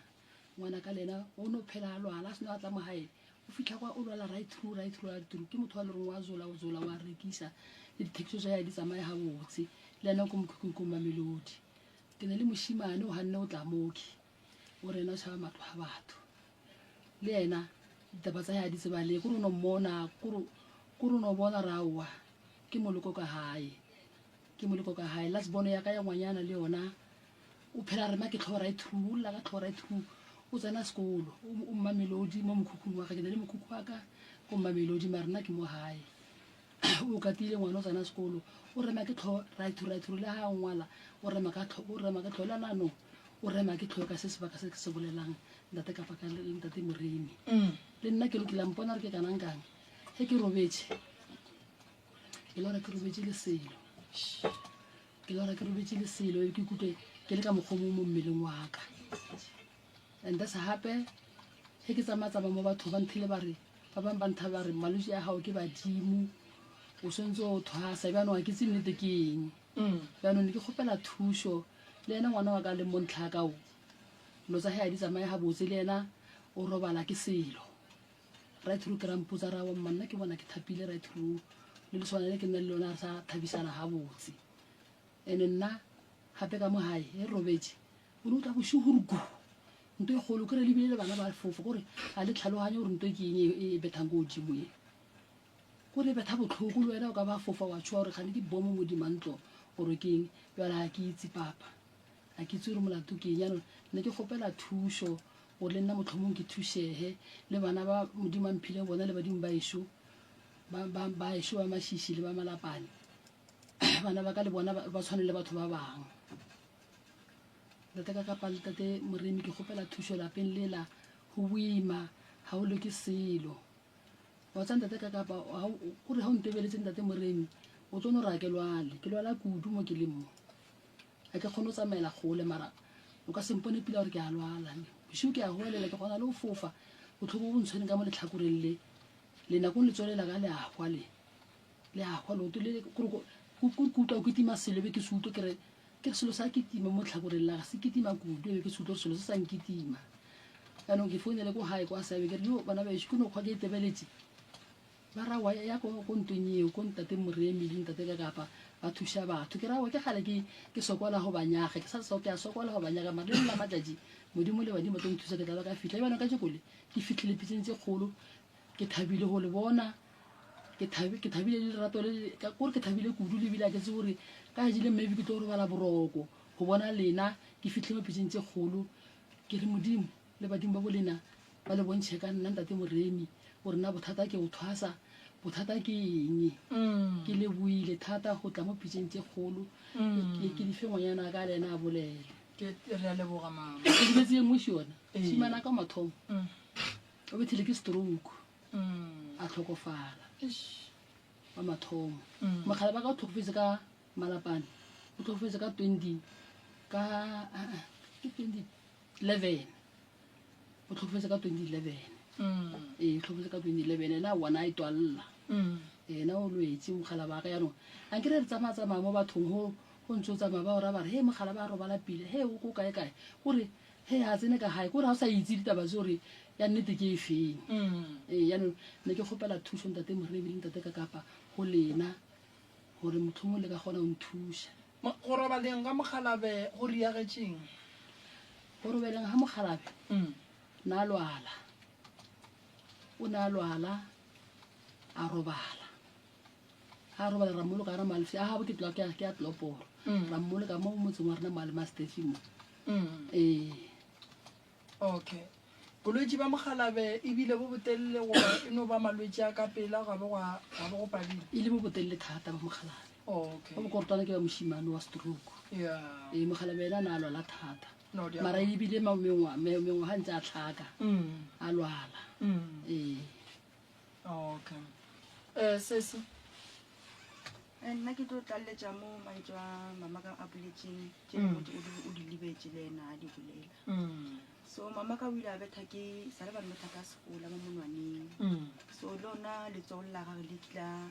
ngwana ka le yena o no phela a lwala, a seno a tla mo gae o fitlha kwa o lwala right through right through right through, ke motho wa le reng wa zola o zola wa rekisa le dithekiso tsa ya di tsamaye gabotse, le yena ko mokhukhung ko Mamelodi. Ke na le mošemane o ganne o tla moki, o re yena o tšhaba matlo a batho. Le yena ditaba tsa ya di tseba le kore o no mmona kore kore o no bona re aowa ke moloko ka gae ke moloko ka gae. Last born ya ka ya ngwanyana le yona o phela rema ke tlhogo right through o lla ka tlhogo right through o tsena sekolo o mmamelodi mo mokhukhung wa ka ke na le mokhukhu wa ka ko mmamelodi mara nna ke mo gae. O katile ngwana o tsena sekolo o rema ke tlho right right le ha ngwala o rema ka tlho o rema ka tlho le nano o rema ke tlho ka se sebaka se ke se bolelang ntate kapa ka le ntate Moremi mm. le nna ke lokile mpona re ke kanang kang he ke robetse ke lora ke robetse le selo ke lora ke robetse le selo ke ikutlwe ke le ka mokgwa mo mmeleng wa ka And that's hape ge ke tsamaya tsamaya mo batho ba nthile ba re ba bangwe ba ntha ba re malwetse a gago ke badimo o swantse o thwasa jaanong ga ke tse nnete ke eng mm. jaanong ne ke kgopela thuso le ena ngwana wa ka le mo ntlha ka o dilo tsa ge a di tsamaye ga botse le ena o robala ke selo right through ke rampotsa ra wa mma nna ke bona ke thapile right through le leswana le ke nna le lona re sa thabisana ga botse ene nna gape ka mo gae e robetse O ne o tla bošego gore gu nto e kgolo kere lebile le bana ba fofa kore ga le tlhaloganye gore nto ke eng e, e bethang ko godimo e kore e betha botlhoko le wena o ka ba fofa wa tshoa gore gane ke bomo modima ntlo gore ke eng jale ga ke itse papa ga ke itse gore molato ke eng jaanong ne ke kgopela thušo gore le nna motlhomong ke thušege le bana ba modimo a mphile bona le badimo ba ešo ba ešo ba mašiši le ba malapane bana ba ka le bona ba tshwane le batho ba bangwe Ntate ka kapa le tate Moremi ke kgopela thušo lapeng lela go boima ga o loke selo. Wa tsa ntate ka kapa kore ga o ntebeletse ntate Moremi o tlo no ra ke lwale ke lwala kudu mo ke leng mo. Ga ke kgone go tsamaela gole mara o ka se mpone pila gore ke a lwala. Bošego ke a goelela ke kgona le go fofa botlhoko bo ntshwereng ka mo letlhakoreng le le nakong le tswelela ka le a hwa le le a hwa leoto le kore ke utlwa o kitima selo be ke se utlwe ke re Ke re selo sa kitima mo tlhakoreng la ga se kitima kudu ebe ke se utlwa gore selo se sa nkitima. Jaanong ke founele ko gae kwa Sabe ke re yo bana baešo ke no kgwa ke itebeletše ba ra wa ya ko ko ntong eo ko ntate Moremi le ntate ka kapa ba thuša batho ke ra wa ke gale ke ke sokola go ba nyaga ke sa so ke a sokola go ba nyaga mara le la matšatši modimo le badimo tlo nthusa ke tla ba ka fihla jaanong ka tšekole ke fihlile pitseng tse kgolo ke thabile go le bona Ke thabi, ke thabile le lerato le, ka kore ke thabile kudu le bile a ke tsebe gore ka jele maybe ke tlo robala boroko go bona lena ke fihle mo pitseng tše kgolo. Ke re Modimo le badimo ba bolena ba le bontšhe ka nna ntate Moremi gore na bothata ke go thwasa, bothata ke eng. Ke leboile thata go tla mo pitseng tše kgolo. Ke, ke di fe ngwanyana ka le ena a bolele. Ke, re a leboga mama. Ke lebetse ye nngwe še yona. Šimana ka mathomo. O bethile ke stroke. a tlhokofala wa mathomo mm. mogala ba ka o tlhokofetse ka malapane o tlhokofetse ka 20 ka ah, ah, ke 2011 o tlhokofetse ka 2011 mm. ee o tlhokofetse ka 2011 ena one a e twalela mm. ena o lwetse mogala ba ka jaanong a nkere re tsamaya tsamaya mo bathong go go ntse o tsamaya ba ora ba re he mogala ba robala pile he o ko kae kae gore He a tsene ka gae kore ga o sa itse ditaba tse gore ya nnete ke e feng ee jaanong ne ke kgopela thuso ntate Moremi le ntate Kakapa go lena gore mohlomong le ka kgona go nthuša. Go robaleng ga mokgalabe go riagetšeng? Go robeleng ga mokgalabe na lwala o ne a lwala a robala. A robala ra mmoloka ra malfi a gabo ke tloa ke a tloporo mm. ra mmoloka mo motseng wa rena mo Almastefi mo mm. ee okay Bolwetši ba mokgalabe e bile bo botelele goba e no ba malwetši a ka pela ga bo ga bo go padile? E le bo botelele thata ba mokgalabe. Oh, okay. Ba bokorotwana ke ba mošemane wa stroke. Yeah. Ee, mokgalabe ena a na a lwala thata. No, di a Mara kwa. e bile ma-, mengwa-, me-, mengwaga ntse a tlhaka, Mm. a lwala. Mm. Ee. Oh, okay. Eh, sesi. Eh, nna ke tlo tlaleletša mo mantšu a mama ka a boletšeng tše mm. o di o di lebetše le ena a di bolela mm. so mama ka o ile a betha ke sa le ba mmetha ka sekola mo monwaneng mm. so le ona letsogo la gage le kila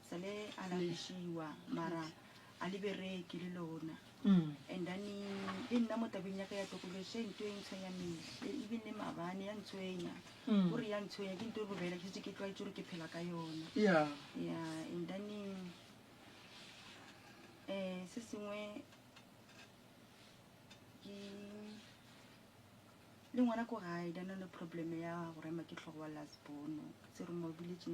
sa le a lapišiwa mara a le bereke le lona and then le nna mo tabeng ya ka ya tokološe nto e ntshwenya mehle even le maabane ya ntshwenya gore ya ntshwenya ke nto e bobela ke setse ke tlwaetse gore ke phela ka yona yeah yeah and then um se sengwe ke le ngwana ko gae dana le problem ya go rema ke tlhogo wa lasbono se re mo boletse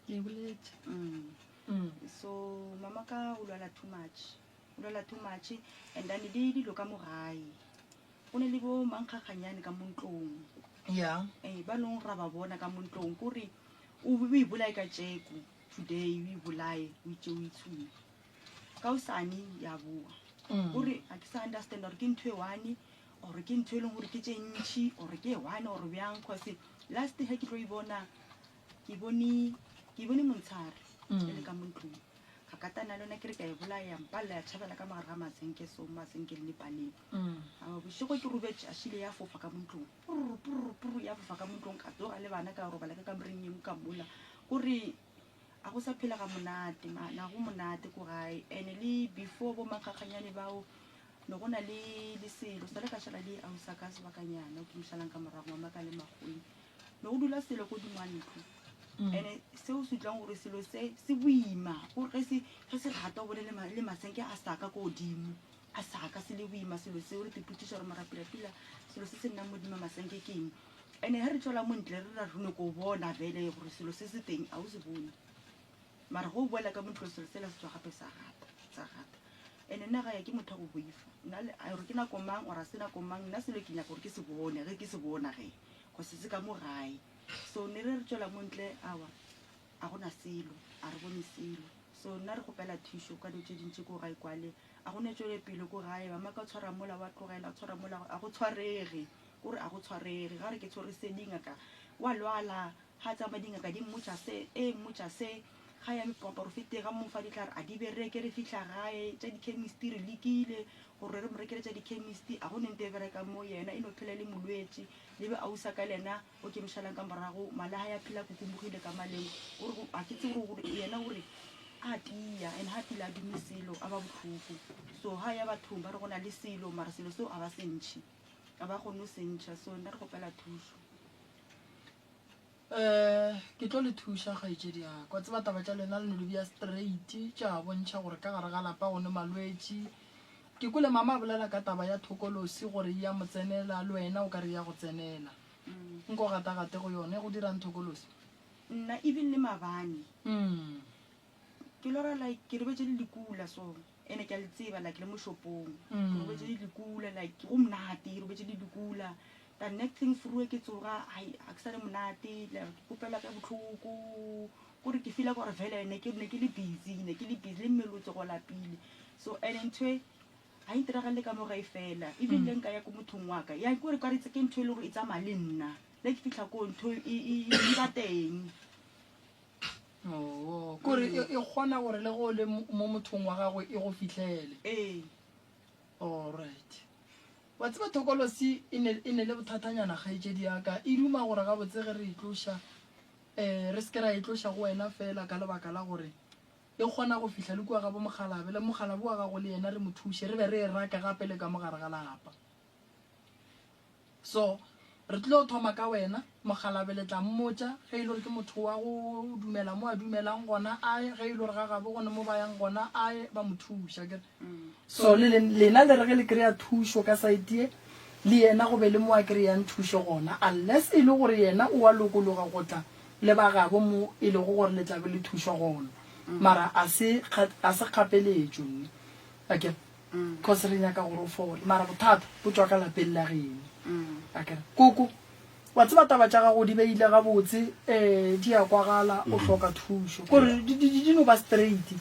Ke boletše. Mm. Mm. So mama ka o lwala too much. O lwala too much and then le dilo ka mo gae. Go ne le bo mankgakganyane ka mo ntlong. Yeah. Eh ba long ra ba bona ka mo ntlong kore o o ibolaye ka tšeko today o ibolaye o itše o itshume. Ka osane ya boa. Mm. Kore a ke sa understand gore ke ntho e one or ke ntho e leng gore ke tše ntšhi or ke e one or bjang cause last he ke tlo e bona Ke bone, ke bone montshare e le ka mo ntlong. Ka katana le yona ke re ka e bolaya, mpalela ya tšhabela ka mogare ga masenke so masenke le lepaleng. A bošego ke robetše a šile ya fofa ka mo ntlong. Purr purr purr ya fofa ka mo ntlong ka tsoga le bana ka robala ka kamoreng ye nngwe ka mola. Kore a go sa phela ga monate man, a go monate ko gae. And le before bo makgakganyane bao ne go na le le selo sa le ka šala le ausa ka sebakanyana o ke mošalang ka morago mama ka le makgweng. Ne go dula selo godimo ga ntlo ene seo se utlwang gore selo se se boima gore ge se ge se rata o bone le masenke a saka ko godimo a saka se le boima selo seo re tepotšiša gore marapilapila selo se se nnang modimo masenke ke eng ene ge re tswela mo ntle re ra re nyoko bona vele gore selo se se teng a o se bone mara go o boela ka mo ntlong selo sela se tswa gape sa rata sa rata ene nna ga ya ke motho wa go boifa nna gore ke nako mang or a se nako mang nna selo ke nyaka gore ke se bone ge ke se bona ge Go se se ka mo gae. So ne re re tšwela mo ntle awa a gona selo, a re bone selo. So nna re kgopela thušo ka dilo tše dintši ko gae kwale. A go ne tšwele pele ko gae, mama ka o tshwara mola wa tlogela, o tshwara mola a go tshwarege. Kore a go tshwarege. Ga re ke tshwere se dingaka wa lwala, ga tsamaya dingaka di mmotša se, e mmotša se. Ga ya baporofeteng ga mo fa dihlare a di bereke, re fihla gae tša di-chemist re lekile gore re mo rekele tša di-chemist a go ne nto e berekang mo yena e no phela e le molwetši. Le be ausa ka lena o ke mošalang ka morago mala ya phela kukumogile ka maleng o re a ke tsebe gore yena o re a tia and ha tile a dume selo a ba bohloko so ha ya bathong ba re go na le selo mara selo seo a ba se ntšhe a ba kgone go se ntšha so nna re kgopela thušo. Um ke tlo le thuša kgaetšedi ya ka. Wa tseba taba tša lena le no di bea straight tša bontšha gore ka gare ga lapa go ne malwetši. Ke kwele mama a bolela ka taba ya thokolosi gore e ya mo tsenela le wena o ka re e ya go tsenela. Nko gatagate go yona e go dirang thokolosi? Nna even le maabane ke lora like ke robetše le lekula so ene ke a le tseba like le mo shopong ke robetše le lekula like go monate ke robetše le lekula the next thing furue ke tsoga ai ga ke sa le monate like ke kopela ka botlhoko kore ke feela gore fela ne ke ne ke le busy ne ke le busy le mmele o tsogo lapile so and ntho e ga e ntiragale ka mo gae fela even le nka ya ko mothong wa ka ya kore kare ke ntho e leng gore e tsamaya le nna le ke fitlha ko ntho e, e, e ba teng Oo, kore e e kgona gore le ge o le mo mothong wa gago e go fihlele. Ee. Alright. Wa tseba thokolosi e ne e ne le bothathanyana kgaetšedi ya ka. E duma gore gabotse ge re e tloša um re se ke ra e tloša go wena fela ka lebaka la gore e kgona go fihla le kua ga bo mokgalabe le mokgalabe wa gago le yena re mo thuše re be re e rake gape le ka mo gare ga lapa. So, re tlilo thoma ka wena, mokgalabe le tla mmotša ge e le gore ke motho wa go dumela mo a dumelang gona aye, ge e le gore ga gabo gone mo ba yang gona aye, ba mo thuša akere. So le lena le re ge le kry-a thušo ka side ye, le yena go be le mo a kry-ang thušo gona, unless e le gore yena o a lokologa go tla le ba gabo mo e lego gore le tla be le thušwa gona. Mara a se, a se kgapeletšo nne, akere. Cause re nyaka gore o fole mara bothata bo tšwa ka lapeng la geno akere koko. Wa tseba taba tša gago di beile gabotse, um di a kwagala, o hloka thušo. Kore di, di, di no ba straight.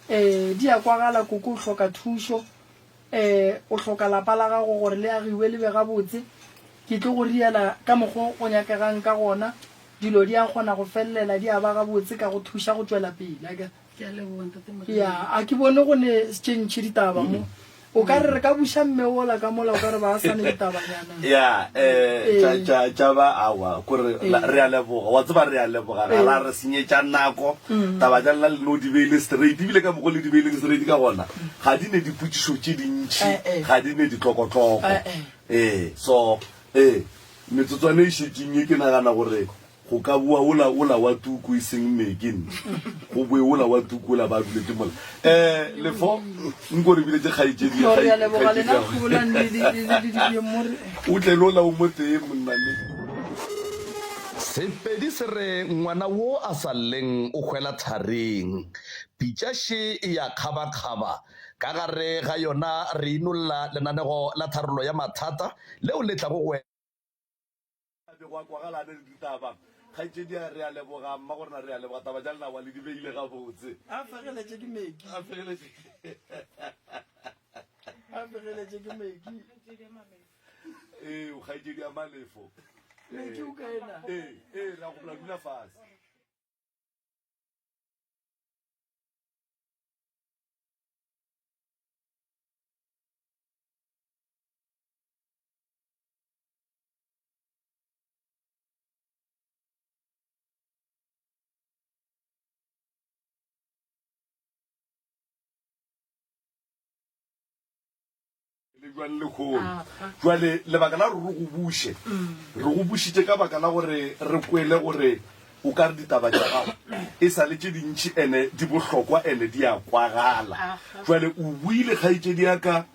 Um di a kwagala, koko, o hloka thušo. Um o hloka lapa la gago gore le agiwe le be gabotse. Ke tlo go riela ka mokgo go nyakegang ka gona. Dilo di a kgona go felelela di a ba gabotse ka go thuša go tšwela pele, akere? Ke a leboga, Ntate Morena. Ya, a ke bone go ne tše ntši ditaba mo. O ka re re ka buša mme wola ka mola, o ka re ba sa ne ditabanyana. Ya, eh, tša, Ee. tša, tša ba, aowa, kore la, Ee. re a leboga. Wa tseba re a leboga, ga Ee. la re senyetša nako. Mm. Taba tša lena le no di beile straight, ebile ka mokgo le di beileng straight ka gona, ga di ne dipotšišo tše dintši, Eh, eh. ga di ne ditlokotloko. Eh, eh. Ee, so, ee, metsotswana e šetšeng ye ke nagana gore Go ka boa wola, wola wa tuku e seng Meke nne. Go boe wola wa tuku wola ba duletše mola. Eh, Lefo, nko re biletše kgaetšedi, No, re a leboga kgaetšedi lena ya kgobolang le, le, le, le, le, le, mo re. O tle le wola o mo tee monna le. Sepedi se re ngwana wo a sa lleng o hwela tharing. Pitša še e ya kgabakgaba. Ka gare ga yona re inolla lenanego la tharollo ya mathata leo le tlago go. A bego a kwagala a ne le ditaba. Kgaetšedi a re a leboga, mma go rena re a leboga. Taba tša lena wa le di beile gabotse. A fegeletše ke Meki. A fegeletše. A fegeletše ke Meki. Ee, o kgaetšedi ya Malefo. Meki o kae na? Ee, ee, re a gopola dula fase. Le bjang lehono jwale lebaka la gore re go buše re go bušitše ka baka la gore re kwele gore o ka re ditaba tša gago e sa le tše dintši ene di bohlokwa ene di a kwagala jwale o buile kgaetšedi ya ka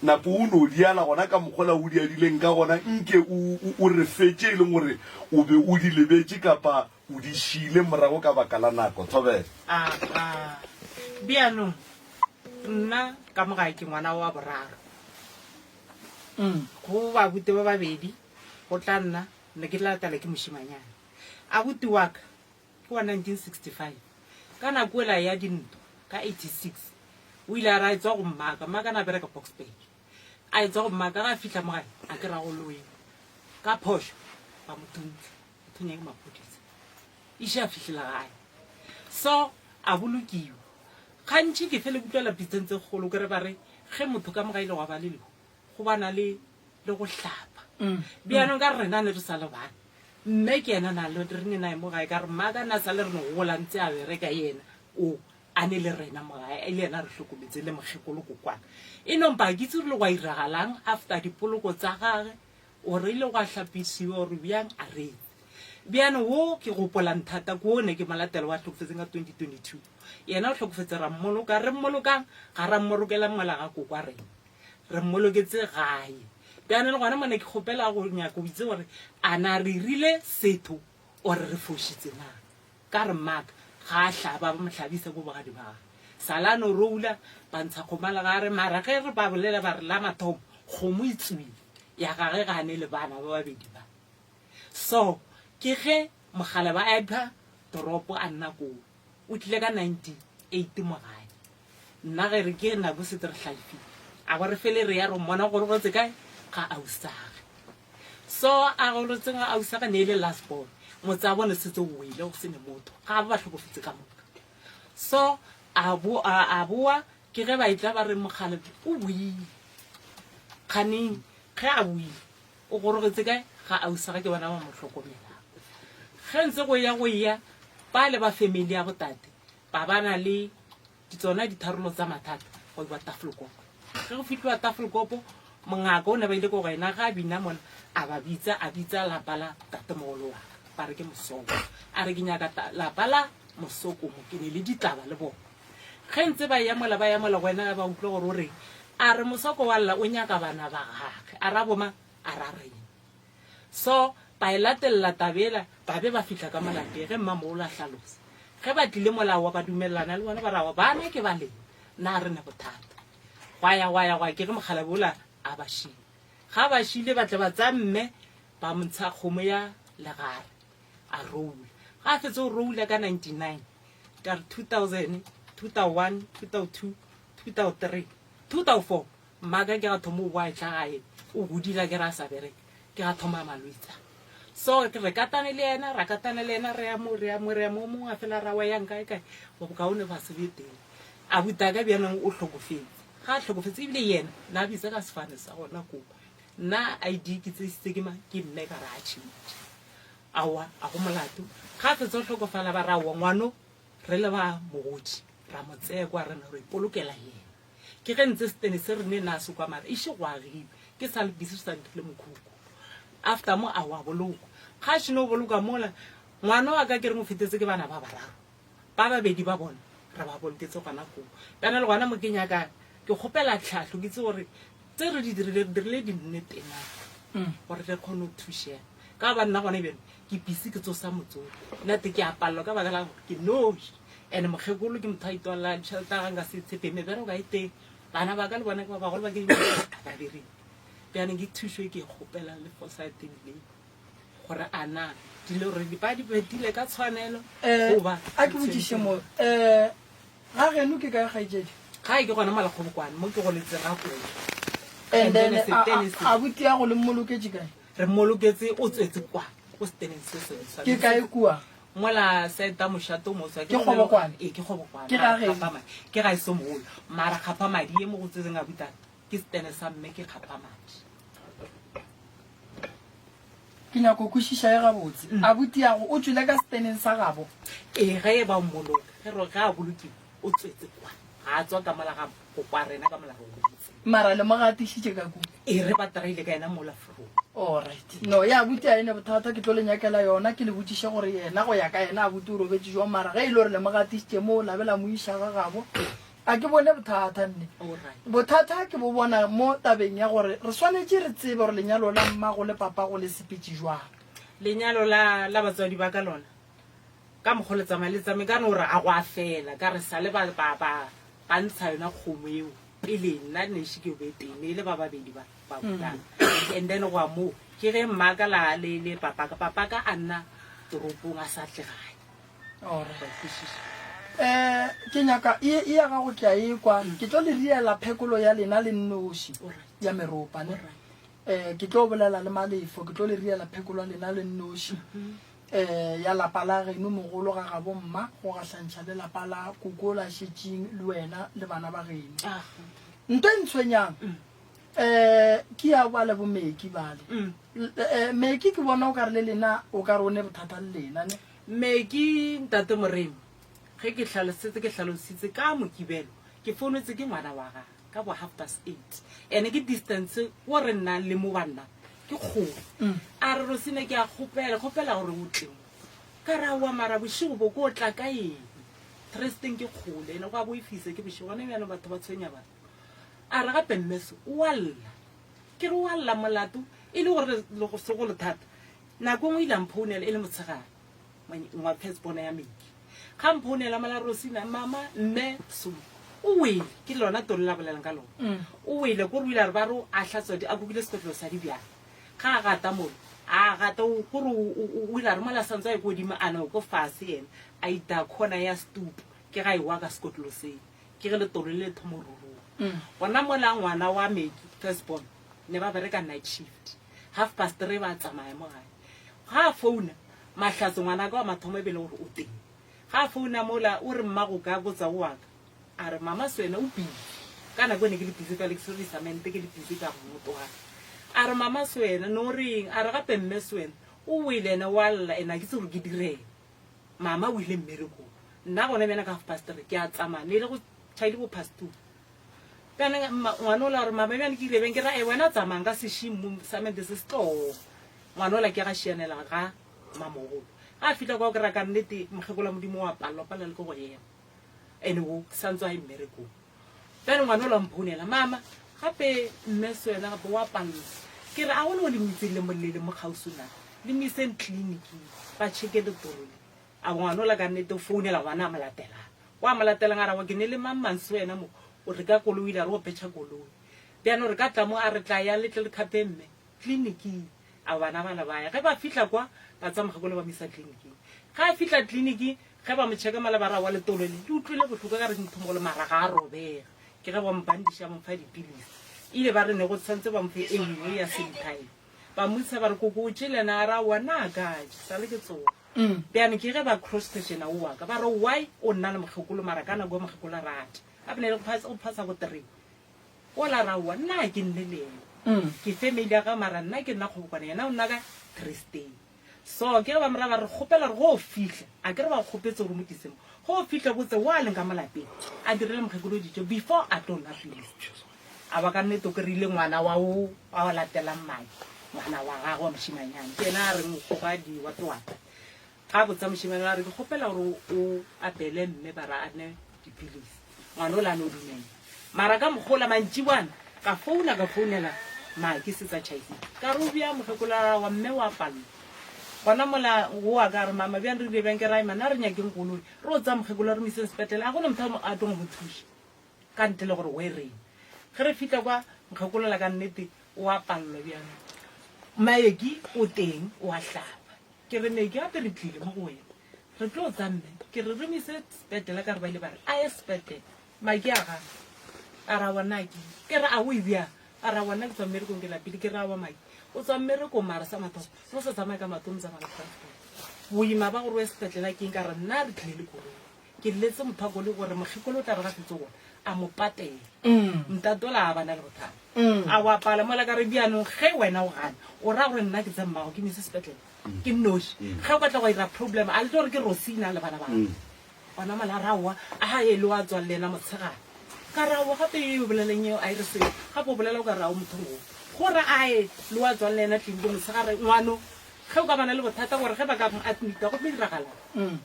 Nako o no di ala gona ka mokgwa o di adileng ka gona, nke o, o, o re fe tše e leng gore o be o di lebetše kapa o di šiile morago ka baka la nako. Thobela. Aga. Bjanong, nna ka mo gae ke ngwana wa boraro. Go babuti ba babedi, go tla nna, ne ke latela ke mošimanyana. Abuti wa ka ke wa 1965. Ka nako ela ya dintwa, ka 86, o ile a re a etswa go mmaka, mmaka na bereka Boksburg. A etswa go mmaka, ga a fihla mo gae, a ke ra go loiwa. Ka phošo, ba mo thuntšha, a thunya ke maphodisa. Iše a fihlela gae. So, a bolokiwa. Gantši ke fele ke utlwela pitseng tse kgolo, ke re ba re, ge motho ka mo gae ile gwa ba le lehu, go ba na le le go hlapa. Bjanong ka re rena ne re sa le bana, mme ke yena na le re ne nae mo gae, ka re mmaka na sa le re no gola ntse a bereka yena o a ne le rena mo gae, e le yena a re hlokometse le mokgekolo kokwana. E no mpa ke itse gore le gwa iragalang after dipoloko tsa gage or ile gwa hlapisiwa or bjang a re itse. Bjanong wo ke gopolang thata ke wo ne ke mo latela wa hlokofetseng ka 2022. Yena o hlokofetse ra mmoloka, re mmolokang ga ra mmolokela mola ga kokwa rena. Re mmoloketse gae. Bjale le gona mona ke kgopela go nyaka go itse gore a na re rile setho or re fošitse na. Ka re mmaka ga a hlaba ba mo hlabisa ko bogadi ba gage. Sala a no roula ba ntsha kgomo a le gare mara ge re ba bolela ba re la mathomo kgomo e tswile ya gage ga a ne le bana ba babedi ba. So ke ge mokgalaba a epha toropo a nna koo. O tlile ka 98 mo gae. Nna ge re ke nako setse re hlalefile. A bo re fele re ya re mmona gore go kae ga ausage. So a golotseng ga ausage ne e le last born. Motse a bone setse o wele go sene motho. Ga ba hlokofetse ka moka. So a bo a boa ke ge ba etla ba re mokgalabje o boile. Kganeng ge a boile o gorogetse kae ga ausage ke bona ba mo hlokomelang. Ge ntse go ya go ya ba le ba family ya botate ba ba na le Tsona ditharollo tsa mathata go iwa Tafelkopo. Ge go fihliwa Tafelkopo, mongaka o ne ba ile ko go yena ga a bina mona, a ba bitsa, a bitsa lapa la tatemogolo wa ka, ba re ke Mosoko. A re ke nyaka lapa la Mosoko mo, ke ne le ditaba le bona. Ge ntse ba eya mola, ba ya mola go yena ba utlwa gore o reng. A re Mosoko wa lla o nyaka bana ba gage. A ra bomang? A ra rena. So ba e latelela taba ela, ba be ba fihla ka mo lapeng ge mmamogolo a hlalosa. Ge ba tlile mola aowa ba dumelelana le bona ba re aowa bana ke ba lena, na re ne bothata. Gwa ya gwa ya gwa ke ge mokgalabje ola a ba šile. Ga ba šile ba tle ba tsaya mme. Ba mo ntsha kgomo ya legare a roula. Ga a fetsa go roula ka 99 ka re 2000, 2001, 2002, 2003, 2004 mmaka ke ga thoma o boa etla gae o godile a ke re a sa bereke ke ga thoma malwetse a. So re katane le yena ra katana le yena re ya mo re ya mo re ya mo mongwe a fela ra wa yang kae kae bokaone ba se be teng. Abutaka bjanong o hlokofetse. Ga a hlokofetse ebile yena na bitsa ka sefane sa gona koo. Nna ID ke tseisitse ke mang? Ke mme ka re a tšhentšhe. Aowa a go molato. Ga a fetsa go hlokofala ba re aowa ngwano re le ba mogodi ra mo tseya kwa re no re ipolokela yena. Ke ge ntse setene se re ne na se kwa mara iše go agiwe ke sa le busy sa nthile mokhukhu. After mo aowa bolokwa. Ga a šeno bolokwa mola ngwana wa ka ke reng o fetetse ke bana ba bararo. Ba babedi ba bona re ba boloketse gona koo. Bjana le gona mo ke nyaka ke kgopela tlhahlo ke itse gore tse re di dirile re dirile dinnete na gore re kgone go thušega. Ka gobane nna gona bjale ke busy ke tsosa motsofe nna te ke a palelwa ka baka la gore ke noši and mokgekolo ke motho a itwalelang tšhelete ya gage nka se e tshepe mebereko ga e teng bana ba ka le bona ke ba bagolo ba ke ba bereke. Bjanong ke thušo e ke e kgopelang le foresight le gore a na dilo re ba di phethile ka tshwanelo Eh, goba a ke botšiše mo um ga geno ke kae kgaetšedi gae ke gona malakgobokwane mo ke goletse ga koo and And then then a- setene a- se. abuti ya go le mmoloketše kae re mmoloketse o tswetse kwa ko seteneng se sengwe sa- ke kae kua mola seta mošato mo tswa Ke Kgobokwane? ee ke kgobokwane Ke ga Mara geno? kgapha madi. ke ga e se mogolo mara kgapha madi ye mo go tsetseng abutana ke setene sa mme ke kgapha madi Ke nyako kwešiša ye gabotse. Mm. Abutiago o tšwele ka seteneng sa gabo? Ee, ge e ba mmoloka, ge ro ge a bolokiwa, o tswetse kwa. Ga a tswa ka mola ga go kwa rena ka mola re gotse. Mara le mo gatišitše ka kua? Ee, re ba traile ka yena mola frong. Alright. No, ya abuti a ene bothata, ke tlo le nyakela yona, ke le botšiše gore yena go ya ka yena abuti o robetše jwang, mara ge e le gore le mo gatišitše moo la be la mo iša ga gabo, A ke bone bothata nne. Bothata ke bo bona mo tabeng ya gore re swanetše re tsebe gore lenyalo la mmago le papago le sepetše jwang. Lenyalo la la batswadi ba ka lona ka mokgo le tsamaya le tsamaye ka no re a go a fela ka re sale ba ba ba ba ntsha yona kgomo eo pele nna neše ke be teng ne e le ba babedi ba ba bolana and then go a moo ke ge mmaka la le le papaka papaka a nna toropong a sa tle gae. Um ke nyaka e e ya gago ke a e kwa ke tlo le riela phekolo ya lena le nnoši ya meropa ne um ke tlo bolela le malefo ke tlo le riela phekolo ya lena le nnoši um ya lapa la geno mogolo ga gabo mma go gahlantšha le lapa la koko la šetšing le wena le bana ba geno nto e ntshwenyang um ke ya bale bomeki bale um meki ke bona o ka re le lena o ka re o ne bothata le lena ne Meki, Ntate Moremi, ge ke hlalosetse ke hlalositse ka Mokibelo, ke founetse ke ngwana wa gagwe ka bo half past eight. Ene ke distance ko re nnang le mo ba nnang ke kgole. A re Rosina ke a kgopela, kgopela gore o tle mo. Ka re aowa mara bošego bo ko tla ka eng? Thresteng ke kgole ene go a boifisa ke bošego gona bjalo batho ba tshwenya batho. A re gape mme se o a lla. Ke re o a lla molato e le gore le go segolo thata Nako nngwe o ile a mphounela e le motshegare, ngwa first bona ya Meki. Ga mphounela mola Rosina, mama, mme, Somo, o wele, ke lona tolo la bolelang ka lona. Mm. O wele, kore o ile a re ba re a hlatswa, a kukile sekotlelo sa dibjana. Ga a gata mola, a gata, kore o ile a re mola santse a ye ko godimo, a no ko fase yena, a ita khona ya stupu, ke ga e wa ka sekotlelo seo. Ke ge letolo le le thomo ruruga. Mm. Gona mola ngwana wa Meki, first born, ne ba bereka night shift. Half past three ba tsamaya mo gae. Ga a founa, Mahlatse ngwanaka wa mathomo e be le gore o teng. Ga a founa mola o re mmago ka botsa o wa ka. A re mama Swena o busy. Ka nako e ne ke le busy fela ke swere disamente ke le busy ka mmotoga. A re mama Swena no reng? A re gape mme Swena o wele ene wa lla ene a ke itse gore ke direng. Mama o ile mmerekong. Nna gona bjana ka half past three ke a tsamaya ne e le go tšhaile bo past two. Bjale ngwana ola gore mama bjale ke ile bjang ke ra e wena tsamayang ka sešing mo samente se se tlo ngwana ola ke ga šianela ga mamogolo ga a fihla kwa ke ra ka nnete mokgekolo wa modimo wa palelwa palela le ke go ema ene o santse a ye mmerekong bjale ngwana ola mphounela mama gape mme se wena gape wa palelwa ke re a gone o le moitseng le molele mo kgauswi na le mo iseng tleliniking ba checke letoro le A ngwana ola ka nnete o founela ngwana a mo latelang. Wa mo latelang a re awa ke ne le mang mang se wena mo o re ka koloi o ile a re o petšha koloi. Bjano re ka tla mo a re tla yang le tle le khape mme tleliniking. A bana bala ba ya. Ge ba fihla kwa, ba tsaya mokgekolo ba mo isa tleliniking. Ge a fihla tleliniking, ge ba mo checka mala ba re aowa letolo le le utlwile bohloko ka re ke mothomogolo mara ga a robega. Ke ge ba mo bandiša ba mo fa dipilisi. Ile ba re ne go tshwanetse ba mo fe e nngwe ya same time. Ba mmotšiša ba re koko o jele na? A re aowa nna a ka ja, sale ke tsoga. Bjane ke ge ba cross questiona o wa ka ba re why o nna le mokgekolo mara ka nako e mokgekolo a rata. Gape ne le go phasa bo three. O la ra aowa nna ga ke nne le yena. Ke family ya gagwe mara nna ke nna kgobokwana yena o nna ka Thristeng. So ke ge ba mo raya ba re kgopela gore ge o fihla, a ke re ba go kgopetse gore o mo tlise mo, ge o fihla o botse wo a leng ka mo lapeng a direle mokgekolo dijo before a tlo nwa pilisi. A ba ka nnete o kry-ile ngwana wa o a latelang madi, ngwana wa gagwe wa mošimanyana ke yena a reng o kgogadi wa twata. Ga botsa mošemane a re, Ke kgopela gore o apeele mme ba ra a nwe dipilisi. Ngwana ola a no dumela. Mara ka mokgola mantšiboana ka founa ka founela Maki setsa Chaisi. Ka re o bjang mokgekolo a re aowa mme o a pallwa. Gona mola go wa ka re mama bjang re dire bjang ke re ai man a re nyakeng koloi re o tsaya mokgekolo re mo iseng sepetlele a gona motho a tlo go mo thuša ka ntle le gore we reng. Ge re fihla kwa mokgekolo la ka nnete o a pallwa bjang. Maeki o teng o a hlapa. Ke re Meki gape re tlile mo go wena re tlo tsa mme. Ke re re mo ise sepetele ka re ba ile ba re a ye sepetele. Maki a gana a re aowa nna a ke ye. Ke re a o ye bjang? A re aowa nna ke tswa mmerekong ke lapile. Ke re aowa Maki o tswa mmerekong mara sa mathomo o sa tsamaye ka maoto o tsamaya ka transport. Boima ba gore o ye sepetlela ke eng? Ka re nna re tlile le koloi. Ke lletse motho wa koloi gore mokgekolo o tla re ga fetso gona a mo patela. Ntate ola a bana le bothata. A wa pala mola ka re bjanong ge wena o gana o ra gore nna ke tse mmago ke mo ise sepetlele ke nnoši. Ge o ka tla wa ira problem a le tlo re ke Rosina le bana ba gagwe. Gona mola a ra aowa a e le wa tswa le yena motshegare. Ka re aowa gape e o boleleng eo a e re selo gape o bolela o ka re a o motho mogolo. Gore a e le wa tswang le yena tleliniki motshegare ngwano ge o ka bana le bothata gore ge ba ka mo admita go tlo diragalang.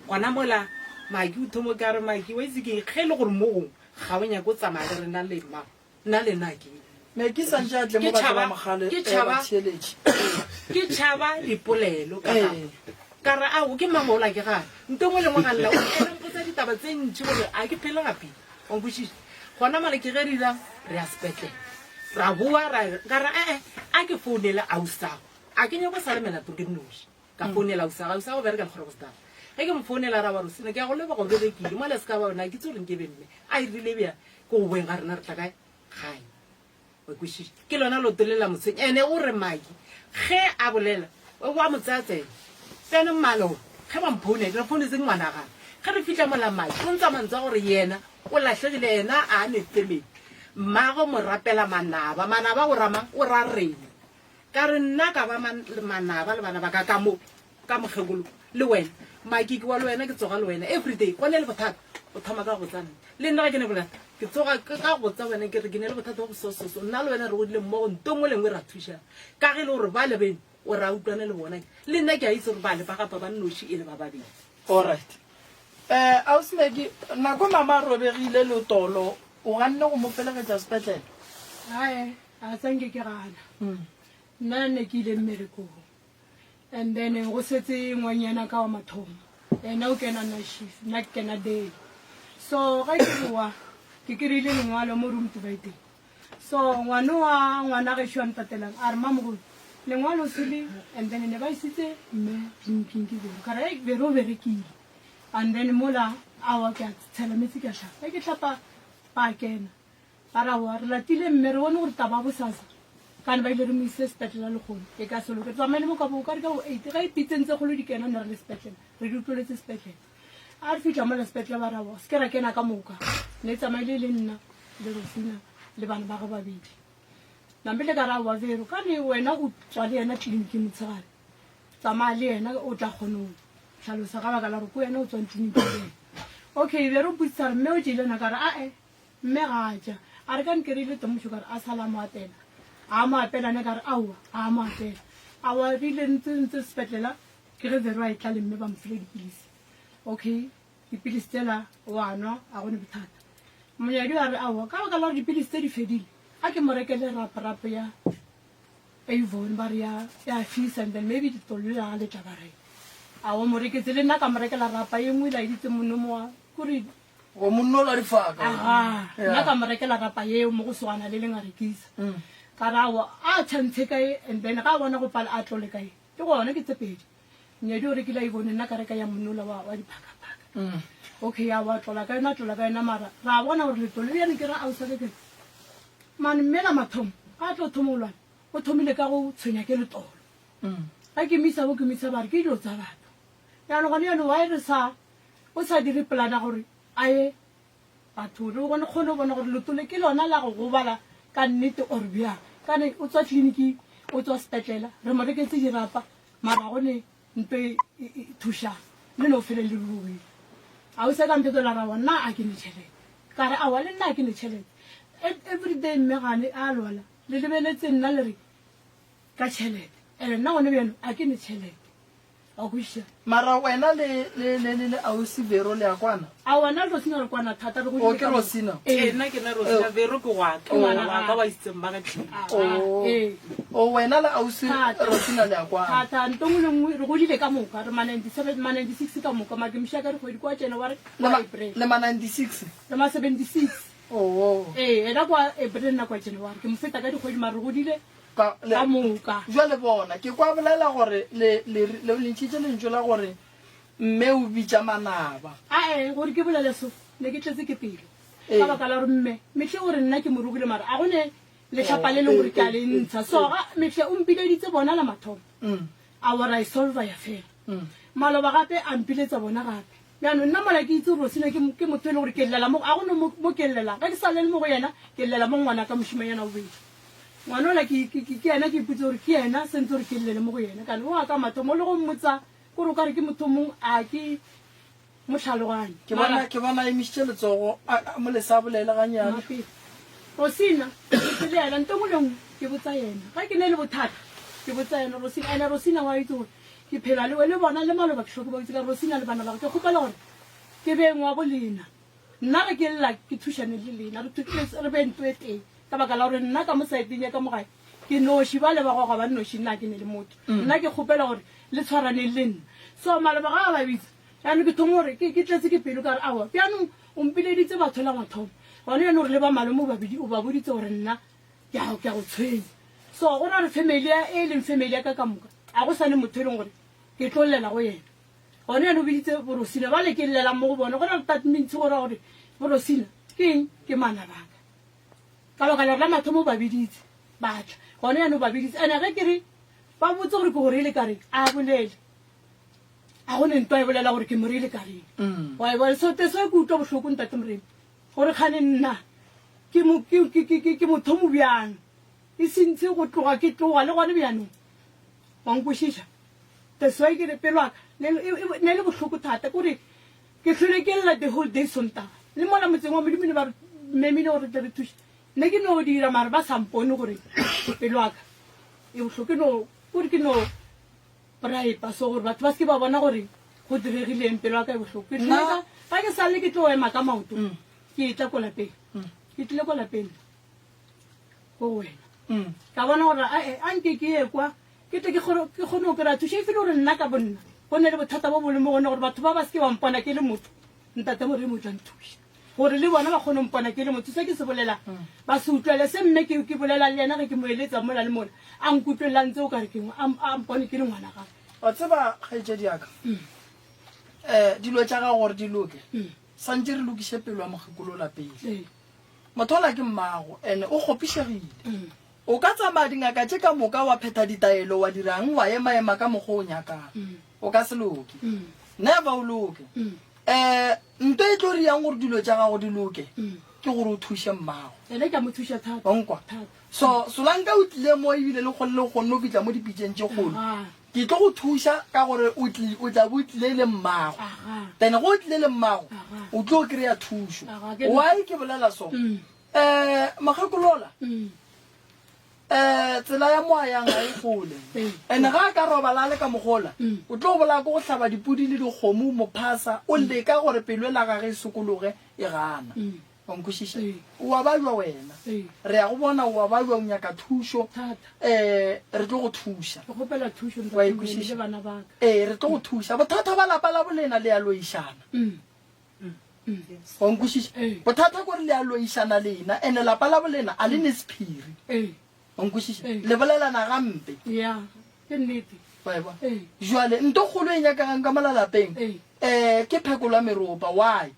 Gona mola Maki o thomo ka re, Maki, wa itse ke ge e le gore mo gongwe ga o nyake o tsamaya le rena le mmago, nna le nna ke. Maki santše a tle mo Ke batho ba tšhaba, mogale ke eh, tšhaba, batheeletši. ke tšhaba dipolelo ka gapa. Ka re, Ao, ke mang ola ke gane. Nto engwe le engwe ga lla, o ena mpotsa ditaba tse ntši gore a ke phele gape. Wa nkwešiša? Gona mola ke ge re ira, re ya sepetlele. Ra boa, ra, ka re, E-e, a ke founele ausago. A ke nyake go sala melatong ke nnoši. Ka founela ausi ausi o bereka lekgorobosdal. Ge ke mo founela a ra wa Rosina ke a go leboga o berekile mola e se ka ba wena ke itse gore nke be mme a e rile bjang ke go boeng ga rena re tla kae gae wa kwešiša ke lona leoto le la motshwenya ene o re maki ge a bolela o a mo tsaya tsebe tsene mmalo ge ba mphounela re founetse ngwana gagwe ge re fihla mola maki o ntsa mantswe a gore yena o lahlegile yena a ne family mmagwe mo rapela manaba manaba o ramang o ra rena Ka re, Nna ka ba manaba le bana ba ka ka mo, ka mokgekolo, le wena. Maki, ke wa le wena, ke tsoga le wena everyday. Go ne le bothata, o thoma ka go botsa nna. Le nna ga ke ne bothata, ke tsoga ka go botsa wena ke re ke ne le bothata bo so so so. Nna le wena re godile mmogo, nto nngwe le nngwe ra thušana. Ka ge e le gore bale beno o re a utlwane le bona, le nna ke a itse gore bale ba gapa ba nnoši e le ba babedi. Alright. Eh, Ausi Maggie, nako mama a robegile letolo, o ganne go mo felegetša sepetlele? Ae, A sa nke ke gana. Nna ne ke ile mmerekong. And then go setse ngwanyana ka wa mathomo. Yena o kena night shift, nna ke kena day. So ge ke boa, ke kry-ile lengwalo mo room dividing. So ngwano wa ngwana gešo a ntatelang a re mamogolo lengwalo sele and then ne ba isitse mme tleliniking ke bero. Ka re hei bero o berekile. And then mola aowa ke a tshela metsi ke a hlapa. Ge ke hlapa ba kena. Ba re, Aowa, re latile mme re bone gore taba ya bosasa kane ba ile re mo ise sepetlela lehono e ka se loke. Re tsamaile mo ka bo ka re ka bo eight ge ipitseng tse kgolo di kena ne re le sepetlele re di utlweletse sepetlele. A re fihla mola sepetlele ba re aowa se ke ra kena ka moka ne tsamaile le nna le Rosina le bana ba ge babedi. Nampile ka re aowa Vero kane wena o tswa le yena tleliniking motshegare tsamaya le yena o tla kgona go hlalosa ka baka la gore ko wena o tswang tleliniking le yena. Okay Vero o mpotsisa re mme o tšeile na ka re ae Mme ga a ja. A re ka nkereile temošo ka re a sala a mo apela. A mo apela ne ka re aowa a mo apela. Aowa re ile ntse ntse sepetlela ke ge Vero a etla le mme ba mo file dipilisi. Okay dipilisi tsela wa nwa a gone bothata. Monyadi a re aowa ka baka la gore dipilisi tse di fedile a ke mo rekele rap rap ya Avon ba re ya ya fisa and then maybe ditolo la le tla ba re. Aowa mo reketse le nna ka mo rekela rapa ye nngwe la editse monomo wa kore Go monno la difaka. Aga, nna ka mo rekela rapa yeo mo go swana le leng a rekisa. Ka re aowa, a tšhantshe ka ye and then ga a bona go pala a tlole ka ye. Ke gona ke tse pedi. Nyedi o rekile a ibone nna ka reka ya monola wa wa diphakaphaka. Okay aowa a tlola ka yona a tlola ka yona mara ra bona gore letlole bjale ke ra ausi wa ka ke re man mme la mathomo ga a tlo thoma go lwana o thomile ka go tshwenya ke letolo. Ga ke misa bo ke misa ba re ke dilo tsa batho. Jaanong gone jaanong why re sa o sa dire plan ya gore a ye Batho re gone kgone go bona gore leoto le ke lona la go gobala ka nnete or bjang. Kane o tswa tleliniking, o tswa sepetlela, re mo reketse dirapa mara go ne nto e e thušang. Le no fele le rurugile. Ausi a ka mphetola ra wa nna a ke ne tšhelete. Ka re aowa le nna a ke ne tšhelete. Everyday mme gane a lwala le lebeletse nna le re ka tšhelete. Ene nna gone bjalo a ke ne tšhelete. Wa kwešiša? Mara wena le, le, le, le, le ausi Vero le a kwana? Aowa, nna le Rosina re kwana thata, re godile Oh, ke ka moka. Rosina? Ee, nna ke nna Rosina, Vero ke wa ka, Ke ngwana wa ka wa itseng ba ka tlile. Oh. Ee. Oh, wena le ausi Thata. Rosina le a kwana? Thata, nto nngwe le nngwe, re godile ka moka, re ma 97, ma 96 ka moka, mara ke mošia ka dikgwedi kwa January, Le kwa ma, April. le ma 96? Re ma 76. Oh. Ee, yena kwa April, nna kwa January, ke mo feta ka dikgwedi, mara re godile Ka, le, ka moka. Bjale bona, ke kwa bolela gore le, le, le, le ntšhitše lentšu la gore mme o bitša manaba. Ae, gore ke bolele so, ne ke tletse ke pelo. Ee. Ka baka la gore mme, mehle o re nna ke mo rogile mara a go ne lehlapa le leng gore ke a le ntsha. So ga, mehle o mpileditse bona la mathomo. A wa ra e solva ya fela. Maloba gape a mpiletsa bona gape. Bjano nna mola ke itse gore Rosina ke, ke motho e le gore ke llela mo, a go ne mo, mo ke llelang. Ge ke sa llele mo go yena, ke llela mo ngwanaka mošemanyana wa bobedi. Ngwana ola ke, ke, ke, ke yena ke ipotse gore ke yena sentse gore ke llele mo go yena. Kane wa ka mathomo le go mmotsa kore o ka re ke motho o mongwe a ke mo tlhaloganye. Ke bona, ke bona a emišitše letsogo, a, a mo lesa a bolele gannyane. Mapele. Rosina, ke le yena nto nngwe le nngwe ke botsa yena. Ge ke ne le bothata ke botsa yena Rosina. Ene Rosina wa itse gore ke phela le, le bona le maloba ke hloke ba itse ka Rosina le bana ba gagwe. Ke kgopela gore ke beng wa bolena. Nna ge ke lla ke thušane le lena, re re be nto e tee, ka baka la gore nna ka mo saeteng ya ka mo gae ke noši, bale ba goga ba nnoši, nna ga ke ne le motho. Nna ke kgopela gore le tshwaraneng le nna. So maloba ga a ba bitsa, jaanong ke thoma gore ke tletse ke pelo ka re aowa, bjanong o mpileditse batho la mathomo, gone jaanong re le ba malome o ba o ba boditse gore nna ke a ke a go tshwenya. So go ra gore family ya e leng family ya ka ka moka, ga go sa ne motho e leng gore ke tlo llela go yena. Gone jaanong o biditse borosina bale ke llelang mo go bone, go na le that means go raya gore borosina ke eng? Ke manabaka. Ka baka la gore la mathomo o ba biditse ba tla, gone jaanong o ba biditse. And-e ge ke re ba botse gore ke go reile ka reng, a bolele, a go ne nto a e bolela gore ke mo reile ka reng. Wa e bona? So that's why ke utlwa bohloko ntate Moremi gore kgane nna ke mo, ke, ke, ke, ke, ke motho mo bjang, e sentse go tloga ke tloga le gone bjanong. Wa nkwešiša? That's why ke re pelo ya ka ne e ne le bohloko thata, ke gore ke hlwele ke lla the whole day Sontaga. Le mola motseng wa Modimo ne ba re memile gore re tle re thuše, ne ke no dira mara ba sa mpone gore pelo ya ka e bohloko. Ke no kore ke no bribe so gore batho ba se ke ba bona gore go diregileng, pelo ya ka e bohloko. Ke tlile ka ga ke sale ke tlo ema ka maoto ke etla ko lapeng, ke tlile ko lapeng ko go wena ka bona gore ae a nke ke ye kwa Ke tle ke kgone, ke kgone go kry-a thušo. E fele gore nna ka bonna go ne le bothata bo bo leng mo go nna gore batho ba ba se ke ba mpona ke le motho. Ntate Moremi o tla nthuša gore le bona ba kgone go mpona ke le motho. Se ke se bolelang ba se utlwele. Se mme ke, ke bolelang le yena ge ke mo eletsa mola le mola, a nkutlwelela a ntse o ka re ke, a, a mpone ke le ngwana gagwe. Wa tseba, kgaetšedi ya ka, um dilo tša gago gore di loke, santše re lokiše pelo ya mokgekolola pele. Motho ola ke mmago, ene o kgopišegile. O ka tsamaya dingaka tše ka moka, wa phetha ditaelo, wa dirang, wa emaema ka mokgwa o nyakang. O ka se loke. Never o loke. Um nto e tlo riang gore dilo tša gago di loke, ke gore o thuše mmago. Ene ke a mo thuša thata. Wa nkwa? Thata. So, Solanka o tlile mo ebile le kgonne o kgonne go fihla mo dipitšeng tše kgolo. Ke tlo go thuša ka gore o tli, o tla bo o tlile le mmago. Then ge o tlile le mmago, o tlo kry-a thušo. Why ke bolela so? Um mokgekolola, um tsela ya mo a yang ga e kgole. And ga a ka robala a le ka mogola, o tlo bolaya ke go hlaba dipudi le dikgomo, mophasa, o leka gore pelo ela gage e sokologe, e gana. Wa nkwešiša? O a babja wena. Re ya go bona o a babja, o nyaka thušo. Um re tlo go thuša. Wa e kwešiša? Ee, re tlo go thuša. Bothata ba lapa la bolena le a loišana. Wa nkwešiša? Bothata ke gore le a loišana lena, and-e lapa la bolena a le ne sephiri. O nkwešiša? Le bolelana gampe. Ya, ke nnete. Wa e bona? Jwale nto kgolo e nyakegang ka mola lapeng um ke phekolo ya meropa. Why?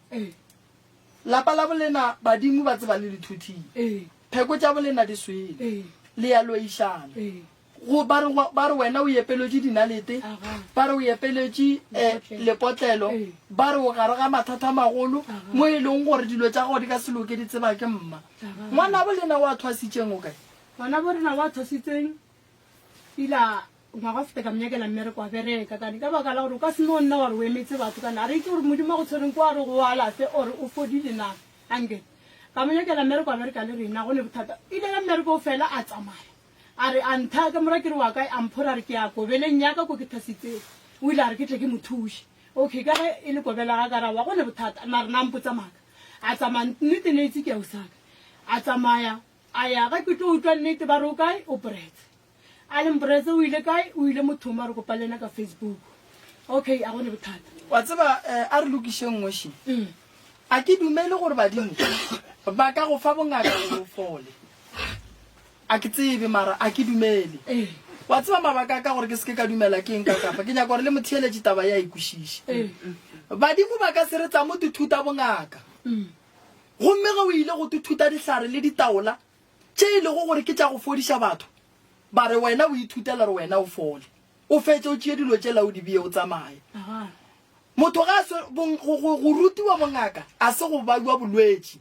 Lapa la bolena badimo ba tseba le le thuthile. Pheko tša bolena di swele. Le ya loišana. Go ba re ba re wena o epeletše dinalete, ba re o epeletše eh, lepotlelo, ba re o gare ga mathata a magolo mo e leng gore dilo tša gago di ka se loke di tseba ke mma. Ngwanabo lena o a thwasitšeng o kae? Ngwanabo rena wa thwasitseng ila ngwaga o feta ka mo nyakela mmereko a bereka kane ka baka la gore o ka se no nna wa re o emetse batho kane a re itse gore modimo a go tshwereng ko a re go alafe or o fodile na anke ka mo nyakela mmereko a bereka le rena go ne bothata ile ge mmereko o fela a tsamaya A re, A nthaya ka mora ke re wa kae? A mphora a re, Ke ya kobeleng ya ka ko ke thasitseng. O ile a re ke tle ke mo thuše. Okay, ka ge e le kobela ga ka ra wa go ne bothata, mare na mpotsa maaka. A tsamaya, nnete ne itse ke ya usaka. A tsamaya, a ya, ge ke tlo utlwa nnete ba re o kae, o Bretse. A leng Bretse o ile kae, o ile mothong ba re kopa le yena ka Facebook. Okay, a go ne bothata. Wa tseba, eh, a re lokišeng ngweši. A ke dumele gore badimo ba ka go fa bongaka gore o fole. A ke tsebe, mara a ke dumele. Wa tseba mabaka a ka gore ke se ke ka dumela ke eng ka kapa? Ke nyaka gore le motheeletše taba ye a e kwešiše. Badimo ba ka se re tsamo tithuta bongaka. Gomme ge o ile go tithuta dihlare le ditaola tše e lego gore ke tša go fodiša batho, ba re wena o ithutela gore wena o fole. O fetše o tšee dilo tšela o di bee o tsamaye. Motho ge a swe, go, go, go rutiwa bongaka a se go bajwa bolwetši.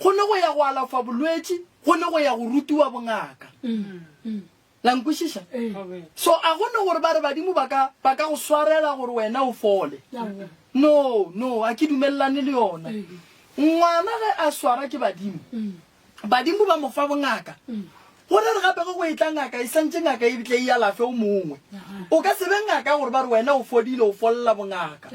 Go ne go ya go alafa bolwetši, go ne go ya go rutiwa bongaka. La nkwešiša? So a go ne gore ba re badimo ba ka, ba ka go swarela gore wena o fole. No, no, a ke dumelelane le yona. Ngwana ge a swara ke badimo, badimo ba mo fa bongaka. Go re re gape ge go etla ngaka, e santše ngaka e tle e alafe o mongwe. O ka se be ngaka gore ba re wena o fodile, o folla bongaka.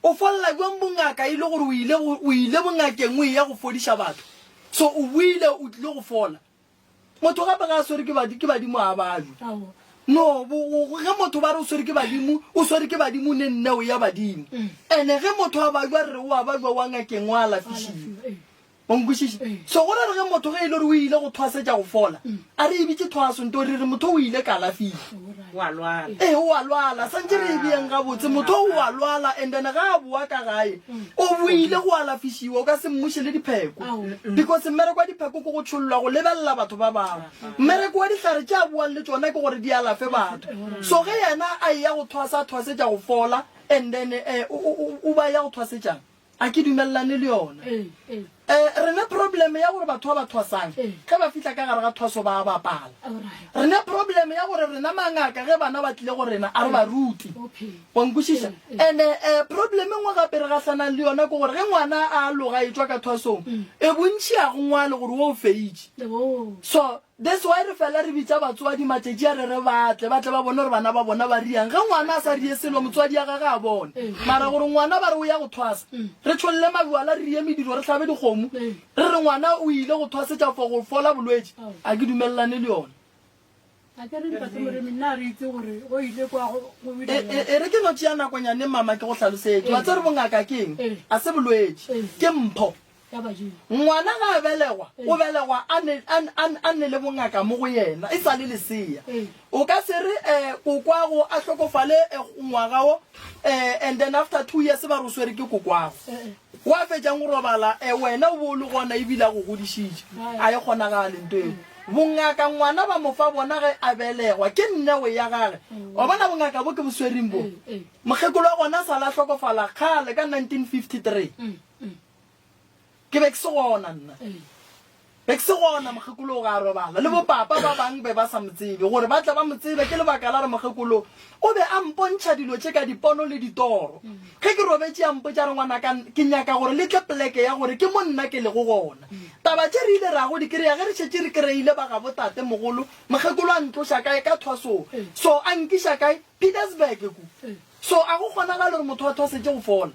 O folla bjang bongaka e le gore o ile go, o ile bongakeng o eya go fodiša batho? So o boile o tlile go fola. Motho gape ga a swere ke badi, ke badimo a bajwe. No, bo, go, ge motho ba re o swere ke badimo, o swere ke badimo ne nne o ya badimo. Ene ge motho a bajwa re re o a bajwa wa ngakeng o alafišiwe. O nkwešiša? So go ra re ge motho ge e le gore o ile go thwasetša go fola, a re e bitše thwaso nto re re motho o ile kalafing. O a lwala. Ee, o a lwala. Santše re e beeng gabotse. Motho o a lwala and then ga a boa ka gae, o boile go alafišiwa, o ka se mmuše le dipheko. Because mmereko wa dipheko ke go tšhollwa, go lebelela batho ba bangwe. Mmereko wa dihlare tše a boang le tšona ke gore di alafe batho. So ge yena a eya go thwasa, a thwasetša go fola and then eh, o, o, o ba ya go thwasetšang? A ke dumelelane le yona. Eh, re ne problem ya gore batho ba ba thwasang, ge ba fihla ka gare ga thwaso ba a bapala. Re ne problem ya gore rena mangaka ge bana ba tlile go rena a re ba rute. Wa nkwešiša? And eh, problem e nngwe gape re gahlanang le yona ke gore ge ngwana a aloga e tšwa ka thwasong, e bontši a go ngwale gore wo o feitše. So That's why re fela re bitša batswadi matšatši a re re ba tle, ba tle ba bone gore bana ba bona ba riang. Ge ngwana a sa rie selo, motswadi ya gage a bone. Mara gore ngwana ba re o ya go thwasa, re tšholle mabjala, re rie mediro, re hlabe dikgomo, re re ngwana o ile go thwasetša for go fola bolwetši, a ke dumelelane le yona. A ke re Ntate Moremi, nna re itse gore go ile kwa go go E, e, e re ke no tšea nakonyane mama ke go hlalosetše. Wa tseba gore bongaka ke eng? A se bolwetši, ke mpho. Ngwana ga a belegwa, o belegwa a ne, a, a, a ne le bongaka mo go yena, e sa le lesea. O ka se re eh, kokwago a hlokofale eh, ngwaga wo eh, and then after two years ba re o swere ke kokwago. Wa fetšang go robala eh, wena o bo o le gona ebile a go godišitše. A e kgonagale nto eo. Bongaka ngwana ba mo fa bona ge a belegwa, ke nneo ya gage. Wa bona bongaka bo ke bo swereng bo? Mokgekolo wa gona a sa la hlokofala kgale ka 1953. Ke be ke se gona nna. Be ke se gona mokgekolo ga a robala. Le bopapa ba bang be ba sa mo tsebe. Gore ba tle ba mo tsebe ke lebaka la gore mokgekolo o be a mpontšha dilo tše ka dipono le ditoro. Ge ke robetše a mpotša re ngwanaka ke nyaka gore le tle poleke ya gore ke mo nna ke lego gona. Taba tše re ile ra go di kry-a ge re šetše re kry-ile ba gabo tate mogolo, mokgekolo a ntloša kae ka thwasong. So a nkiša kae? Pietersburg ku. So a go kgonagale gore motho a thwasetše go fola.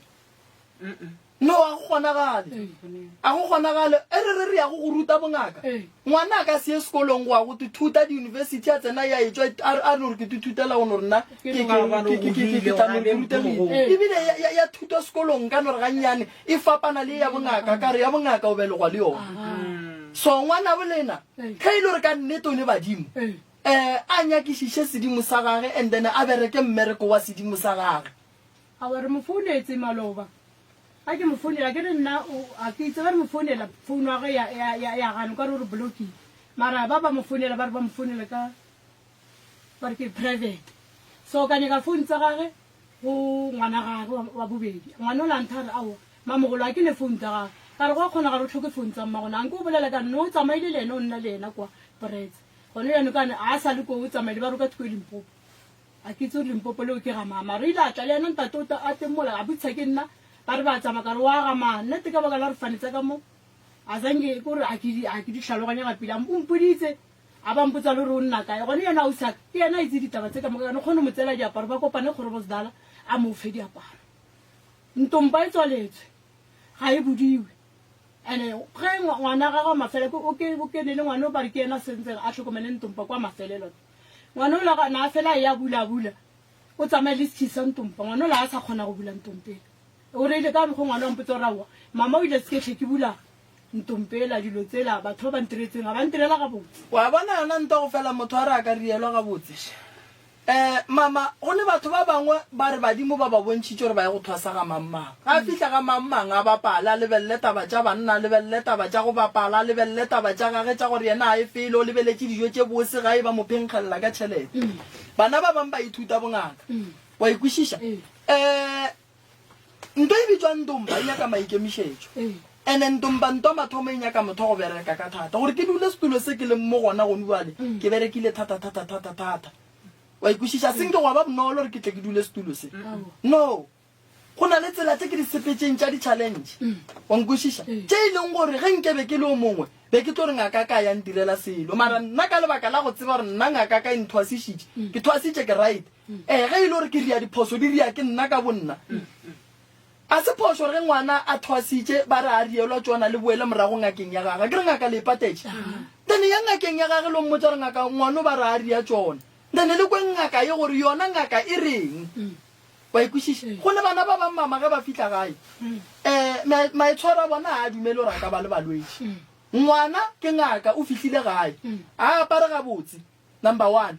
No, a go kgonagale. A go kgonagale. E re re re yago go ruta bongaka. Ngwana a ka se ye sekolong go ya go tithuta diyunibesithi a tsena ya etšwa a no re ke tithutela go no re nna ke tla no re ke rutegile. Ebile ya thuto sekolong nka no re gannyane e fapana le ya bongaka ka re ya bongaka o belegwa le yona. So ngwanabo lena ge e le gore ka nnete o ne badimo um a nyakišiše sedimo sa gage and then a bereke mmereko wa sedimo sa gage. Aowa re mo founetse maloba. Ga ke mo founela ke re nna a ke itse ge re mo founela founu ya gage ya ya ya ya gana o ka re o re blockile. Mara ba ba mo founela ba re ba mo founela ka ba re ke private. So ka nyaka phone tsa gage go ngwana gage wa, wa bobedi. Ngwana ola a ntha a re aowa mamogolo a ke ne phone tsa gage. Ka re go a kgonagala o tlhoke phone tsa mmagona. A nke o bolela ka nna o tsamaile le yena o nna le yena kwa Brits. Gone bjano kane a sa le koo o tsamaile ba re o ka thoko e Limpopo. A ke itse gore Limpopo leo ke ga mang mara o ile a tla le yena ntate o a teng mola a botsisa ke nna ba re ba tsamaya ka re wa ga mang nnete ka baka la gore fane tsa ka mo a zange ke gore a ke di a ke di tlhaloganya ga pila o mpoditse a ba mpotsa le gore o nna kae gone yena ausi ke yena a itse ditaba tse ka moka kana kgone mo tseela diaparo ba kopane kgorobosdala a mo fe diaparo ntompa e tswaletswe ga e bodiwe ene ge ngwana gagwe mafelo ke o ke o kene le ngwana o ba re ke yena sentseng a tlhokomele ntompa kwa mafelelo Ngwana ola ga na fela a eya bula a bula, o tsamaye le sekhi sa ntompa. Ngwana ola a sa kgona go bula ntompela. O reile ka mokgo ngwana wa mpotsa gore aowa, mama o ile seketlhe ke bula ntompela, dilo tsela batho ba ba ntiretseng ga ba ntirela gabotse. Wa bona yona ntwa go fela motho a re a ka rielwa gabotse. Eh mama, go ne batho ba bangwe ba re badimo ba ba bontšhitše gore ba ye go thwasa ga mang mang. Ga a fihla ga mang mang a bapale, a lebelele taba tša banna, a lebelele taba tša go bapala, a lebelele taba tša gage tša gore yena ga e fele, o lebeletše dijo tše bose gae ba mo phenkgelela ka tšhelete. Bana ba bang ba ithuta bongaka. Wa e kwešiša? Um nto e bitšwa ntompa e nyaka maikemišetšo. Ene ntompa nto mathomo e nyaka motho wa go bereka ka thata. Gore ke dule setulo se ke leng mo gona gone bjale, ke berekile thata thata thata thata. Wa e kwešiša? Se nke gwa ba bonolo gore ke tle ke dule setulo se. No. Go na le tsela tše ke di sepetšeng tša di-challenge, wa nkwešiša, tše e leng gore ge nke be ke le o mongwe, be ke tlo re ngaka ka ya ntirela selo. Mara nna ka lebaka la go tseba gore nna ngaka ka e nthwasišitše, ke thwasitše ke right. Ee, ge e le gore ke ria diphoso, di ria ke nna ka bonna. A se phošo gore ge ngwana a thwasitše ba re a rielwa tšona le boele morago ngakeng ya gage. Ke re ngaka le e patetše. Then ya ngakeng ya gage lo mmotša gore ngaka ngwano ba re a ria tšona. Then le kwe ngaka ye gore yona ngaka e reng. Wa e kwešiša? Go ne bana ba bang mama ge ba fihla gae, um maitshwaro a bona ga a dumele gore a ka ba le balwetši. Ngwana ke ngaka, o fihlile gae, a apare gabotse, number one.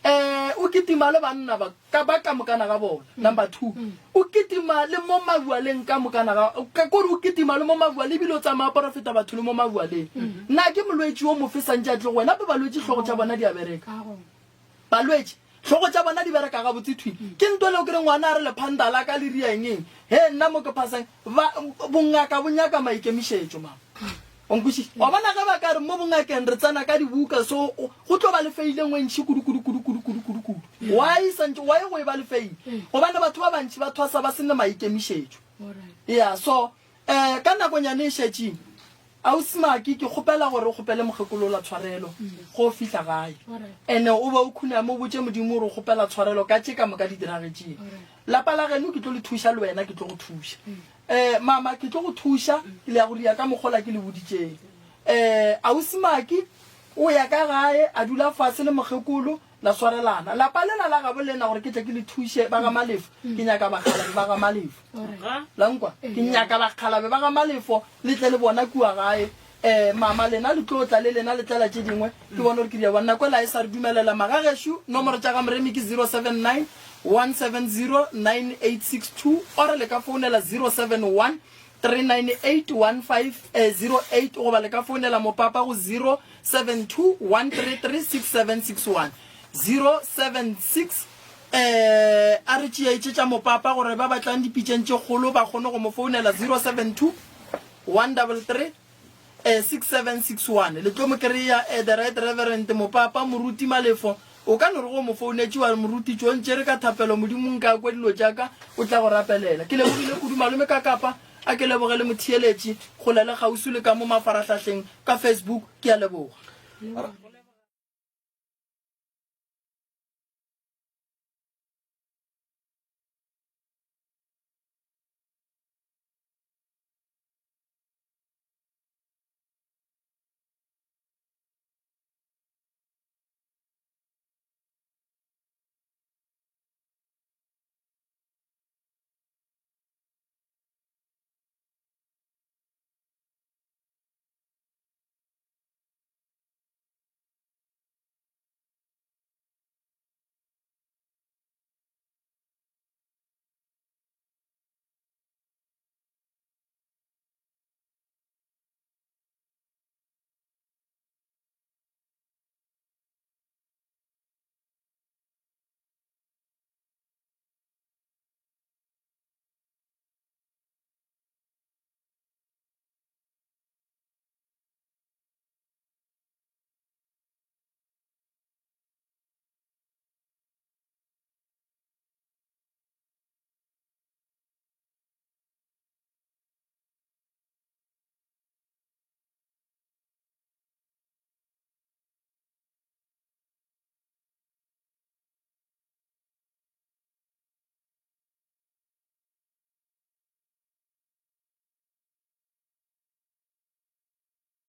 Um o kitima le banna ba ka ba ka mokana ga bona, number two. O kitima le mo mabualeng ka mokana ga, ka kore o kitima le mo mabualeng ebile o tsamaya a porofeta batho le mo mabualeng. Na ke molwetši o mofe santše a tle go wena? Gape balwetši hlogo tša bona di a bereka. Balwetši, hlogo tša bona di bereka gabotse thwi. Ke nto leo ke re ngwana a re lephanta la ka le ria eng eng. He nna mo ke phasang, ba, bongaka bo nyaka maikemišetšo, mama. O nkwešiša? Wa bona ge ba ka re mo bongakeng re tsena ka dibuka so go tlo ba le feile ngwe ntši kudu kudu kudu kudu kudu kudu kudu. Why santše why go e ba le feile? Gobane batho ba bantši ba thwasa ba se ne maikemišetšo. Yeah, so eh ka nakonyane e šetšeng Ausi Maki, ke kgopela gore o kgopele mokgekolo ola tshwarelo ge o fihla gae. Ene o be o khuname o botše Modimo gore o kgopela tshwarelo ka tše ka moka di diragetšeng. Lapa la geno ke tlo le thuša le wena ke tlo go thuša. Eh, mama ke tlo go thuša ke le ya go ria ka mokgola ke le boditšeng. Eh, Ausi Maki o ya ka gae a dula fase le mokgekolo la swarelana. Lapa lela la gabo lena gore ke tle ke le thuše ba ga Malefo, ke nyaka bakgalabe ba ga Malefo. La nkwa? Ke nyaka bakgalabe ba ga Malefo le tle le bona kua gae. Um mama lena le tlo tla le lena le tlela tše dingwe. Ke bone gore ke dia bona. Nako ela e sa re dumelela. Magagešo, nomoro tša ga Moremi ke 079 170 9862 or le ka founela 071 398 1508 goba le ka founela mopapa go 072 133 6761. 076 eh a re tšeetše tša mopapa gore ba batlang dipitšeng tše kgolo ba kgone go mo founela 072 133 eh 6761. Le tlo mo kry-a eh, the right reverend mopapa moruti Malefo. O ka no re go mo founetše wa re moruti tšo ntšere ka thapelo Modimo nka kwe dilo tša ka o tla go rapelela. Ke lebogile kudu malome ka kapa a ke leboge le motheeletši kgole le kgauswi le ka mo mafarahlahleng ka Facebook ke a leboga.